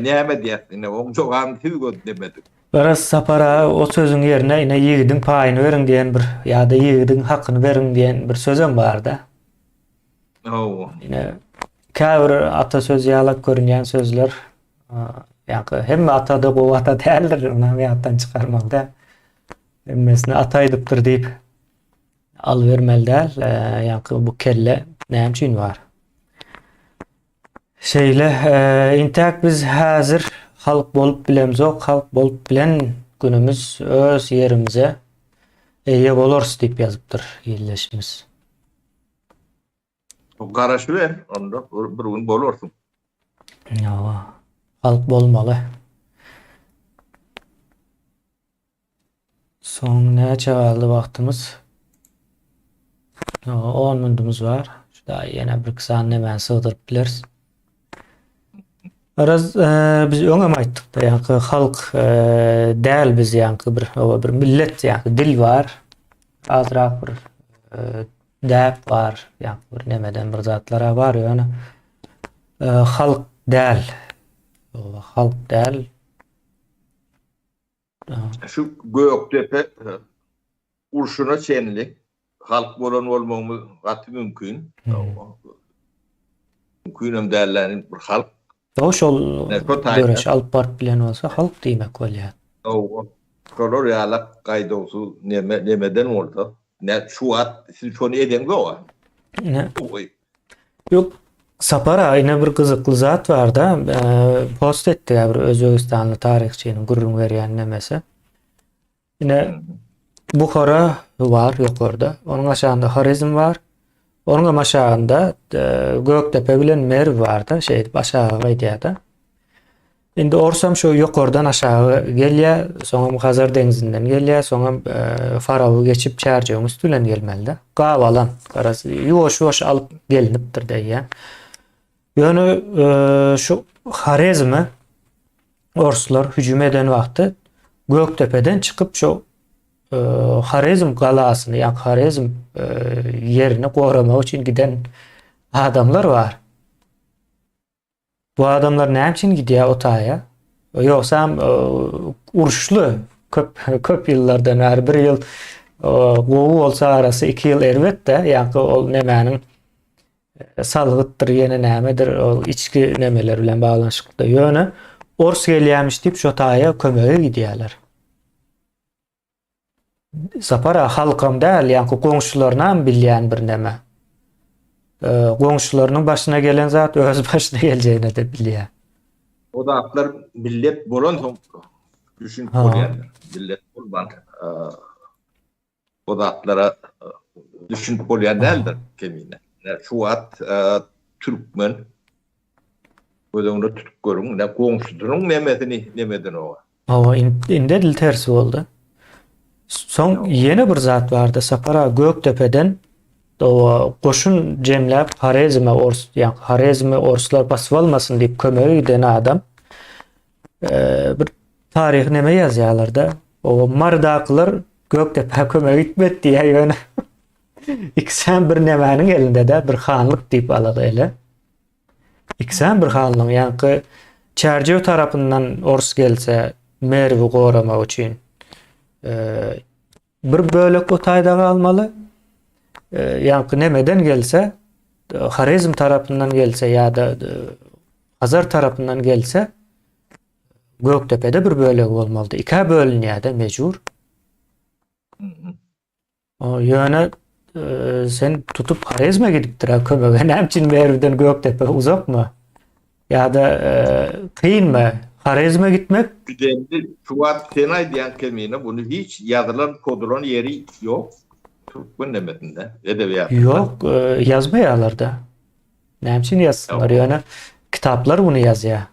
Näme diýýäs ine oň jogabyny siz gözlemedik. Garaz Sapar aga o sözüň ýerine ine ýigidiň paýyny beriň diýen bir ýa-da ýigidiň hakyny beriň diýen bir sözem bar-da. Hawa. Ine käbir ata söz ýalak görünýän sözler ýa-da hemme ata-da gowy ata däldir, ony hem ýatdan çykarmaly däl. Hemmesini ata aýdypdyr diýip. Alybermeli däl, ýaňky bu kelle näme üçin bar? Şeýle, intäk biz häzir halk bolup bilemzok, halk bolup bilen günümiz öz ýerimize eýe bolarys diýip ýazypdyr ildeşimiz. Garaşyber, onda bir gün bolarsyň. Ýa, halk bolmaly. Soň näçe galdy wagtymyz? 10 minutymyz bar. Şu da ýene bir iki sany nämäni sygdyryp bileris. Biraz e, biz öňem aýtdyk da, ýa halk e, däl biz ýa bir bir millet ýa dil bar. Azrak bir e, däp bar, ýa bir nemeden bir zatlara bar ýöne e, halk däl. Halk däl. Şu Gökdepe urşuna çenli halk bolan bolmagymyz gaty mümkin. Mümkin hem däl bir halk. O şol göreş alyp baryp bilen bolsa halk diýmek bolýar. Hawa. Şolar ýalak gaýdawsyz neme nemeden bolsa, ne şu wagt siz şony edeňzok-a. Ne? Ýok, Sapar aga ine bir gyzykly zat barda, post etdi bir Özbegistanly taryhçynyň gürrüň berýän nemesi. Ine Buhara bar ýokarda, onuň aşagynda Horezm bar. Onuň hem aşagynda Gökdepe bilen Merw barda, şeýdip aşaga gaýdýar-da. Indi orsam şu ýokardan aşagy gelýär, soňam Hazar deňzinden gelýär, soňam e, Faraby geçip Çärjewiň üsti bilen gelmeli-de. Gabalan, garaz, ýuwaş-ýuwaş alyp gelinipdir diýýär. Ýöne e, şu Horezme orslar hüjüm eden wagty Gökdepeden çykyp şu e, Horezm galasyny, ýa Horezm e, ýerini goramak üçin giden adamlar bar. Bu adamlar näme üçin gidýär o taýa? Ýogsam uruşly köp köp ýyllardan bäri bir ýyl gowy bolsa arasy 2 ýyl erbet-de, ýa-da ol nemäniň salgytdyr, ýene nämedir, ol içki nemeler bilen baglanyşykly. Ýöne ors gelýämiş diýip şo taýa kömege gidýärler. Sapar aga halkam däl, ýaňky goňşularynam bilýän bir neme. Goňşularynyň başyna gelen zat öz başyna geljegine-de bilýär. O zatlar millet bolansoň düşünip bolýandyr. Millet bolman o zatlara düşünip bolýan däldir kemine. Şu wagt türkmen göz öňünde tutup görüň, ne goňşusynyň nemesini nemeden oňa. Hawa, indi edil tersi boldy. Soň ýene bir zat bardy, Sapar aga Gökdepeden owa goşun jemläp Horezme ors, ýa Horezmi orslar basyp almasyn diýip kömege giden adam e, bir taryhy neme ýazýarlar-da. Owa Marydakylar Gökdepä kömege gitmedi diýýär ýöne. Ikisem bir nemäniň elinde-de, bir hanlyk diýip alaly ele. Ikisem bir hanlygyň, ýaňky Çärjew tarapyndan ors gelse Merwi goramak üçin e, bir bölek o taýda galmaly. E, ýaňky nemeden gelse, Horezm tarapyndan gelse ýa-da e, Hazar tarapyndan gelse Gökdepede bir bölegi bolmalydy. Ikä bölünýär-de mejbur. Ýöne sen tutup Horezme gidipdir kömege. Näme üçin Merwden Gökdepe uzakmy? Ýa-da kynmy Horezme gitmek? Gidendi şu wagt sen aýdýan kemine buny hiç ýazylan podulan ýeri ýok türkmen nemesinde edebiýatynda. Ýok, ýazmaýarlar-da. Näme üçin ýazsynlar? Ýöne kitaplar buny ýazýar.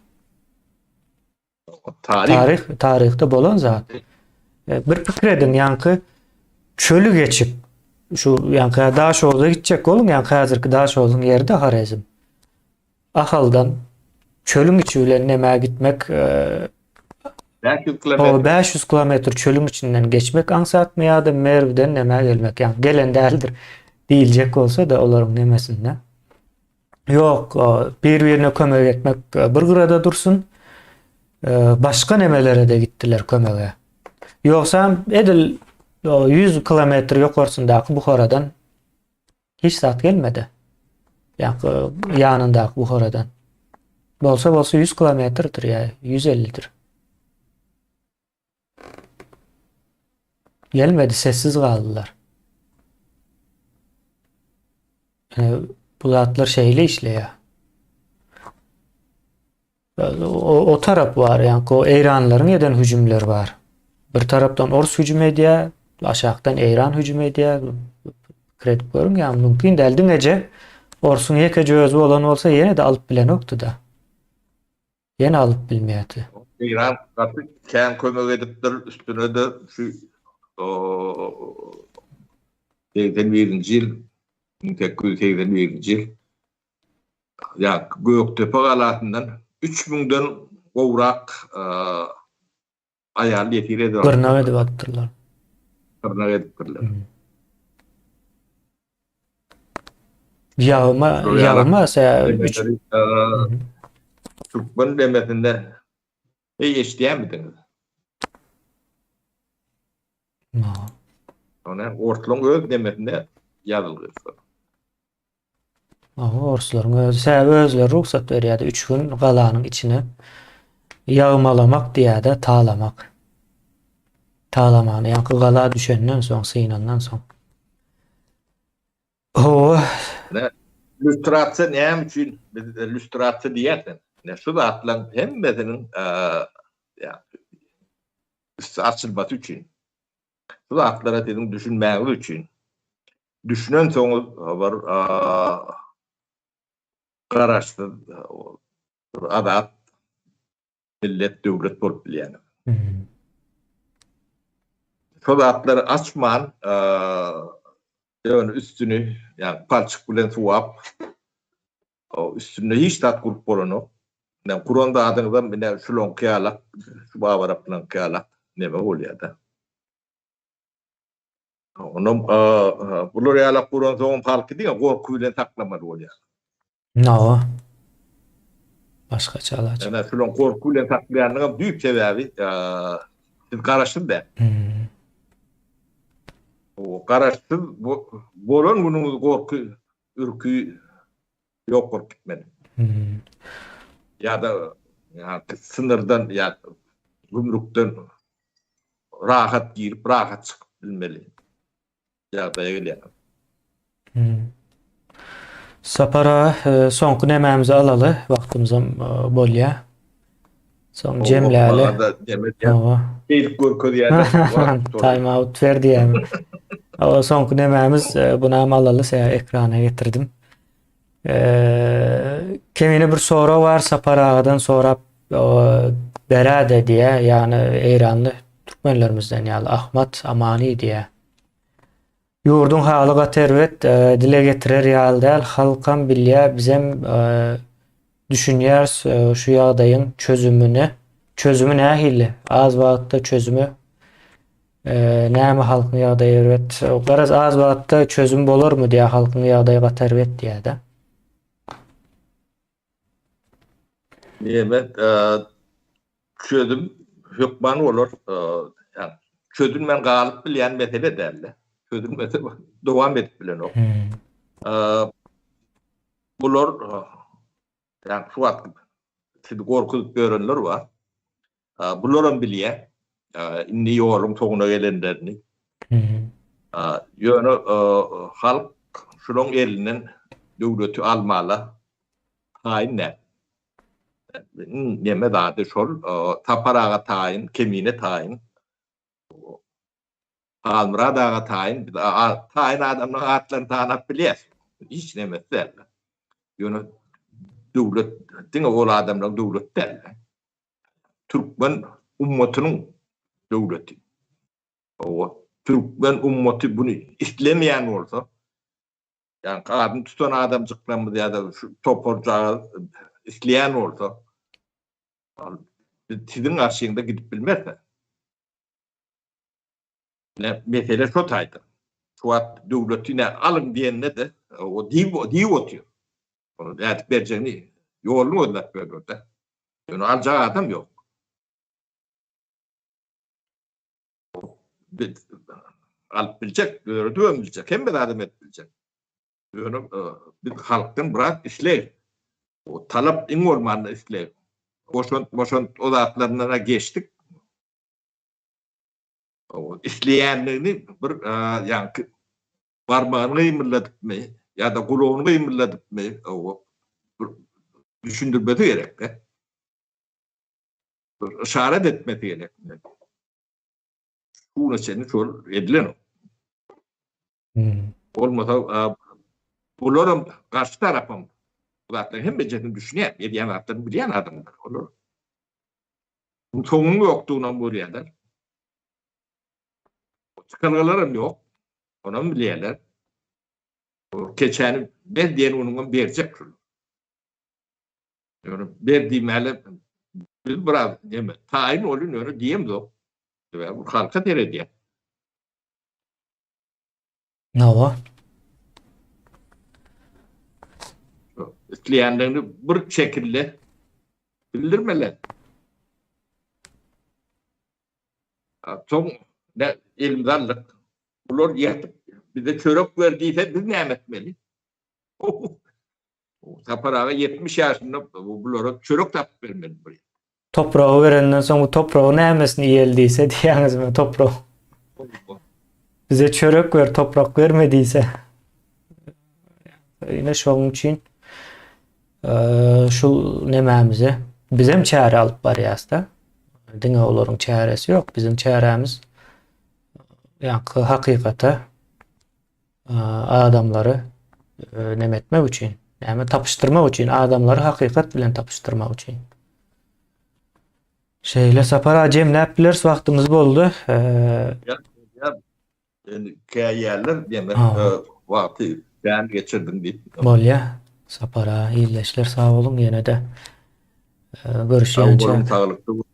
Taryh. Taryh, taryhda bolan zat. E, bir pikir ediň, ýaňky çölü geçip, şu ýaňky Daşoguz'a gitjek boluň, ýaňky häzirki Daşoguzyň ýeri-de Horezm. Ahaldan çölüň içi bilen nämä gitmek, e, 500 kilometr. 500 kilometr çölüň içinden geçmek aňsatmy ýa-da Merwden nämä gelmek, ýaňky gelen däldir diýiljek bolsa-da olaryň nemesinde. Ýok, bir-birine kömek etmek bir gyrada dursun. Başga nemelere-de gitdiler kömege. Ýogsam edil 100 kilometr ýokarsyndaky Buharadan hiç zat gelmedi. Ýa ýanyndaky Buharadan. Bolsa bolsa 100 kilometrdir ýa 150-dir. Gelmedi, sessiz galdylar. Bu zatlar şeýle işleýär. O, o tarap bar, ýa-ni o Eýranlaryň eden hüjümleri bar. Bir tarapdan Ors hüjüm edýär, aşakdan Eýran hüjüm edýär. Pikir edip görüň, ýa mümkin däl diňeje Orsuň ýekeje özi bolan bolsa ýene-de alyp bilenokdy-da. Ýene alyp bilmeýärdi. Eýran gaty kän kömek edipdir, üstüne-de şu 81-nji ýyl, 1881-nji ýyl ýa Gökdepe galasyndan 3000-den gowrak aýal ýesir edip alypdyrlar. Gyrnak edip alypdyrlar. Gyrnak edipdirler. Ýagma, ýagma üç Türkmen demesinde Eý eşidýärmidiňiz? Ony orslaryň öz demesinde ýazylgy. Aha, orslaryň özi, sebäbi özleri rugsat berýärdi üç gün galanyň içine ýagmalamak diýýärdi, talamak. Talamany, ýaňky gala düşenden soň, synandan soň. Hawa. Ne, lýustrasiýa näme üçin biz lýustrasiýa diýýärsen? Ne şu zatlaryň hemmesiniň ýa üsti açylmasy üçin. Şu zatlara siziň düşünmäňiz üçin. Düşünensoňyz bir garaşsyz bir azat millet döwlet bolup bilýäňiz. Şo zatlary açman ýöne üstüni ýa palçyk bilen suwap üstünde hiç zat gurup bolanok. Ine guran zadyňyzam ine şulaňky ýalak şu babaraplaňky ýalak neme bolýada. Onam bular ýalak guransoňam halky diňe gorky bilen saklamaly bolýar. Nawa. Başgaça alaç. Ýöne şulaň gorky bilen saklaýanynyňam düýp sebäbi siz garaşsyz däl. O garaşsyz bolan günüňiz gorky, ürki ýok bolup gitmeli. Ýa-da synyrdan ýa gümrükden rahat girip, rahat çykyp bilmeli ýagdaýa gelýär. Hmm. Sapar aga, e, soňky nemämizi alaly, wagtymyzam e, bolýar. Soň jemläli. Hawa. Beýlik görkezýärler. Time out ver diýýär. Hawa, soňky nemämiz e, bunam alaly, se ekrana getirdim. E, kemine bir sorag bar, Sapar agadan sorap beräde diýýär, ýagny eýranly türkmenlerimizden ýaly Ahmat Amani diýýär. Ýurduň haly gaty erbet, dile getirer ýaly däl, halkam bilýär, bizem düşünýäris şu ýagdaýyň çözümine. Çözümi nähili? Az wagtda çözümi näme halkyň ýagdaýy erbet. Garaz az wagtda çözüm bolarmy diýýär, halkyň ýagdaýy gaty erbet diýýär-de. Diýmek, çözüm hökman bolar. Ýa çözülmän galyp bilýän mesele däl-de. Çözülmese dowam edip bilenok. Bular ýa şu wagt sizi gorkuzyp ýörenler bar. Bularam bilýär. Indi ýoluň soňuna gelenlerini. Ýöne halk şulaň elinden döwleti almala taýyn däl. Iň neme zady şol, Sapar aga taýyn, Kemine taýyn, Halmyrat aga taýyn, biz taýyn adamlaryň atlaryny tanap bilýäs. Hiç nemesi däl. Ýöne döwlet diňe ol adamlaryň döwleti däl. Türkmen ummatynyň döwleti. Hawa, türkmen ummaty buny islemeýän bolsa, ýagny adyny tutan adamjyklarymyz ýa-da şu toparjagaz isleýän bolsa, biz siziň garşyňyza gidip bilmeris. Ine, mesele şo taýda. Şu wagt döwleti ine alyň diýende-de, o diýip diýip otyr. Ony nädip berjegini ýoluny gözläp ýörler-de. Ýöne aljak adam ýok. Biz alyp biljek, döredibem biljek, hemme zadam edip biljek. Ýöne biz halkdan biraz isleg, o talap iň bolmanda isleg. Goşant, moşant o zatlaryndan-a geçdik. O isleýänligini bir ýaňky barmagyny gymyldadypmy? Ýa-da gulagyny gymyldadypmy, hawa, bir düşündirmesi gerek-de. Bir yşarat etmesi gerek. Şu güne çenli şol edilenok. Hmm. Bolmasa bularam garşy tarapam bu zatlaryň hemmejesini düşünýär, edýän zatlaryny bilýän adamlar. Olar soňunyň ýokdugynam görýärler. Çykalgalaram ýok. Onam bilýärler. Keçäni ber diýen günüňem berjek şul. Ýöne ber diýmäle biz biraz neme taýyn bolun ýöne diýemzok. Sebäbi bu halka seredýär. Hawa. Isleýänlerini bir şekilde bildirmeli. Soň ne elimize aldyk. Bular ýatyp bize çörek ber diýse biz näme etmeli? Sapar aga 70 ýaşynda bulara çörek tapyp bermeli bir. Topragy berenden soň bu topragy nämesini iýeli diýse diýýäňizmi toprak. Bize çörek ber, toprak berme diýse. Ine şonuň üçin şu nemämize bizem çäre alyp barýas-da. Diňe olaryň çäresi ýok, biziň çärämiz ýaňky hakykata adamlary neme etmek üçin, näme tapyşdyrmak üçin, adamlary hakykat bilen tapyşdyrmak üçin. Şeýle Sapar aga jemläp bileris wagtymyz boldy. Ýa, ýa, indi käýýärler diýmek, wagty kän geçirdiň diýip. Bolýa. Sapar aga ildeşler sag boluň ýene-de Sag görüşýänçä. boluň, saglykda boluň.